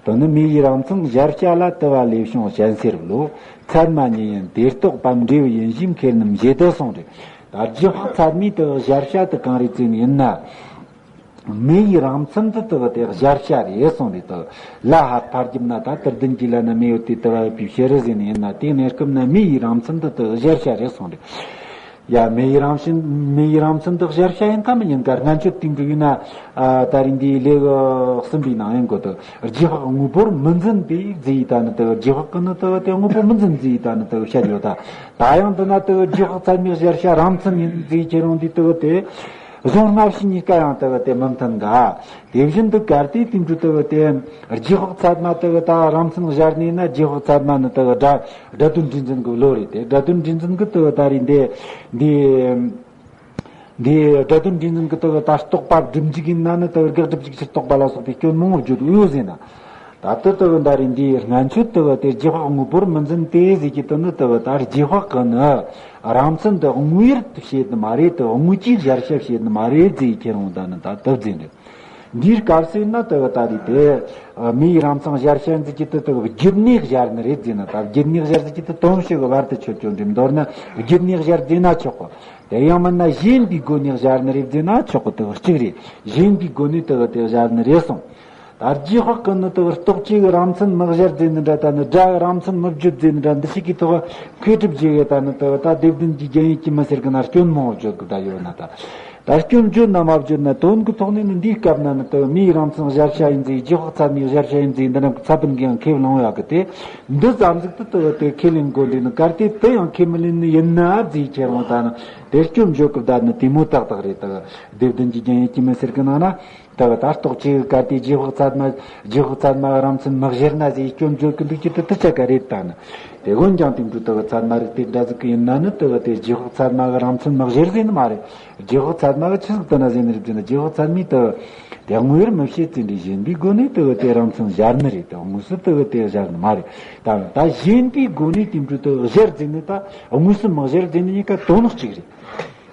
དོན་ནི་མེ་ཡི་རང་མཚན་གཞལ་བྱ་ལ་དུ་བ་ལས་བྱུང་གཞན་སེལ་བློ། ཚད་མ་ཉིད་ཡིན་དེ་རྟོགས་པ་འབྲས་བུ་ཡིན་ཞེས་མཁས་རྣམས་བཞེད་དུ་གསུངས་རེད། ད་རྗེས་དཔག་ཚད་མའི་དུ་གཞལ་བྱ་དུ་གང་རེད་ཟེར་ནི་ཡིན་ན། མེ་ཡི་རང་མཚན་དུ་དུ་བ་དེ་གཞལ་བྱ་རེད་གསུངས་རེད་དུ། ལ་ཧར་ཕར་རྒྱབ་ན་ད་དུར་ལྡན་གྱི་ལ་ན་མེ་ཡོད་དེ་དུ་བ་ཡོད་པའི་ཕྱིར་ཟེར་ནི་ཡིན་ན་དེ་གནས་སྐབས་ན་མེ་ཡི་རང་མཚན་དུ་དུ་གཞལ་བྱ་རེད་གསུངས་རེད། ཡ་མེ་ཡི་རང་བཞིན་མེ་ཡི་རང་མཚན་དུ་གཞལ་བྱ་ཡིན་ད་མི་ཡིན་ག་སྔན་ཆད་དེ་འདྲ་ཡིན་ན། ཨ། ད་རིང་འདིའི་ལེའུ་གསུམ་པའི་ནང་ཡིན་དགོས་དུ་རྗེས་དཔག་དངོས་པོར་མི་འཛིན་པའི་རྫས་ཡིན་ད་ནི་དུ་རྗེས་དཔག་གི་ནི་དུ་དེ་དངོས་པོ་མི་འཛིན་རྫས་ཡིན་ད་ནི་དུ་བཤད་ཡོད་ད། ད་ཡང་འདི་ན་དུ་རྗེས་དཔག་ཚད་མའི་གཞལ་བྱ་རང་མཚན་ཡིན་རྫས་ཁྱེད་རང་འདི་དུ་དེ། གཞུང་སྔ་ཕྱི་གཉིས་ཀ་ཡང་དུ་དེ་མི་མཐུན་ག་དེ་བཞིན་དུ་གལ་ཏེ་དེ་འདྲ་དུ་དེ་རྗེས་དཔག་ཚད་མ་དུ་ད་རང་མཚན་གཞལ་ནས་ན་རྗེས་དཔག་ཚད་མ་ནི་དུ་སྒྲ་སྒྲ་དོན་འདྲེས་འཛིན་གྱི་བློ་རེད་དེ་སྒྲ་དོན་འདྲེས་འཛིན་གྱི་དུ་ད་རེད་འདི་འདི། འདི་སྒྲ་དོན་འདྲེས་འཛིན་གྱི་དུ་ད་རྟོག་པ་སྒྲུབ་འཇུག་ཡིན་ན་ནི་དུ་དགག་སྒྲུབ་ཅིག་ཕྱིར་རྟོག་པ་ལ་སོགས་པའི་སྐྱོན་མང་བོ་བརྗོད་འོས་ཟེར་ན། ད་དུ་དུ་ད་རེས་འདིའི་སྔན་ཆད་དུ་དེ་རྗེས་དཔག་དངོས་པོར་མི་འཛིན་ཏེ་ཟེར་གྱི་དུ་ནི་དུ་ད་རྗེས་དཔག་གི་ནི་རང་མཚན་དུ་དངོས་ཡུལ་དུ་བྱེད་ནི་མ་རེད་དུ་དངོས་ཀྱི་གཞལ་བྱ་བྱེད་ནི་མ་རེད་ཟེར་ཁྱེད་རང་ད་ནི་ད་དུ་ཟེར་ནི། འདིའི་སྐབས་སུ་ཡིན་ན་དུ་ད་རེས་དེ་མེ་ཡི་རང་མཚན་གཞལ་བྱ་ཟེར་གྱི་དུ་དུ་བརྒྱུད་ནས་གཞལ་ནི་རེད་ཟེར་ན་ད་བརྒྱུད་ནས་གཞལ་ཟེར་གྱི་དུ་དོན་ཞིག་གི་བར་དུ་ཆོད་ཆོད་འགྲིམ་མདོར་ན་བརྒྱུད་ནས་གཞལ་ཟེར་ན་ཆོག་གོ་དེ་ཡང་མིན་ན་གཞན་པའི་སྒོ་ནས་གཞལ་ནི་རེད་ཟེར་ན་ཆོག་གི་དུ་གཅིག་རེད། གཞན་པའི་སྒོ་ནས་དུ་དེ་གཞལ་ནི་རེད་གསུངས། ད་རྗེས་དཔག་གི་ནི་དུ་རྟོག་བཅས་ཀྱི་རང་མཚན་མི་གཞལ་ཟེར་ནི་འདྲ་ད་ནི་སྒྲ་གི་རང་མཚན་མི་བརྗོད་ཟེར་ནི་འདྲ་འདི་ཞིག་གི་ཐོག་མཁས་གྲུབ་རྗེ་གི་ད་ནི་དུ་ད་སྡེ་བདུན་གྱི་རྒྱན་ཡིན་གྱི་མི་ཟེར་གི་ན་སྐྱོན་མང་བོ་བརྗོད་གི་ད་ཡོད་ན་ད། ད་སྐྱོན་བརྗོད་ན་མ་བརྗོད་ན་དོན་གྱི་ཐོག་ནས་ནི་འདིའི་སྐབས་ན་ནི་དུ་མེ་ཡི་རང་མཚན་གཞལ་བྱ་ཡིན་ཟེར་རྗེས་དཔག་ཚད་མའི་གཞལ་བྱ་ཡིན་ཟེར་འདི་རྣམས་ཀྱི་ཚད་བུན་གྱི་ཡང་ཁས་བླངས་ཡག་གི་དེ་འདི་ཙམ་ཟིག་ཏུ་དུ་དེ་ཁས་ལེན་དགོས་འདི་ནི་གལ་ཏེ་དེ་ཡང་ཁས་མི་ལེན་ནི་ཡིན་ན་ཟེར་ཁྱེད་རང་ད་ནི་དེ་སྐྱོན་བརྗོད་གི་བསྡད་ནི་དེ་མོ་ཏག་ཏག་རེད། དུ་སྡེ་བདུན་གྱི་རྒྱན་ཡིན་གྱི་མི་ཟེར་གི་ནང་ན། དུ་ད་རྟོག་བཅས་གལ་ཏེ་རྗེས་དཔག་ཚད་མ་རྗེས་དཔག་ཚད་མ་རང་མཚན་མི་གཞིར་ན་ཟེར་སྐྱོན་བརྗོད་ཀྱི་འདུག་ཀྱི་དུ་དུ་ཆ་ག་རེད་ད་ནི། དེ་འོན་ཀྱང་དེ་འདྲ་དག་ཚད་མ་རིགས་དེ་འདྲ་ཟིག་གི་ཡིན་ན་ནི་དག་དེ་རྗེས་དཔག་ཚད་མ་གི་རང་མཚན་མི་གཞིར་ཟིན་ནི་མ་རེད། རྗེས་དཔག་ཚད་མ་གི་ཆི་ཟིག་དུ་ན་ཟིན་ནི་རེད་ཟེར་ན། རྗེས་དཔག་ཚད་མས་དག་དེ་དངོས་ར་མི་བྱེད་ཟིན་རེད། གཞན་པའི་སྒོ་ནས་དག་དེ་རང་མཚན་གཞལ་ནི་རེད། དེ་དངོས་སུ་དག་དེ་གཞལ་ནི་མ་རེད། ད་ད་གཞན་པའི་སྒོ་ནས་དེ་འདྲ་དག་གཞིར་ཟིན་ནི། ད་དངོས་སུ་མི་གཞིར་ཟིན་ནི་གཉིས་ཀ་དོན་གཅིག་རེད།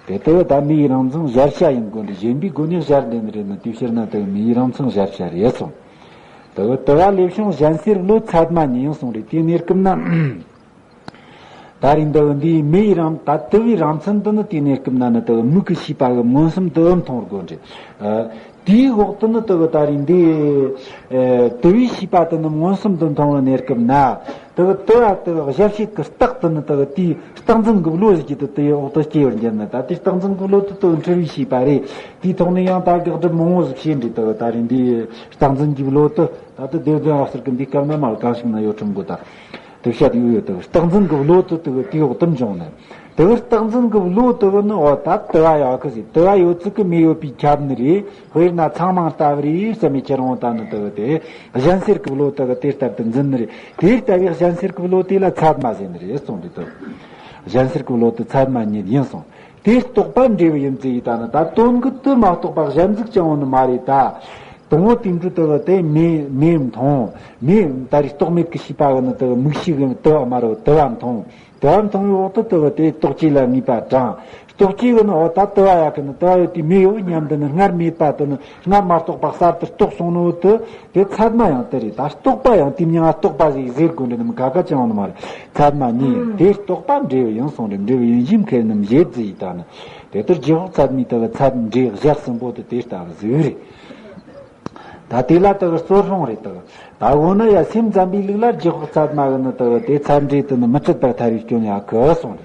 དེ་ལྟ་བུ་ད་མེ་ཡི་རང་མཚན་གཞལ་བྱ་ཡིན་དགོས་རེད། གཞན་པའི་སྒོ་ནས་གཞལ་འདོད་ནི་རེད་ན། དེའི་ཕྱིར་ན་དེ་མེ་ཡི་རང་མཚན་གཞལ་བྱ་རེད་གསུངས། དེ་བ་དུ་བ་ལས་བྱུང་གཞན་སེལ་བློ་ཚད་མ་ཉིད་ཡིན་གསུངས་རེད། དེའི་གནས་སྐབས་ན། ད་རིང་འདི་འདིའི་མེ་ཡི་རང་ད་དུ་བའི་རང་མཚན་དུ་ནི། དེའི་གནས་སྐབས་ན་ནི་དུ་མིག་གི་ཤེས་པ་གི་མངོན་སུམ་དུ་མཐོང་དགོས་རེད། དེའི་འོག་ཏུ་ནི་དུ་ད་རིང་འདི་དུ་བའི་ཤེས་པ་དུ་ནི་མངོན་སུམ་དུ་མཐོང་བའི་གནས་སྐབས་ན། དེ་གི་དེ་བ་དེ་གི་གཞལ་བྱེད་ཀྱི་རྟགས་དེ་ནི་དེ་གི་དེའི་རྟགས་འཛིན་གྱི་བློ་ཟེར་གྱི་དེ་དེའི་འོག་ཏུ་སྐྱེ་བར་འགྱུར་ནི། ད་དེའི་རྟགས་འཛིན་གྱི་བློ་དེ་དེ་གི་འཁྲུལ་བའི་ཤེས་པ་རེད། དེའི་ཐོག་ནས་ཡང་ད་དགག་སྒྲུབ་མང་བོ་ཟིག་བྱས་འདྲི། དེ་གི་ད་རིང་འདིའི་རྟགས་འཛིན་གྱི་བློ་དེ་ད་དེ་སྡེ་བདུན་འ་ཟུར་གི་འདི་སྐབས་ན་མ་གང་ཞིག་ན་ཡོད་ཁྲིམས་དགོས། ད་དེ་བཤད་ཡོད་ཡོད། དེ་གི་རྟགས་འཛིན་གྱི་བློ་དེ་དེ་གི་དེའི་འོག་ཏུ་འབྱུང་ནི། དེ་གི་རྟགས་འཛིན་གྱི་བློ་དེ་གི་ནི་འོ་ད་དུ་བ་ཡོད་གི་ཟིག་དུ་བ་ཡོད་ཚིག་གི་མེ་ཡོད་པའི་ཁྱབ་ནི་རེད། དཔེར་ན་ཚང་མང་ལྟ་བུ་རེད་བསམ་མི་ཁྱེར་འོང་། ད་ནི་དེ་གི་དེ་གཞན་སེལ་གྱི་བློ་དེ་གི་དེ་ལྟར་དུ་འཛིན་ནི་རེད། དེ་ལྟ་བུའི་གཞན་སེལ་གྱི་བློ་དེ་ལ་ཚད་མ་ཟེར་ནི་རེད་གསུངས་འདུག་དེ་གཞན་སེལ་གྱི་བློ་དེ་ཚད་མ་ཉིད་ཡིན་གསུངས། དེ་རྟོག་པ་འབྲས་བུ་ཡིན་ཟེར་ཡི་ད་ནི། ད་དོན་གྱི་དེ་མ་རྟོགས་པ་གཞན་ཟིག་ཅང་ཡོད་ནི་མ་རེད། ད་དང་པོ་དེ་འདྲ་དེ་གི་དེ་མེ་མེ་མཐོང་། མེ་ད་རེས་རྟོག་མེད་ཀྱི་ཤེས་པ་གི་ནི་དེ་གི་མིག་ཤེས་གི་དུ་བ་མ་རེད། དུ་བ་མཐོང་། དུ་བ་མཐོང་བའི་འོག་ཏུ་དེ་གི་དེ་རྟོག་བཅས་ལ་ངེས་པ་དྲངས། རྟོག་བཅས་གི་ནི་འོ་ད་དུ་བ་ཡོད་གི་ནི། དུ་བ་ཡོད་དེ་མེ་ཡོད་སྙམ་དུ་ནི་སྔར་མེད་པ་དེ་ནི་སྔར་མ་རྟོགས་པ་གསར་དུ་རྟོགས་སོང་ནོ་དེ། དེ་ཚད་མ་ཡང་དེ་རེད། ད་རྟོག་པ་ཡང་དེ་མྱིང་ང་རྟོག་པ་ཟིག་ཟེར་དགོས་འདྲ་ནི་མི་ག་ག་ཅང་ཡོད་ནི་མ་རེད། ཚད་མ་ཉིད་ཡིན། ཨང་། དེ་རྟོག་པ་འབྲས་བུ་ཡིན་གསུངས་རེད། འབྲས་བུ་ཡིན་ཞེས་མཁས་རྣམས་བཞེད་ཟེར་ཡི་ད་ནི། དེ་ལྟར་རྗེས་དཔག་ཚད་མའི་དེ་གི་ཚད་འབྲས་གཞལ་གསུམ་པོ་དེ་དེ་ལྟ་བུ་ཟིག་རེད། ད་དེ་ལ་དེ་གི་རྩོད་སྤོང་རེད། དེ་གི་ད་འོ་ན་ཡ་སེམས་ཙམ་པའི་ལུགས་ལ་རྗེས་དཔག་ཚད་མ་གི་ནི་དེ་གི་དེ་ཚད་འབྲས་དེ་ནི་མི་འཕྲོད་པར་ཐལ་བའི་སྐྱོན་ཡོད་གི་གསུངས་རེད།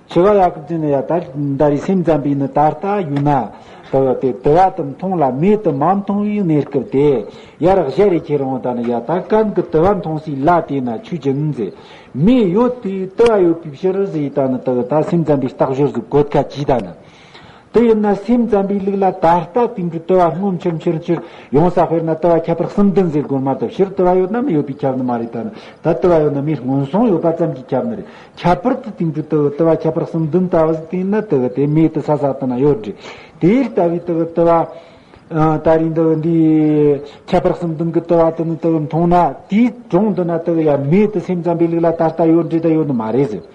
ཆི་ག་ཡོད་གི་ཟེར་ན། ཡ་ད་ད་རེས་སེམས་ཙམ་པའི་ནི་ད་ལྟ་ཡོད་ན་དེ་གི་དེ་དུ་བ་དེ་མཐོང་ལ་མེ་དེ་མ་མཐོང་བའི་གནས་སྐབས་དེ། ཡར་གཞལ་རེ་ཁྱེར་འོང་། ད་ནི་ཡ་ད་གན་གི་དུ་བ་མཐོང་སའི་ལ་དེ་ན་ཆོས་ཅན་ཟེར། མེ་ཡོད་དེ་དུ་བ་ཡོད་པའི་ཕྱིར་ཟེར་ཡི་ད་ནི་དེ་གི་ད་སེམས་ཙམ་པའི་རྟགས་སྦྱོར་ཟིག་གོད་ཁ་གྱིས་ད་ནི། དེ་ཡིན་ན་སེམས་ཙམ་པའི་ལུགས་ལ་ད་ལྟ་དེང་གི་དུ་བ་སྔོན་ཕྱིར་ཕྱིར་ཕྱིར་ཡོང་ས། དཔེར་ན་དུ་བ་ཁྱད་པར་གསུམ་ལྡན་ཟེར་དགོས་མ་གཏོགས། ཕྱིར་དུ་བ་ཡོད་ན་མེ་ཡོད་པས་ཁྱབ་ནི་མ་རེད། ད་ནི་ད་དུ་བ་ཡོད་ན་མེ་སྔོན་སོང་ཡོད་པ་ཙམ་གྱིས་ཁྱབ་ནི་རེད། ཁྱད་པར་དུ་དེང་གི་དུ་དུ་བ་ཁྱད་པར་གསུམ་ལྡན་ལྟ་བུ་ཟིག་དེ་ཡིན་ན་དེ་གི་དེ་མེ་དེ་ས་ས་དེ་ན་ཡོད་རེད། དེ་ལྟ་བུའི་དེ་གི་དུ་བ། ཨ། ད་རིང་འདི་འདི་ཁྱད་པར་གསུམ་ལྡན་གྱི་དུ་བ་དེ་ནི་དེ་གི་མཐོང་ན། དེའི་དྲུང་དུ་ན་དེ་གི་ཡ་མེ་དེ་སེམས་ཙམ་པའི་ལུགས་ལ་ད་ལྟ་ཡོད་རེད་ད་ཡོད་ནི་མ་རེད་ཟེར།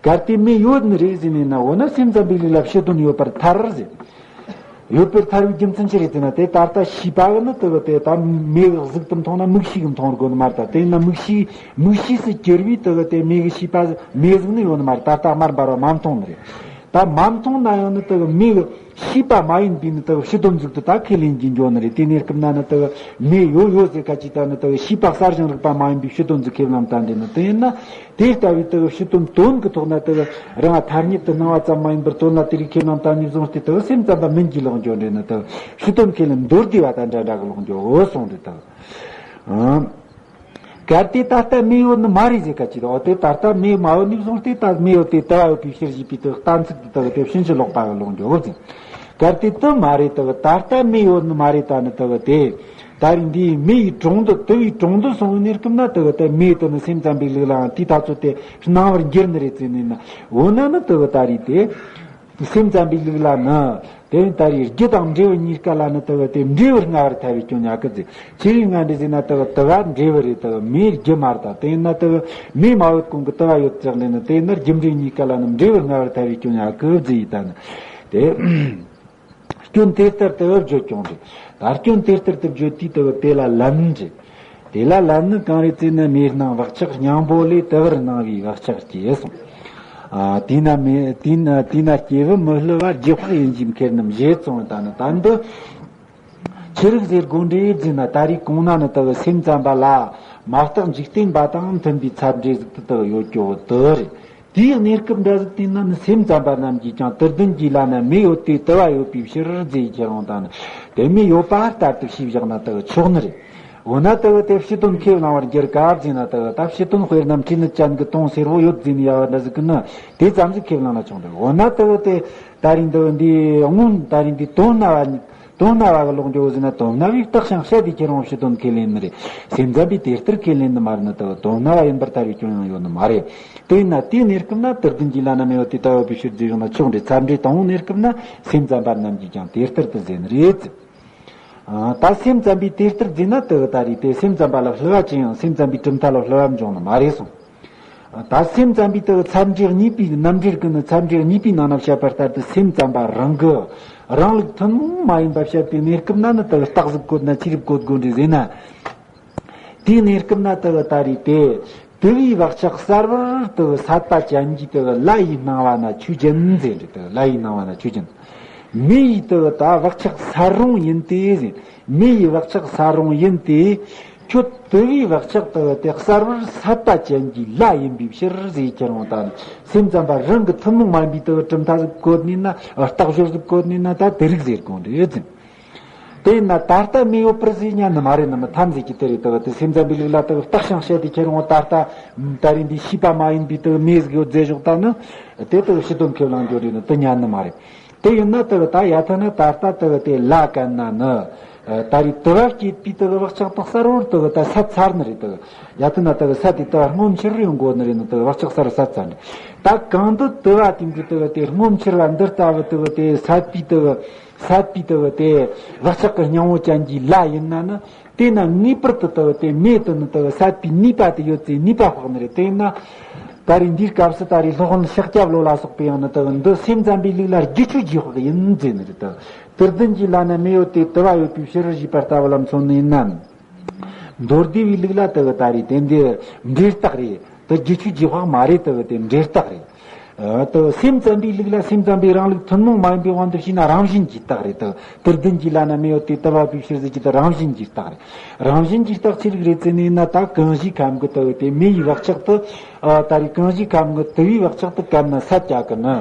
གལ་ཏེ་མེ་ཡོད་ནི་རེད་ཟེར་ནས་ན། འོ་ན་སེམས་ཙམ་པའི་ལུགས་ལ་ཕྱི་དོན་ཡོད་པར་ཐལ་ཟེར། ཡོད་པར་ཐལ་བའི་རྒྱུ་མཚན་ཅི་རེད་ཟེར་ན། དེ་ད་ལྟ་ཤེས་པ་གི་ནི་དེ་གི་དེ་ད་མེ་གི་གཟུགས་དེ་མཐོང་ན་མིག་ཤེས་གི་མཐོང་དགོས་ནི་མ་རེད། ད་དེ་ཡིན་ན་མིག་ཤེས་མིག་ཤེས་སུ་གྱུར་བའི་དེ་གི་དེ་མེ་གི་ཤེས་པ་མེ་གཟུགས་ནི་ཡོད་ནི་མ་རེད། ད་ལྟ་སྔར་འབར་བ་མ་མཐོང་ནི་རེད། ད་མ་མཐོང་ན་ཡང་ནི་དེ་གི་མེ་གི་ཤེས་པ་མ་ཡིན་པའི་ནི་དེ་གི་ཕྱི་དོན་ཟིག་ཏུ་ད་ཁས་ལེན་གྱིན་འགྱོ་ནི་རེད། དེ་གནས་སྐབས་ན་ནི་དེ་གི་མེ་ཡོད་ཡོད་ཟེར་ཁ་ཅིག་ད་ནི་དེ་གི་ཤེས་པ་གསར་བཞེངས་རིག་པ་མ་ཡིན་པའི་ཕྱི་དོན་ཟིག་ཁས་བླངས་བཏང་དེ་ནི། དེ་ཡིན་ན་དེ་ལྟ་བུའི་དེ་གི་ཕྱི་དོན་དོན་གྱི་ཐོག་ན་དེ་གི་རང་ཐ་སྙད་དུ་སྣང་བ་ཙམ་མ་ཡིན་པར་དོན་ལ་དེ་རིགས་ཁས་བླངས་བཏང་ནས་བཟུང་སྟེ་དེ་གི་སེམས་ཙམ་པ་མིན་གྱི་ལོག་འགྱོ་འདྲེ་ནི། དེ་གི་ཕྱི་དོན་ཁས་ལེན་མདོར་བསྡུས་པ་དང་འདྲ་འདྲ་གི་ལོག་འགྱོ་འོ་གསུངས་འདུག་ད། ཨང་། གལ་ཏེ་ད་ལྟ་མེ་ཡོད་ནི་མ་རེད་ཟེར་ཁ་ཅིག་དང་། འོ་དེ་ད་ལྟ་མེ་མ་ཡོད་ནས་བཟུང་སྟེ་ད་མེ་ཡོད་དེ་དུ་བ་ཡོད་པའི་ཕྱིར་ཞེས་པའི་དེ་གཏན་ཚིགས་དེ་དག་དེ་ཕྱིན་ཅི་ལོག་པ་གི་ལོག་འགྱོ་གི་ཟེར། གལ་ཏེ་དེ་མ་རེད། དེ་ད་ལྟ་མེ་ཡོད་ནི་མ་རེད། ད་ནི་དེ་གི་དེ་ད་རེས་འདིའི་མེ་ཡི་དྲུང་དུ་དུ་བའི་དྲུང་དུ་སོང་བའི་གནས་སྐབས་ན་དེ་གི་དེ་མེ་དེ་ནི་སེམས་ཙམ་པའི་ལུགས་ལའང་དེའི་ཐག་ཚོད་དེ་སྣང་བར་འགྱུར་ནི་རེད་ཟེར་ནས་ན། འོ་ན་ནི་དེ་གི་ད་རེས་དེ། སེམས་ཙམ་པའི་ལུགས་ལ་ནི། དེ་ཡིན་ད་རེས་རྒྱུ་དང་འབྲས་བུ་གཉིས་ཀ་ལ་ནི་དེ་གི་དེ་འབྲས་བུར་སྔ་བར་ཐལ་བའི་སྐྱོན་ཡོད་གི་ཟེར། ཆི་རེད་སྔ་འདྲ་ཟེར་ན། དེ་གི་དུ་བ་འབྲས་བུ་རེད། དེ་གི་མེ་རྒྱུ་མ་རེད། ད་དེ་ཡིན་ན་དེ་གི་མེ་མ་ཡོད་གོང་གི་དུ་བ་ཡོད་ཅག་འདྲ་ནི། དེ་ཡིན་ན་རྒྱུ་འབྲས་གཉིས་ཀ་ལ་ནི་འབྲས་བུར་སྔ་བར་ཐལ་བའི་སྐྱོན་ཡོད་གི་ཟེར་ཡི་ད་ནི། དེ་སྐྱོན་དེ་ལྟར་དུ་བརྗོད་ཀྱང་རེད། ད་སྐྱོན་དེ་ལྟར་དུ་བརྗོད་དུས་དེ་གི་དེ་ལ་ལན་རེད། དེ་ལ་ལན་ནི་གང་རེད་ཟེར་ན། མེར་སྣང་བག་ཆགས་སྙིང་པོ་ལས། དུ་བར་སྣང་བའི་བག་ཆགས་སྐྱེས་གསུངས། ཨ། དེས་ན་མེ་དེས་ན་དེས་ན་སྐྱེས་བུ་མི་བསླུ་བ། རྗེས་དཔག་ཡིན་ཞེས་མཁས་རྣམས་བཞེད་གསུངས། ད་ནི་ད་འདི་ཆི་རིགས་ཟེར་དགོས་འདྲེ་ཟེར་ན། ད་རེས་གོང་ན་ནི་དེ་གི་སེམས་ཙམ་པ་ལ་མ་བརྟགས་འཇིག་རྟེན་པ་དང་མཐུན་པའི་ཚད་འབྲས་ཟིག་ཏུ་དེ་གི་ཡོད་ཀྱོག་དེ་རེད། དེའི་གནས་སྐབས་འདྲ་ཟིག་དེ་ན་ནི་སེམས་ཙམ་པ་རྣམས་ཀྱིས་ཀྱང་དུ་ལྡན་གྱི་ལ་ན་མེ་ཡོད་དེ་དུ་བ་ཡོད་པའི་ཕྱིར་ཟེར་ཁྱེར་འོང་། ད་ནི་དེ་མེ་ཡོད་པ་ལྟར་དུ་ཤེས་བཞག་ན་དེ་གི་ཆོག་ནི་རེད། འོ་ན་དེ་གི་དེ་ཕྱི་དོན་ཁས་བླང་བར་འགྱུར་ག་ཟེར་ན། དེ་གི་ད་ཕྱི་དོན་དཔེར་ན་མཁྲིས་ནད་ཅན་གྱི་དོན་སེར་བོ་ཡོད་ཟེར་ནི་ཡ་བ་འདྲ་ཟིག་གི་ནི་དེ་ཙམ་ཟིག་ཁས་བླངས་ན་ཆོག་འདུག་འོ་ན་དེ་གི་དེ་ད་རིང་དེ་གི་འདི་སྔོན་ད་རིང་འདི་དོན་ན་བ། དོན་སྨྲ་བ་གི་ལོག་འགྱོ་ཟེར་ན། དོན་སྨྲ་བས་བརྟགས་ཤིང་དཔྱད་དེ་ཁྱེར་འོང་ཕྱི་དོན་ཁས་ལེན་ནི་རེད། སེམས་ཙམ་པས་དེ་ལྟར་ཁས་ལེན་ནི་མ་རེད་ན། དེ་དོན་སྨྲ་བ་ཡིན་པར་ཐལ་བའི་སྐྱོན་ཡང་ཡོད་ནི་མ་རེད། དེས་ན་དེའི་གནས་སྐབས་ན་དུར་ལྡན་གྱི་བླ་ན་མེད་པ་དེ་ལྟ་བུ་པའི་ཕྱིར་ཟེར་ཡོང་ན་ཆོག་འདྲེ། ཚད་འབྲས་དང་པོའི་གནས་སྐབས་ན་སེམས་ཙམ་པ་རྣམས་ཀྱིས་ཀྱང་དེ་ལྟར་དུ་ཟེར་ནི་རེད། ཨ། ད་སེམས་ཙམ་པས་དེ་ལྟར་བརྫིས་ན་དེ་གི་ད་རེས་དེ་སེམས་ཙམ་པ་ལ་བསླུ་བ་ཅི་ཡང་སེམས་ཙམ་པའི་གྲུབ་མཐའ་ལ་བསླུ་བ་འབྱུང་ནི་མ་རེད་གསུངས། ད་སེམས་ཙམ་པའི་དེ་གི་ཚད་འབྲས་གཉིས་པའི་རྣམ་འགྲེལ་གི་ནི་ཚད་འབྲས་གཉིས་པའི་ནང་ན་བཤད་པ་ལྟར་དུ་སེམས་ཙམ་པ་རང་གི་རང་ལུགས་ཐུན་མོང་མ་ཡིན་པ་བཤད་པའི་གནས་སྐབས་ན་ནི་དེ་གི་རྟགས་ཟིག་བཀོད་ན་ཆི་རིགས་བཀོད་དགོས་འདྲི་ཟེར་ན། དེའི་གནས་སྐབས་ན་དེ་གི་ད་རེས་དེ། དུ་བའི་བག་ཆགས་གསར་བར་དུ་སད་པ་ཅན་གྱི་དུ་ལ་ཡི་སྣང་བ་ན་ཆོས་ཅན་ཟེར་འདྲི། དུ་ལ་ཡི་སྣང་བ་ན་ཆོས་ཅན། མེ་ཡི་དུ་ད་བག་ཆགས་སད་རུང་ཡིན་ཏེ་ཟེར། མེ་ཡི་བག་ཆགས་སད་རུང་ཡིན་ཏེ། ཁྱོད་དུ་བའི་བག་ཆགས་དུ་དེ་གསར་བར་སད་པ་ཅན་གྱི་ལ་ཡིན་པའི་ཕྱིར་ཟེར། ཁྱེད་རང་ད་སེམས་ཙམ་པ་རང་གི་ཐུན་མོང་མ་ཡིན་པའི་དུ་གྲུབ་མཐའ་ཟིག་བཀོད་ནས་ན། རྟགས་སྦྱོར་ཟིག་བཀོད་ནས་ན་ད་དེ་རིགས་ཟེར་དགོས་འདྲི་ཟེར། དེས་ན་ད་ལྟ་མེ་ཡོད་པར་ཟེར་ཉན་ནི་མ་རེད་ནི་མི་ཐམས་ཅད་ཀྱིས་དེ་རེད། དེ་གི་དེ་སེམས་ཙམ་པའི་ལུགས་ལ་དེ་གི་བརྟགས་ཤིང་དཔྱད་དེ་ཁྱེར་འོང་། ད་ལྟ་ད་རེས་འདི་ཤེས་པ་མ་ཡིན་པའི་དེ་གི་མེ་ཟིག་ཡོད་ཟེར་ཞོག་ད་ནི། དེ་དེ་གི་ཕྱི་དོན་ཁས་བླངས་རྒྱུ་རེད་ནི་དེ་ཉན་ནི་མ་རེད། དེ་ཡིན་ན་དེ་གི་ད་ཡ་ཐ་ན་ད་ལྟ་དེ་གི་དེ་ལ་གན་ན་ནི། ད་རེས་དུ་བ་སྐྱེད་པའི་དེ་གི་བག་ཆགས་དང་གསར་བོར་དེ་གི་ད་སད་ཚར་ནི་རེད། དེ་གི་ཡ་ཐ་ན་དེ་གི་སད་དེ་དུ་བ་སྔོན་ཆད་ཡོང་དགོས་ནི་རེད་ནི། དེ་གི་བག་ཆགས་གསར་བོ་སད་ཚར་ནི། ད་གང་དུ་དུ་བ་དེ་འདྲ་དེ་གི་དེ་སྔོན་ཆད་བ་འདི་ལྟ་བུ་དེ་གི་དེ་སད་པའི་དེ་གི་སད་པའི་དེ་གི་དེ་བག་ཆགས་ཀྱི་སྙིང་བོ་ཅན་གྱི་ལ་ཡིན་ན་ནི། དེས་ན་ངེས་པར་དུ་དེ་གི་དེ་མེ་དེ་ནི་དེ་གི་སད་པའི་ནུས་པ་དེ་ཡོད་ཚེ་ནུས་པ་དཔག་ནི་རེད། དེས་ན་ད་རེས་འདིའི་སྐབས་སུ་ད་རེས་སློབ་དཔོན་ཤཱཀྱ་པ་ལོ་ལ་སོགས་པས་ཡང་ནི་དེ་གི་འདི་སེམས་ཙམ་པའི་ལུགས་ལ་རྒྱུ་ཆོས་རྗེས་དཔག་ཡིན་ཟེར་ནི་རེད། དེ་གི་དུར་ལྡན་གྱི་བླ་ན་མེ་ཡོད་དེ་དུ་བ་ཡོད་པའི་ཕྱིར་ཞེས་པ་ལྟ་བུ་ལ་མཚོན་ནི་ཡིན་ན། མདོ་སྡེ་བའི་ལུགས་ལ་དེ་གི་ད་རེས་དེ་འདི་འབྲས་རྟགས་རེད། དེ་རྒྱུ་ཆོས་རྗེས་དཔག་མ་རེད། དེ་གི་དེ་འབྲས་རྟགས་རེད། ཨ། དེ་སེམས་ཙམ་པའི་ལུགས་ལ་སེམས་ཙམ་པའི་རང་ལུགས་ཐུན་མོང་མ་ཡིན་པའི་དབང་དུ་བྱས་ན་རང་བཞིན་གྱིས་རྟགས་རེད། དེ་དུར་ལྡན་གྱི་བླ་ན་མེ་ཡོད་དེ་དུ་བ་པའི་ཕྱིར་ཟེར་གྱི་དེ་རང་བཞིན་གྱིས་རྟགས་རེད། རང་བཞིན་གྱིས་རྟགས་ཆི་རིགས་རེད་ཟེར་ནས་ན། ད་གང་ཞིག་ཁམས་ཀྱི་དེ་གི་དེ་མེ་ཡི་བག་ཆགས་དེ། ཨ། ད་རེས་གང་ཞིག་ཁམས་ཀྱི་དུ་བའི་བག་ཆགས་དེ་གན་ན་སད་རྒྱུ་གི་ནི།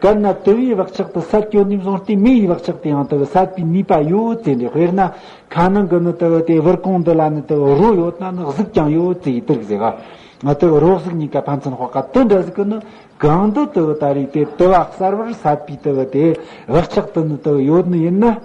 གན་ན་དུ་བའི་བག་ཆགས་དེ་སད་རྒྱུ་ནས་བཟུང་སྟེ་མེ་ཡི་བག་ཆགས་དེ་ཡང་དེ་གི་སད་པའི་ནུས་པ་ཡོད་ཟེར་འདྲི། དཔེར་ན་ཁ་ནང་གི་ནི་དེ་གི་དེ་བུར་གོང་འདི་ལ་ནི་དེ་གི་རོ་ཡོད་ན་ནི་གཟུགས་ཀྱང་ཡོད་ཟེར་གི་དེ་རིགས་ཟེར་ག། ང་དེ་གི་རོ་གཟུགས་གཉིས་ཀ་ཕན་ཚུན་དཔག་ག། དེ་འདྲ་ཟིག་གི་ནི་གང་དུ་དེ་གི་ད་རེས་དེ་དུ་བ་གསར་བར་སད་པའི་དེ་གི་དེ་བག་ཆགས་དེ་ནི་དེ་གི་ཡོད་ནི་ཡིན་ན།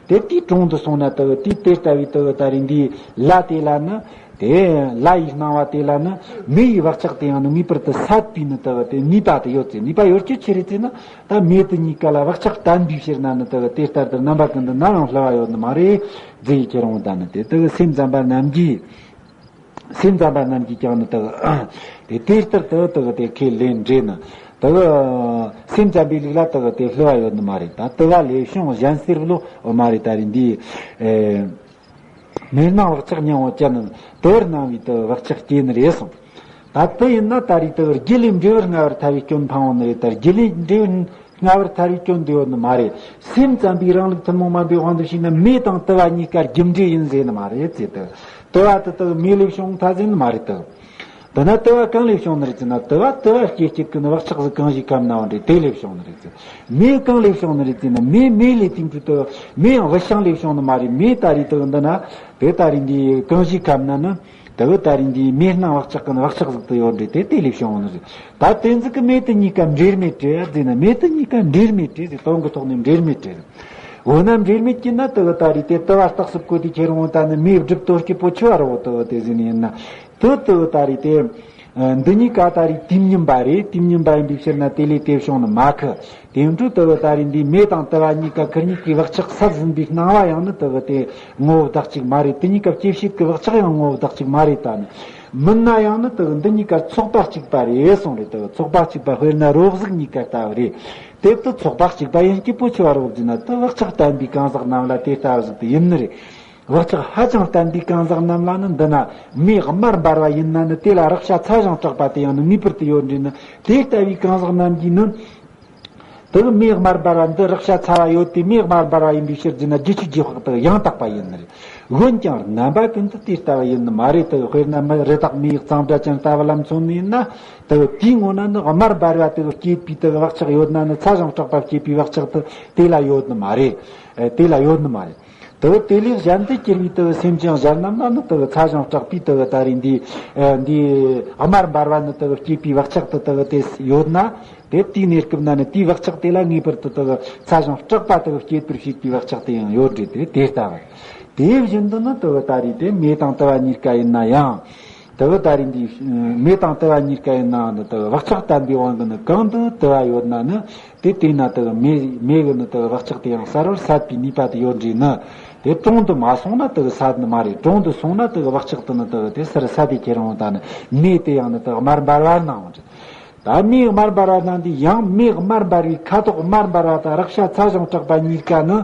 དེ་དེའི་དྲུང་དུ་སོང་ན་དེ་གི་དེ་དེ་ལྟ་བུའི་དེ་གི་ད་རེས་འདིའི་ལ་དེ་ལ་ནི། དེ་ལ་ཡི་སྣང་བ་དེ་ལ་ནི་མེ་ཡི་བག་ཆགས་དེ་ཡང་ནི་ངེས་པར་དུ་སད་པའི་ནི་དེ་གི་དེ་ནུས་པ་དེ་ཡོད་ཚེ། ནུས་པ་ཡོད་རྒྱུ་ཆི་རེད་ཟེར་ན། ད་མེ་དེ་གཉིས་ཀ་ལ་བག་ཆགས་བརྟན་པའི་ཕྱིར་ན་ནི་དེ་གི་དེ་ལྟར་དུ་རྣམ་པ་ཀུན་ཏུ་ནམ་ཡང་བསླུ་བ་ཡོད་ནི་མ་རེད་ཟེར་གི། ཁྱེད་རང་ད་ནི་དེ་དེ་གི་སེམས་ཙམ་པ་རྣམས་ཀྱིས། སེམས་ཙམ་པ་རྣམས་ཀྱིས་ཀྱང་ནི་དེ་གི་དེ་དེ་ལྟར་དུ་དེ་གི་དེ་ཁས་ལེན་འདྲེ་ནི། དེ་གི་སེམས་ཙམ་པའི་ལུགས་ལ་དེ་གི་དེ་བསླུ་བ་ཡོད་ནི་མ་རེད། ད་དུ་བ་ལས་བྱུང་གཞན་སེལ་བློ་འོ་མ་རེད། ད་རེས་འདི། ཨེ། མེར་སྣང་བག་ཆགས་སྙིང་བོ་ཅན་ནི་དུ་བར་སྣང་བའི་དེ་གི་བག་ཆགས་སྐྱེ་ནི་རེད་གསུངས། ད་དེ་ཡིན་ན་ད་རེས་དེ་གི་རྒྱུ་ལས་འབྲས་བུར་སྔ་བར་ཐལ་བའི་སྐྱོན་འཕང་བ་ནི་རེད། ད་རྒྱུ་ལས་འབྲས་བུར་སྔ་བར་ཐལ་བའི་སྐྱོན་འདི་ཡོད་ནི་མ་རེད། སེམས་ཙམ་པའི་རང་ལུགས་ཐུན་མོང་མ་ཡིན་པའི་དབང་དུ་བྱས་ན་མེ་དང་དུ་བ་གཉིས་ཀ་རྒྱུ་འབྲས་ཡིན་ཟེར་ནི་མ་རེད་ཟེར། དེ་དུ་བ་དེ་དག་མེ་ལས་བྱུང་ཐལ་ཟེར་ནི་མ་རེད་དོ། འདི་ན་དུ་བ་གང་ལས་བྱུང་ནི་རེད་ཟེར་ན། དུ་བ་དུ་བ་སྐྱེད་བྱེད་ཀྱི་ནི་བག་ཆགས་ཟིག་གང་ཞིག་གམ་ན་བ་འདྲེ་དེ་ལས་བྱུང་ནི་རེད་ཟེར། མེ་གང་ལས་བྱུང་ནི་རེད་ཟེར་ན། མེ་མེ་ལས་དེ་འཕྲོས་དུ་མེ་ཡང་བུད་ཤིང་ལས་བྱུང་ནི་མ་རེད། མེ་ད་རེས་དུ་འདི་ན་དེ་ད་རེས་འདི་གང་ཞིག་གམ་ན་ནི། དེ་བས་ད་རིང་འདིའི་མེ་སྣང་བག་ཆགས་ཀྱི་ནི་བག་ཆགས་ཟིག་ཏུ་ཡོད་འདྲེ་དེ་དེ་ལས་བྱུང་བ་ནི་རེད། ད་དེ་ཟིག་གི་མེ་དེ་གཉིས་ཀ་འབྲེལ་མེད་བྲལ་ཟེར་ན། མེ་དེ་གཉིས་ཀ་འབྲེལ་མེད་བྲལ་ཟེར། དོན་གྱི་ཐོག་ནས་འབྲེལ་མེད་བྲལ། འོ་ན་འབྲེལ་མེད་ཀྱི་ན་དེ་གི་ད་རེས་དེ་དུ་བ་རྟགས་སུ་བཀོད་དེ་ཁྱེར་འོང་། ད་ནི་མེ་སྒྲིབ་དོན་སྐྱེས་པོ་ཆུ་བ་རོ་དེ་བ་དེ་ཟིན་ཡིན་ན། དེ་དེ་གི་ད་རེས་དེ། འདི་གཉིས་ཀ་ད་རེས་དུས་མཉམ་པ་རེད། དུས་མཉམ་པ་ཡིན་པའི་ཕྱིར་ན་དེ་ལས་དེ་བྱུང་ནི་མ་ཁི། དེ་འཕྲོས་དུ་བ་ད་རེས་འདི་མེ་དང་དུ་བ་གཉིས་ཀ་ཁིར་གཉིས་ཀའི་བག་ཆགས་ཟད་ཟིན་པའི་སྣང་བ་ཡང་ནི་དུ་བ་དེ་ངོ་བོ་བདག་གཅིག་མ་རེད། དེ་གཉིས་ཀ་སྐྱེད་བྱེད་ཀྱི་བག་ཆགས་ཡང་ངོ་བོ་བདག་གཅིག་མ་རེད། ད་ནི་མིན་ན་ཡང་ནི་དུ་བ་འདི་གཉིས་ཀ་ཚོགས་པ་གཅིག་པ་རེད་གསུངས་རེད། དུ་བ་ཚོགས་པ་གཅིག་པ་དཔེར་ན་རོ་གཟུགས་གཉིས་ཀ་ལྟ་བུ་རེད། དེ་དུ་ཚོགས་པ་གཅིག་པ་ཡིན་སྐྱེས་པོ་ཆུ་བ་རོ་ཟེར་ན། དུ་བག་ཆགས་བརྟན་པའི་གང་ཟག་རྣམས་ལ་དེ་ལྟ་བུ་ཟིག་ཏུ་ཡིན་ནི་རེད། བག་ཆགས་ཧ་ཅང་བརྟན་པའི་གང་ཟག་རྣམས་ལ་ནི་འདི་ན་མེ་དམར་འབར་བ་ཡིན་ན་ནི་དེ་ལ་རེག་བྱ་ཚ་ཞིང་དྲག་པ་དེ་ཡང་ནི་ངེས་པར་དུ་ཡོད་འདྲེ་ནི། དེ་ལྟ་བུའི་གང་ཟག་རྣམས་ཀྱིས་ནི། དེ་གི་མེ་དམར་འབར་བ་འདི་རེག་བྱ་ཚ་བ་ཡོད་དེ་མེ་དམར་འབར་བ་ཡིན་པའི་ཕྱིར་ཟེར་ན་རྒྱུ་ཆོས་རྗེས་དཔག་དེ་ཡང་དག་པ་ཡིན་ནི་རེད། འོན་ཀྱང་རྣམ་པ་ཀུན་ཏུ་དེ་ལྟ་བུ་ཡིན་ནི་མ་རེད། དེ་དཔེར་ན་མི་རི་དྭགས་མེ་ཡི་གཙང་སྦྲ་ཅན་ལྟ་བུ་ལ་མཚོན་ནས་ཡིན་ན། དེ་དེའི་ངོ་ན་ནི་དམར་འབར་བ་དེ་སྐྱེད་པའི་དེ་བག་ཆགས་ཡོད་ན་ནི་ཚ་ཞིང་དྲག་པ་སྐྱེད་པའི་བག་ཆགས་དེ་དེ་ལ་ཡོད་ནི་མ་རེད། དེ་ལ་ཡོད་ནི་མ་རེད། ད་ དེ་བས་དེ་ལས་གཞན་དུ་གྱུར་པའི་དེ་བས་སེམས་ཅན་གཞན་རྣམས་ལ་ནི་དེ་བས་ཚ་ཞིང་སྐྲག་པའི་དེ་བས་ད་རེས་འདི་ཨ་འདི་དམར་འབར་བ་ནི་དེ་བས་སྐྱེད་པའི་བག་ཆགས་དེ་དེ་བས་དེ་ཡོད་ན། དེ་དེའི་གནས་སྐབས་ན་ནི་དེའི་བག་ཆགས་དེ་ལ་ངེས་པར་དུ་དེ་བས་ཚ་ཞིང་སྐྲག་པ་དེ་བས་སྐྱེད་པར་བྱེད་པའི་བག་ཆགས་དེ་ཡང་ཡོད་རེད། དེ་དེ་ལྟ་བུ། དེ་བཞིན་དུ་ནི་དེ་བས་ད་རེས་དེ་མེ་དང་དུ་བ་གཉིས་ཀ་ཡིན་ན་ཡང་། དེ་བས་ད་རེས་འདི་མེ་དང་དུ་བ་གཉིས་ཀ་ཡིན་ནའང་ནི་དེ་བས་བག་ཆགས་བརྟན་པའི་དབང་གིས་ནི་གང་དུ་དུ་བ་ཡོད་ན་ནི། དེ་དེ་ན་དེ་བས་མེ་མེ་གི་ནི་དེ་བས་བག་ཆགས་དེ་ཡང་གསར་བར་སད་པའི་ནུས་པ་དེ་ཡོད་འདྲ་ནི། དེ་གྲོང་དུ་མ་སོང་ན་དེ་བས་སད་ནི་མ་རེད། གྲོང་དུ་སོང་ན་དེ་བས་བག་ཆགས་དེ་ནི་དེ་བས་དེ་སར་སད་དེ་ཁྱེར་འོང་། ད་ནི་མེ་དེ་ཡང་ནི་དེ་བས་དམར་འབར་བ་སྣང་འོང་། ད་མེ་དམར་འབར་བ་སྣང་དེ་ཡང་མེ་དམར་འབར་བའི་ཁ་དོག་དམར་འབར་བ་དང་རེག་བྱ་ཚ་ཞིང་སྐྲག་པ་གཉིས་ཀ་ནི།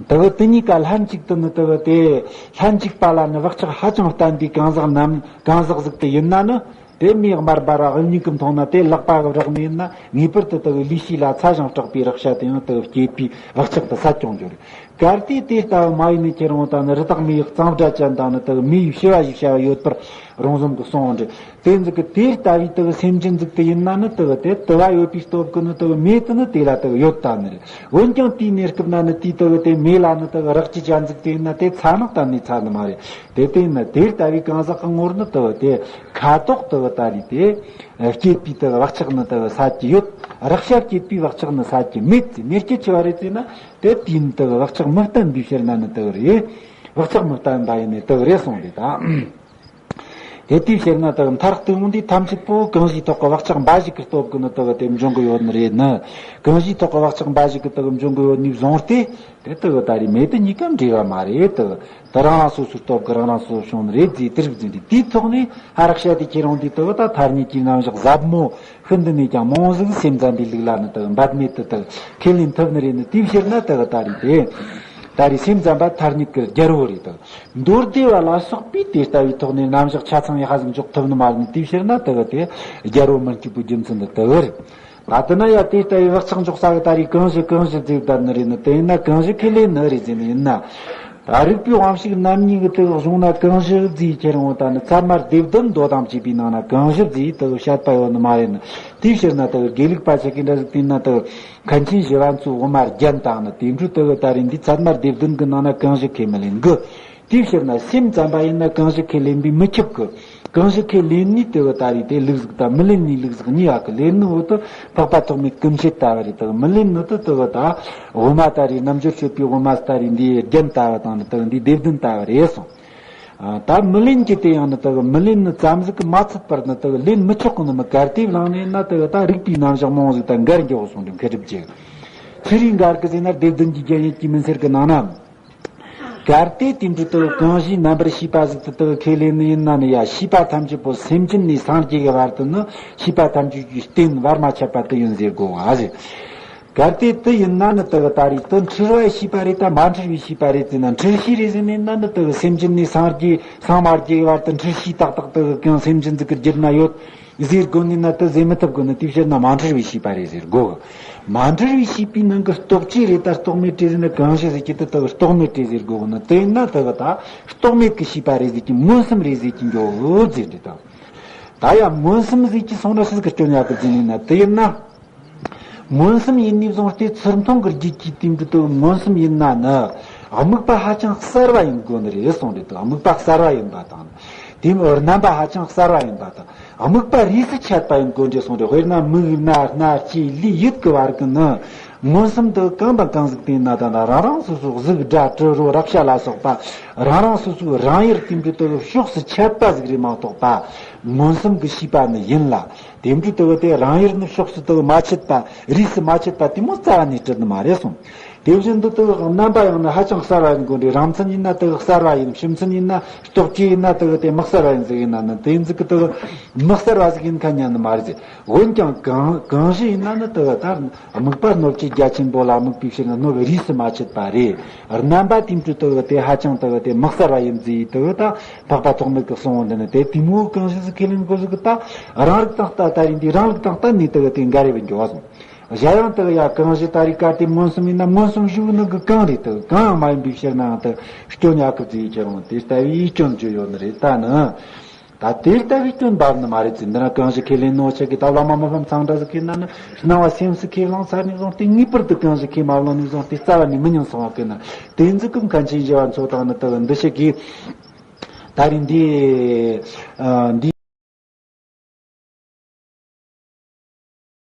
དེ་བས་དེ་གཉིས་ཀ་ལྷན་ཅིག་ཏུ་ནི་དེ་བས་དེ་ལྷན་ཅིག་པ་ལ་ནི་བག་ཆགས་ཧ་ཅང་བརྟན་པའི་གང་ཟག་རྣམས་གང་ཟག་ཟིག་དེ་ཡིན་ན་ནི། དེ་མེ་དམར་འབར་བ་དབུ་མྱུག་གིས་མཐོང་ན་དེ་ལག་པ་གིས་བྲེགས་ནི་ཡིན་ན་ངེས་པར་དུ་དེ་བས་ལུས་ཤེས་ལ་ཚ་ཞིང་སྐྲག་པའི་རེག་བྱ་དེ་ཡང་དེ་བས་སྐྱེད་པའི་བག་ཆགས་དེ་སད་ཆོག་འགྱོ་རེད། གལ་ཏེ་དེ་ལྟ་བུ་མ་ཡིན་ནི་ཁྱེར་འོང་ད་ནི་རི་དྭགས་མི་ཡི་གཙང་སྦྲ་ཅན་དང་ནི་དེ་བས་མི་ཡི་ཤི་བ་ཞིག་བྱ་བ་ཡོད་པར་རོང་ཟོམ་གྱིས་གསུངས་འོང་འདྲ། དེ་ཟིག་གི་དེ་ལྟ་བུའི་དེ་བས་སེམས་ཅན་ཟིག་དེ་ཡིན་ན་ནི་དེ་བས་དེ་དུ་བ་ཡོད་པའི་སྟོབས་ཀྱིས་ནི་དེ་བས་མེ་དེ་ནི་དེ་ལ་དེ་བས་ཡོད་ད་ནི་རེད། འོན་ཀྱང་དེའི་གནས་སྐབས་ན་ནི་དེའི་དེ་བས་དེ་མེ་ལ་ནི་དེ་བས་རེག་བྱའི་ཅན་ཟིག་དེ་ཡིན་ན་དེ་ཚ་ནི་གཏན་ནས་ཚ་ནི་མ་རེད། དེ་དེ་ཡིན་ན་དེ་ལྟ་བུའི་གང་ཟག་གི་ངོར་ནི་དེ་བས་དེ་ཁ་དོག་དེ་བས་ད་རེས་དེ་སྐྱེད་པའི་དེ་བས་བག་ཆགས་ནི་དེ་བས་སད་ཀྱི་ཡོད། རེག་བྱ་སྐྱེད་པའི་བག་ཆགས་ནི་སད་ཀྱི་མེད་ཟེར། མེ་སྐྱེད་ཆེ་བ་རེད་ཟེར་ན་དེ་དེའི་ནི་དེ་བས་བག་ཆགས་མི་བརྟན་པའི་ཕྱིར་ན་ནི་དེ་བས་རེད། བག་ཆགས་མི་བརྟན་པ་ཡིན་ནི་དེ་བས་རེད་གསུངས་རེད་ད། དེ་དེའི་ཕྱིར་ན་དེ་མཐར་གཏུགས་འོང་དུས་ཐམས་ཅད་པོ་གང་ཞིག་ཐོག་གི་བག་ཆགས་འབའ་ཞིག་གི་སྟོབས་ཀྱིས་ནི་དེ་བས་དེ་འབྱུང་གི་ཡོད་ནི་རེད་ནི། གང་ཞིག་ཐོག་གི་བག་ཆགས་འབའ་ཞིག་གིས་དེ་བས་འབྱུང་གི་ཡོད་ནི་བཟུང་སྟེ། དེ་དེ་བས་ད་རེས་མེ་དེ་གཉིས་ཀ་འབྲེལ་བ་མ་རེད་དེ། དེ་རང་རང་སོ་སོའི་སྟོབས་ཀྱིས་རང་རང་སོ་སོ་བྱུང་ནི་རེད་ཟེར་དེ་རིགས་ཟིན་ཏེ། དེའི་ཐོག་ནས་ཧ་རག་བྱ་དེ་ཁྱེར་འོང་དུས་དེ་བས་ད་ཐ་སྙད་ཀྱི་རྣམ་གཞག་ཟབ་མོ་ཤིན་ཏུ་ནས་ཀྱང་མང་ཟིག་སེམས་ཙམ་པའི་ལུགས་ལ་ནི་དེ་བས་འབད་མེད་དུ་དེ་ཁས་ལེན་ཐུབ་ནི་རེད་ནི། དེའི་ཕྱིར་ན་དེ་བས་ད་རེས་དེ། ད་རེས་སེམས་ཙམ་པ་ཐ་སྙད་ཀྱི་རྒྱལ་པོ་རེད་དེ། མདོ་སྡེ་པ་ལ་སོགས་པས་དེ་ལྟ་བུའི་ཐོག་ནས་རྣམ་གཞག་ཆ་ཚང་ཡག་ཟིག་འཇོག་ཐུབ་ནི་མ་རེད་ནི། དེའི་ཕྱིར་ན་དེ་བས་དེ་རྒྱལ་པོ་མི་གཅིག་པའི་རྒྱུ་མཚན་ནི་དེ་བས་རེད། ད་དེ་ན་ཡ་དེ་ལྟ་བུའི་བག་ཆགས་འཇོག་ས་གི་ད་རེས་གང་ཞིག་གང་ཞིག་ཟེར་བསྡད་ནི་རེད་ནི། དེ་ཡིན་ན་གང་ཞིག་ཁས་ལེན་ནི་རེད་ཟེར་ནི་ཡིན་ན། ད་རིགས་པའི་དབང་ཕྱུག་རྣམ་གཉིས་ཀྱི་དེ་བས་གཞུང་ན་གང་ཞིག་ཟེར་ཁྱེར་འོང་ད་ནི་ཚད་མ་སྡེ་བདུན་མདོ་དང་བཅས་པའི་ནང་ན་གང་ཞིག་ཟེར་དེ་བས་བཤད་པ་ཡོད་ནི་མ་རེད་ནི། དེའི་ཕྱིར་ན་དེ་བས་དགེ་ལུགས་པ་ཆ་གི་འདྲ་ཟིག་དེ་ཡིན་ན་དེ་བས་མཁན་ཆེན་ཞི་བ་འཚོའི་དབུ་མ་རྒྱན་དང་ནི་དེ་འདྲའི་དེ་བས་ད་རེས་འདི་ཚད་མ་སྡེ་བདུན་གྱི་ནང་ན་གང་ཞིག་ཁས་མི་ལེན་གི། དེའི་ཕྱིར་ན་སེམས་ཙམ་པ་ཡིན་ན་གང་ཞིག་ཁས་ལེན་པས་མི་ཁྱབ་གི། གང་ཞིག་ཁས་ལེན་ནི་དེ་བས་ད་རེས་དེ་ལུགས་ཟིག་དང་མི་ལེན་ནི་ལུགས་ཟིག་གཉིས་ཡོད་གི། ལེན་ནི་འོ་དེ་འཕགས་པ་ཐོགས་མེད་སྐུ་མཆེད་ལྟ་བུ་རེད། དེ་མི་ལེན་ནི་དེ་དེ་བས་ད་དབུ་མ་ད་རེས་རྣལ་འབྱོར་སྤྱོད་པའི་དབུ་མ་ད་རེས་འདི་རྒྱན་ལྟ་བུ་དང་ནི་དེ་བས་འདི་སྡེ་བདུན་ལྟ་བུ་རེད་གསུངས། ཨ། ད་མི་ལེན་གྱི་དེ་ཡང་ནི་དེ་བས་མི་ལེན་ནི་ཙམ་ཟིག་གིས་མ་ཚད་པར་ནི་དེ་བས་ལེན་མི་ཆོག་གི་ནི་མི། གལ་ཏེ་བླངས་ནས་ན་དེ་བས་ད་རིགས་པའི་རྣམ་གཞག་མང་ཟིག་དང་འགལ་འགྱོ་གསུངས་ཏེ་མཁས་གྲུབ་ཀྱིས། ཚུལ་རིག་འགལ་གི་ཟེར་ན་སྡེ་བདུན་གྱི་རྒྱན་ཡིན་གྱི་མིན་ཟེར་གི་ནང་ན། གལ་ཏེ་དེ་འདྲ་དེ་བས་གང་ཞིག་རྣམ་པར་ཤེས་པ་ཟིག་དེ་དེ་བས་ཁས་ལེན་ནི་ཡིན་ན་ནི་ཡ། ཤེས་པ་ཐམས་ཅད་པོ་སེམས་ཅན་ནས་སངས་རྒྱས་ཀྱི་བར་དུ་ནི་ཤེས་པ་ཐམས་ཅད་ཀྱི་རྟེན་བར་མ་ཆད་པ་དེ་ཡིན་ཟེར་གོ་བ་ཟེར། གལ་ཏེ་དེ་ཡིན་ན་ནི་དེ་བས་ད་རེས་དེ་འཁྲུལ་བའི་ཤེས་པ་རེད་ད་མ་འཁྲུལ་བའི་ཤེས་པ་རེད་ཟེར་ན། འཁྲུལ་ཤེས་རེད་ཟེར་ནས་ན་ནི་དེ་བས་སེམས་ཅན་ནས་སངས་རྒྱས་སངས་མ་རྒྱས་ཀྱི་བར་དུ་འཁྲུལ་ཤེས་ཏག་ཏག་དེ་བས་གང་སེམས་ཅན་ཟིག་གི་རྒྱུད་ན་ཡོད། ཟེར་དགོས་ནི་ན་དེ་ཟེར་མི་ཐུབ་དགོས་ནི། དེའི་ཕྱིར་ན་མ་འཁྲུལ་བའི་ཤེས་པ་རེད་ཟེར་དགོས། མ་འཁྲུལ་བའི་ཤེས་པའི་ནང་གི་རྟོག་བཅས་རེད་ད་རྟོག་མེད་རེད་ཟེར་ན། གང་ཞིག་ཟེར་གྱི་དེ་དེ་རྟོག་མེད་རེད་ཟེར་དགོས་ནི། དེ་ཡིན་ན་དེ་གི་ད་རྟོག་མེད་ཀྱི་ཤེས་པ་རེད་ཟེར་གྱི་མངོན་སུམ་རེད་ཟེར་གྱི་འགྱོ་འོ་ཟེར་འདྲི་དང་། ད་ཡང་མངོན་སུམ་ཟེར་གྱི་སོང་ན་སུ་ཟིག་གི་སྐྱོན་ཡག་གི་ཟེར་ནི་ན། དེ་ཡིན་ན་མངོན་སུམ་ཡིན་ནི་བཟུང་སྟེ་ཚུར་མཐོང་གི་རྒྱུད་ཀྱི་སྟེང་དུ་དེ་མངོན་སུམ་ཡིན་ན་ནི་དམིགས་པ་ཧ་ཅང་གསལ་བ་ཡིན་དགོས་ནི་རེད་གསུངས་རེད་དོ། དམིགས་པ་གསལ་བ་ཡིན་པ་དང་། དེ་མོ་རྣམ་པ་ཧ་ཅང་གསལ་བ་ཡིན་པ་དང་། དམིགས་པ་རིས་སུ་ཆད་པ་ཡིན་དགོས་འདྲ་གསུངས་རེད། དཔེར་ན་མིག་རྣ་སྣ་ལྕེ་ལུས་ཡིད་ཀྱི་བར་གྱི་ནི་མངོན་སུམ་དུ་གང་དང་གང་ཟིག་བསྟན་ན་ད་ན་རང་རང་སོ་སོ་གཟུགས་སྒྲ་དྲི་རོ་རེག་བྱ་ལ་སོགས་པ་རང་རང་སོ་སོའི་རང་ཡུལ་དེ་འདྲ་དུ་ཕྱོགས་སུ་ཆད་པ་ཟིག་རེད་མ་གཏོགས་པ་མངོན་སུམ་གྱི་ཤེས་པ་ནི་ཡིན་ལ། དེ་འདྲ་དུ་དེ་རང་ཡུལ་ནི་ཕྱོགས་སུ་དུ་མ་ཆད་པ་རིས་སུ་མ་ཆད་པ་དེ་མོ་རྩ་བ་ནས་གྲུབ་ནི་མ་རེད་གསུངས། དེ་བཞིན་དུ་དེ་རྣམ་པ་ཡང་ན་ཧ་ཅང་གསལ་བ་ཡིན་དགོས་འདྲ། རང་མཚན་ཡིན་ན་དེ་གསལ་བ་ཡིན། ཕྱི་མཚན་ཡིན་ན་རྟོག་བཅས་ཡིན་ན་དེ་དེ་མི་གསལ་བ་ཡིན་ཟེར་ཡིན་ན་ནི་དེ་ཟིག་གི་དེ་མི་གསལ་བ་ཟིག་ཡིན་ཁ་ཉན་ནི་མ་རེད་ཟེར། འོན་ཀྱང་གང་གང་ཞིག་ཡིན་ན་ནི་དེ་ད་དམིགས་པ་སྣོད་བཅུད་རྒྱ་ཆེན་པོ་ལ་དམིགས་པའི་ཕྱིར་ན་སྣོད་རིས་སུ་མ་ཆད་པ་རེད། རྣམ་པ་དེ་འདྲ་དེ་དེ་ཧ་ཅང་དེ་དེ་མི་གསལ་བ་ཡིན་ཟེར་དེ་ད་འཕགས་པ་ཐོགས་མེད་ཀྱི་གསུང་བ་འདི་ནི་དེ་དེ་མོ་གང་ཞིག་ཟིག་ཁས་ལེན་དགོས་ཟིག་གི་ད་རང་རིག་དང་ལྟ་ད་ཡིན་དུས་རང་རིག་དང་ལྟ་ནི་དེ་དེ་འགལ་རེ་བ་འགྱོ་བ་སོང་། གཞན་ཡང་དག་ཡང་གང་ཞིག་ད་རེས་གལ་ཏེ་མངོན་སུམ་ཡིན་ན་མངོན་སུམ་ཞུ་ནི་གི་གང་རེད་དག་གང་ཡང་མ་ཡིན་པའི་ཕྱིར་ནའང་དག་སྐྱོན་ཡག་གི་ཟེར་ཁྱེར་འོང་དེ་ལྟ་བུའི་སྐྱོན་བརྗོད་ཡོད་ནི་རེད་ད་ནི། ད་དེ་ལྟ་བུའི་སྐྱོན་འབབ་ནི་མ་རེད་ཟེར། འདི་ན་གང་ཞིག་ཁས་ལེན་ནོ་ཆ་གི་ད་བླ་མ་མི་ཕམ་ཚང་འདྲ་ཟིག་ཁས་ན་ནི་སྣང་བ་སེམས་སུ་ཁས་བླངས་ཚར་ནས་བཟུང་སྟེ། ངེས་པར་དུ་གང་ཞིག་ཁས་མ་བླངས་ནས་བཟུང་སྟེ་རྩ་བ་ནས་མི་ཉན་སོང་བ་གི་ན། དེ་ཚོ་གི་མཁན་ཆེན་ཞི་བ་འཚོ་དང་ནི་ལྟ་བུ་འདི་ཞིག་གིས། ད་རིང་འདི། ཨ། འདི།